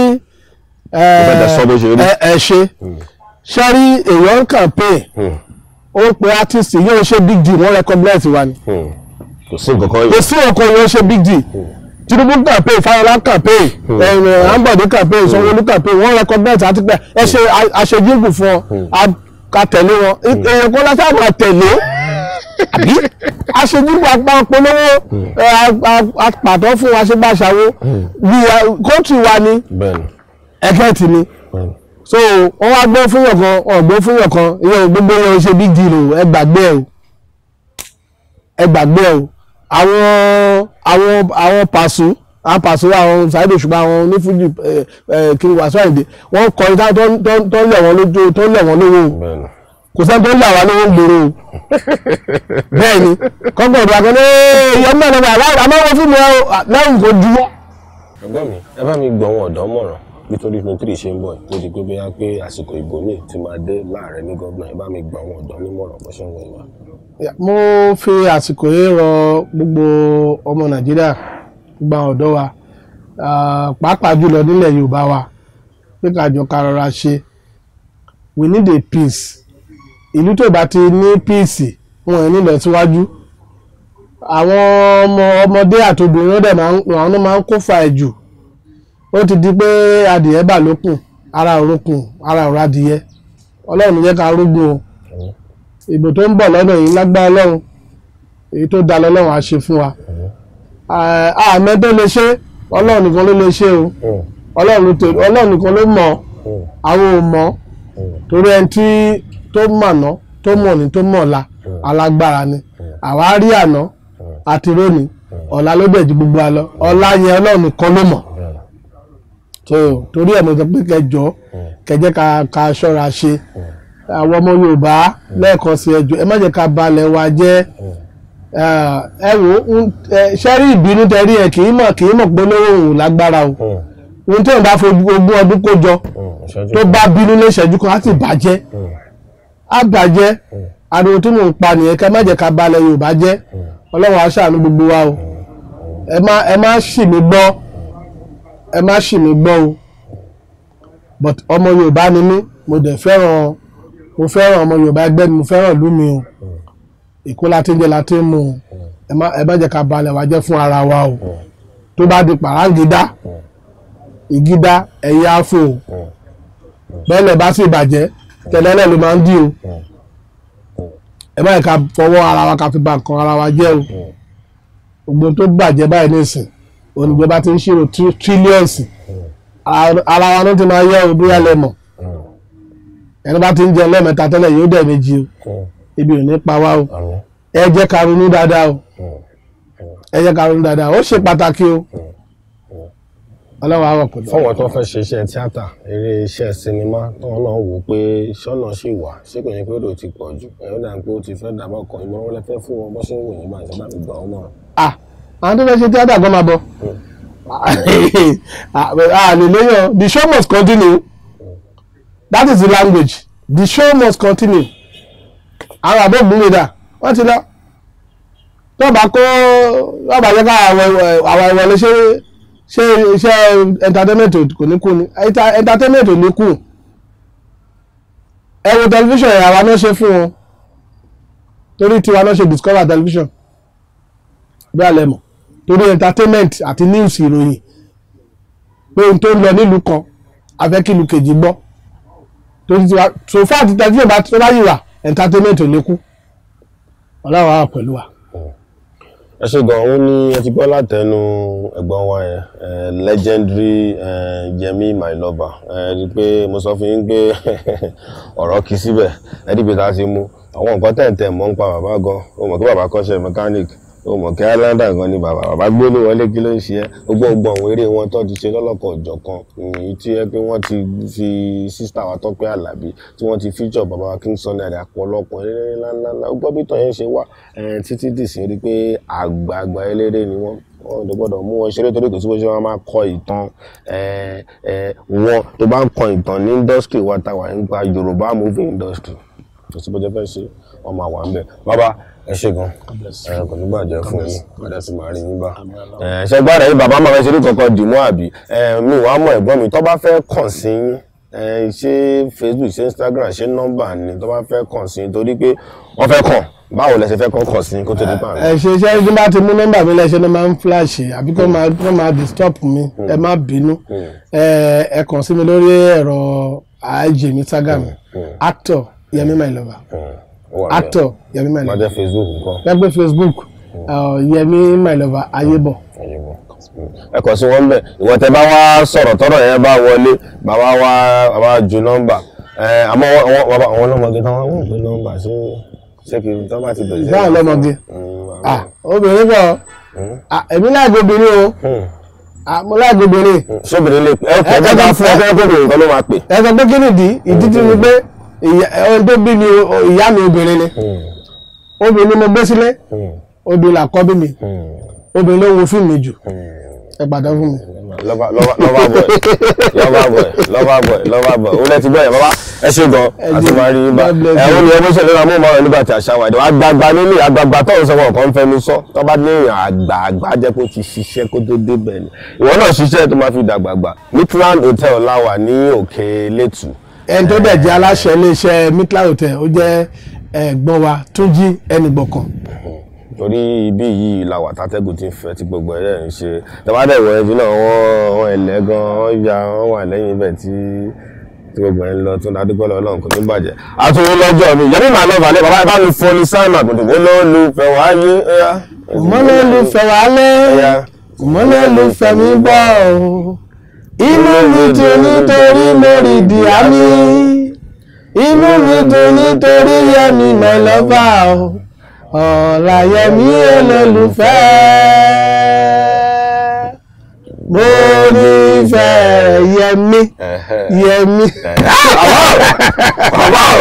S1: fẹ́ tẹ sọ bó ṣe rí.
S2: Ẹ ṣe. Ṣe rí, èèyàn ń campaign, ó ń pe artist, yóò ṣe big deal, wọ́n recognize wa ni.
S1: Kò sí nǹkan kan.
S2: Kò sí ọkọ̀ yóò ṣe big deal. Tinubu campaign, Fayọlá campaign, Ambode campaign, Sanwó-Olú campaign, wọ́n recognize àti pé ẹ ṣe àṣejíǹkù fún ọ ká tẹ̀lé wọn. Èèyàn kan lásán máa tẹ̀lé àbí aṣojú apá polówó apàtọ́ fún wa ṣe bá ṣàwó bí country wa ni. Ẹgẹ́ tì ni. So wọ́n wá gbọ́ fún yàn kan, wọ́n gbọ́ fún yàn kan, ìyẹn gbogbo yẹn ṣe big deal o. Ẹ gbàgbé ẹ o, ẹ gbàgbé ẹ o. Àwọn pàṣẹ Àwọn Pàṣọ, àwọn Saheed Òṣùpá, àwọn onífújì kiri Wasiu Ayinde, wọ́n kọrin tó ń lẹ̀ wọ́n lójú, tó ń lẹ̀ wọ́n lówó. Kò sẹ́ni tó ń lẹ̀ wá lówó ń gbòòrò o. Bẹ́ẹ̀ ni kọ́ńtà ọ̀dọ̀ àgbẹ̀ ní Yẹmí My Lover àmọ́ wọn fún mi lẹ́yìn kò juwọ́.
S1: Ẹ̀gbọ́n mi, ẹ bá mi gbọ́ wọn ọ̀dọ́ mọ̀ràn bí 2023 ṣe ń bọ̀, ló di pé bóyá pé àsìkò ìbò míì ti máa dé láàrẹ ní gómìnà. Ẹ bá mi gbọ́ wọn ọ̀dọ́ nímọ̀ràn bó ṣe ń wọ ìwà.
S2: Mo fi àsìkò yìí rọ gbogbo ọmọ Nàìjíríà, gbogbo àwọn ọ̀dọ́ wa, pàápàá jùlọ nílẹ̀ Yorùbá wa, pé ká jọ ká rọra ṣe. We need a peace. Ìlú tó bá ti ní peace, wọn ò ní lọ síwájú. Àwọn ọmọ ọmọdé àti obìnrin ó dẹ̀ máa ń, àwọn máa ń kó fa ẹ̀ jù. Ó ti di pé adìyẹ bà lókun, ara òrókùn, ara òrò adìyẹ. Ọlọ́run jẹ́ ká rógbó o. Ìbò tó ń bọ̀ lọ́nà yìí, lágbára Ọlọ́run, èyí tó da lọ́lọ́run á ṣe fún wa. Àmẹ́ tó lè ṣe, Ọlọ́run nìkan ló lè ṣe o. Ọlọ́run nìkan ló mọ̀, àwọn ò mọ̀. Torí ẹni tí tó mọ̀nà, tó mọ̀ ní, tó mọ̀ la, alágbára ni. Àwa rí àná àti rónìí, ọ̀la ló bẹ̀ ju gbogbo wa lọ. Ọ̀la yẹn Ọlọ́run nìkan ló mọ̀. Torí ẹ̀ mo sọ pé kẹjọ kẹjẹ ká ṣọ́ra ṣe. Àwọn ọmọ Yorùbá lẹ́ẹ̀kan sí, ẹjọ́ ẹ má jẹ́ ká balẹ̀ wa jẹ́. Ẹ wò ó, ṣẹ́rí ìbínú tẹ́rí ẹ̀ kì í mọ̀, kì í mọ̀ pé lówó òun lágbára o. Ohun tí òun bá fojú ogún ọdún kó jọ, tó bá bínú lé ìṣẹ́jú kan, á sì bàjẹ́, á bàjẹ́. Ariwo tí mò ń pa nìyẹn, kẹ́ má jẹ́ ká balẹ̀ Yorùbá jẹ́. Ọlọ́run á ṣàánú gbogbo wa o. Ẹ má ṣì mí gbọ́, ẹ má ṣì mí gbọ́ o, but ọmọ Yorùbá ni mí, mo dẹ̀ fẹ́ràn, mo fẹ́ràn ọmọ Yorùbá ẹgbẹ́ mi, mo fẹ́ràn ìlú mi o. Èkó la ti ń jẹ, la ti ń mu o. Ẹ má jẹ́ ká balẹ̀ wa jẹ́ fún ara wa o. Tó bá di pàrángídá ìgídá, ẹ̀yà afọ o. Bẹ́ẹ̀lẹ̀ bá sì bàjẹ́, tẹ̀lẹ́lẹ̀ ló máa ń dí o. Ẹ má jẹ́ ká fọwọ́ ara wa ká fi ba nǹkan ara wa jẹ́ o. Gbogbo tó bàjẹ́ báyìí nísìn, oníjọba ti ń ṣírò trillions, ara wa ló ti máa yẹ o. Bóyá lẹ mọ̀, ẹni bá ti ń jẹ lẹ́ẹ̀mẹ́ta tẹ́lẹ̀ yóò dẹ̀ méjì o. Ibi ò ní pa wá o. Ẹ jẹ́ ká ronú dáadáa o, ẹ jẹ́ ká ronú dáadáa, ó ṣe pàtàkì o. Ọlọ́run á wà pẹ̀lú.
S1: Fọwọ́n tó fẹ́ ṣe iṣẹ́ tíátà, eré iṣẹ́ sinimá, tóun náà wò pé ṣọ́nà ṣì wà, ṣé kò yẹ pé èrò ti pọ̀ jù, ẹ̀rọ dà pé ó ti fẹ́ dàbọ̀ kan, ìmọ̀ràn wọlé fẹ́ fún wọn bó ṣe ń wò yín báyìí, sábà mi gbà wọ́n mọ̀ràn.
S2: Àwọn tó fẹ́ ṣe tíátà gan máa bọ̀. Àlè the show must continue. That is the language. The show must continue. Àwọn àbọ̀ ògbúnlé dà, wọ́n ti lọ. Tó bá kó tó bá jẹ́ ká àwọn ìwọlé ṣe ṣe iṣẹ́ entertainment kò ní kú ni, entertainment ò ní kú. Ẹ wo television yẹn, àwa náà ṣe fún wọn. Torí tiwa náà ṣe discover television. Bí alẹ́ mọ̀, torí entertainment àti news, ìròyìn pé ohun tó ń lọ nílùú kan, a fẹ́ kí ìlú kejì gbọ́. Torí tiwa, so far àti television bá tó bá yìí wà, entertainment ò ní kú. Ọlọ́run á wà pẹ̀lú wa.
S1: Ẹ ṣe gan. Òun ni ẹ ti gbọ́ látẹnu ẹ̀gbọ́n wa yẹn, legendary Yẹmí My Lover. Ẹ rí i pé mo sọ fún yín pé ọ̀rọ̀ kì í síbẹ̀. Ẹ rí i pé tá a ti mú àwọn nǹkan tẹ̀ǹtẹ̀ mọ́ ń pa bàbá gan. Ó mọ̀ kí bàbá kọ́ṣẹ́ mechanic, ó mọ̀ kí islander gan ni bàbá. Bàbá gbóni wọlé, kí ló ń ṣe ẹ́? Gbogbo àwọn eré wọn tó ti ṣe lọ́lọ́kọ̀ ọ̀jọ̀kan, èyí tí ẹ pé wọ́n ti fi sister wa Tọ́pẹ́ Àlàbí, tí wọ́n ti feature bàbá wa King Sunny Adé, àpọ̀lọpọ̀ eléré ńláńlá. Ó gbọ́ bí tàn yẹn ṣe wà títí dìsín, rí pé àgbààgbà eléré ni wọ́n. Wọ́n ò gbọ́dọ̀ mú wọn ṣeré torí kò sí bó ṣe wọn máa kọ ìtàn wọn. Tó bá ń kọ ìtàn ní industry wa ta wà nípa Yorùbá movie industry, kò sí bó ṣe fẹ́ ṣe, wọ́n máa wà ń bẹ̀. Bàbá, ẹ ṣé gan, ẹ kò ní bàjẹ́ fún yín, padà sí máa rí yín bá. Ṣe gbọ́dọ̀ yín bàbá máa fẹ́ ṣeré kankan dìmọ́ àbí mi wàá mọ̀. Ẹ̀gbọ́n mi, tó bá fẹ́ kàn sí yín, ṣé Facebook, ṣé Instagram, ṣé nọ́mbà ni tó bá fẹ́ kàn sí yín? Torí pé wọ́n fẹ́ kàn, báwo lẹ ṣe fẹ́ kàn kàn sí yín kó tó di pa?
S2: Ẹ ṣe iṣẹ́ tí bá ti mú nọ́mbà mi lẹ́sẹ̀ ló máa ń flash àbí kó máa disturb mi. Ẹ má bínú. Ẹ kàn sí mi lórí ẹ̀rọ IG mi, Instagram, actor Yẹmí My Lover, actor Yẹmí My
S1: Má
S2: Lover.
S1: Jẹ́ Facebook nǹkan?
S2: Lẹ́gbẹ́ Facebook, Yẹmí My Lover Ayébọ̀.
S1: Ẹ kàn sí wọn bẹ. Ìwọ tẹ bá wá sọ̀rọ̀, tọ́rọ̀ yẹn bá wọlé, bàbá wa, bàbá ju nọ́mbà ẹ. Àmọ́ wọn bàbá àwọn ọlọ́mọge táwọn wọ́n pè nọ́mbà, ṣé kí n tọ́ bá ti bẹ̀rẹ̀?
S2: Báwo lọ́mọge? Ah, obìnrin pọ̀. Ah, èmi láì gbé obìnrin o. Mo like obìnrin.
S1: Sóbìnrin lè pè ẹ ẹ bá fún ẹ fẹ́ kóbìnrin kan ló máa pè.
S2: Ẹ sọ pé kí nìdí? Ìdí tí mo gbé ohun tó bí mi, ìyá mi obìnrin ni. Obìnrin ni mo gbé sílé, obìnrin làkọ́bí mi, obìnrin ló ń wo fíìmù mi jù. Ẹ pàdé fún mi.
S1: Lover boy, lover boy, lover boy, lover boy. Òun lẹ ti gbọ́ yẹn, bàbá, ẹ ṣe gan, àti máa rí yín bá. Ẹ̀hún ni ẹmọ́ṣẹ́ lọ́la mú márùn nígbà tí àṣà wà ìdánwò àgbààgbà nílé àgbààgbà tó ń sọ wọn kàn ń fẹnu sọ tó bá ní èèyàn àgbààgbà jẹ́ kó ti ṣiṣẹ́ kó tó débẹ̀ ni. Ìwọ náà ṣiṣẹ́ tó máa fi dàgbàgbà. Midland Hotel la wà ní Òkè Létù.
S2: Ẹni tó dẹ̀ jẹ́ aláṣẹ iléeṣẹ́ Midland Hotel, ó jẹ́ ẹ̀gbọ́n wa Túnjí Ẹnìgbọ̀kàn.
S1: Torí ibi yìí la wà tátẹ́gùn ti ń fẹ́ tí gbogbo ẹ̀ ń ṣe tẹ́wádẹ́ ìwọ̀ ẹbí náà wọ́n ẹ̀lẹ́ gan, wọ́n ya wọ́n wà lẹ́yìn ibẹ̀ tí gbogbo ẹ̀ ń lọ tó ń adúgbò lọ. Ọlọ́run kò ní bàjẹ́ àtúnwó lọ́jọ́ mi. Yẹ́nì màá lọ́ọ́ balẹ̀, bàbá, ẹ bá mi fọ́ ní sáìmù àgùntàn olólùfẹ́ wáyé.
S2: Òmọ́lólùfẹ́ wálé, òmọ́lólùfẹ́ mi bọ̀ o, inú mi dùn nítorí mo rí di àmì, inú mi dùn nítorí Yẹmi my lover o, Ọláyẹmí olólùfẹ́, mo nífẹ̀ẹ́ Yẹmí, Yẹmí.
S1: Bàbá o.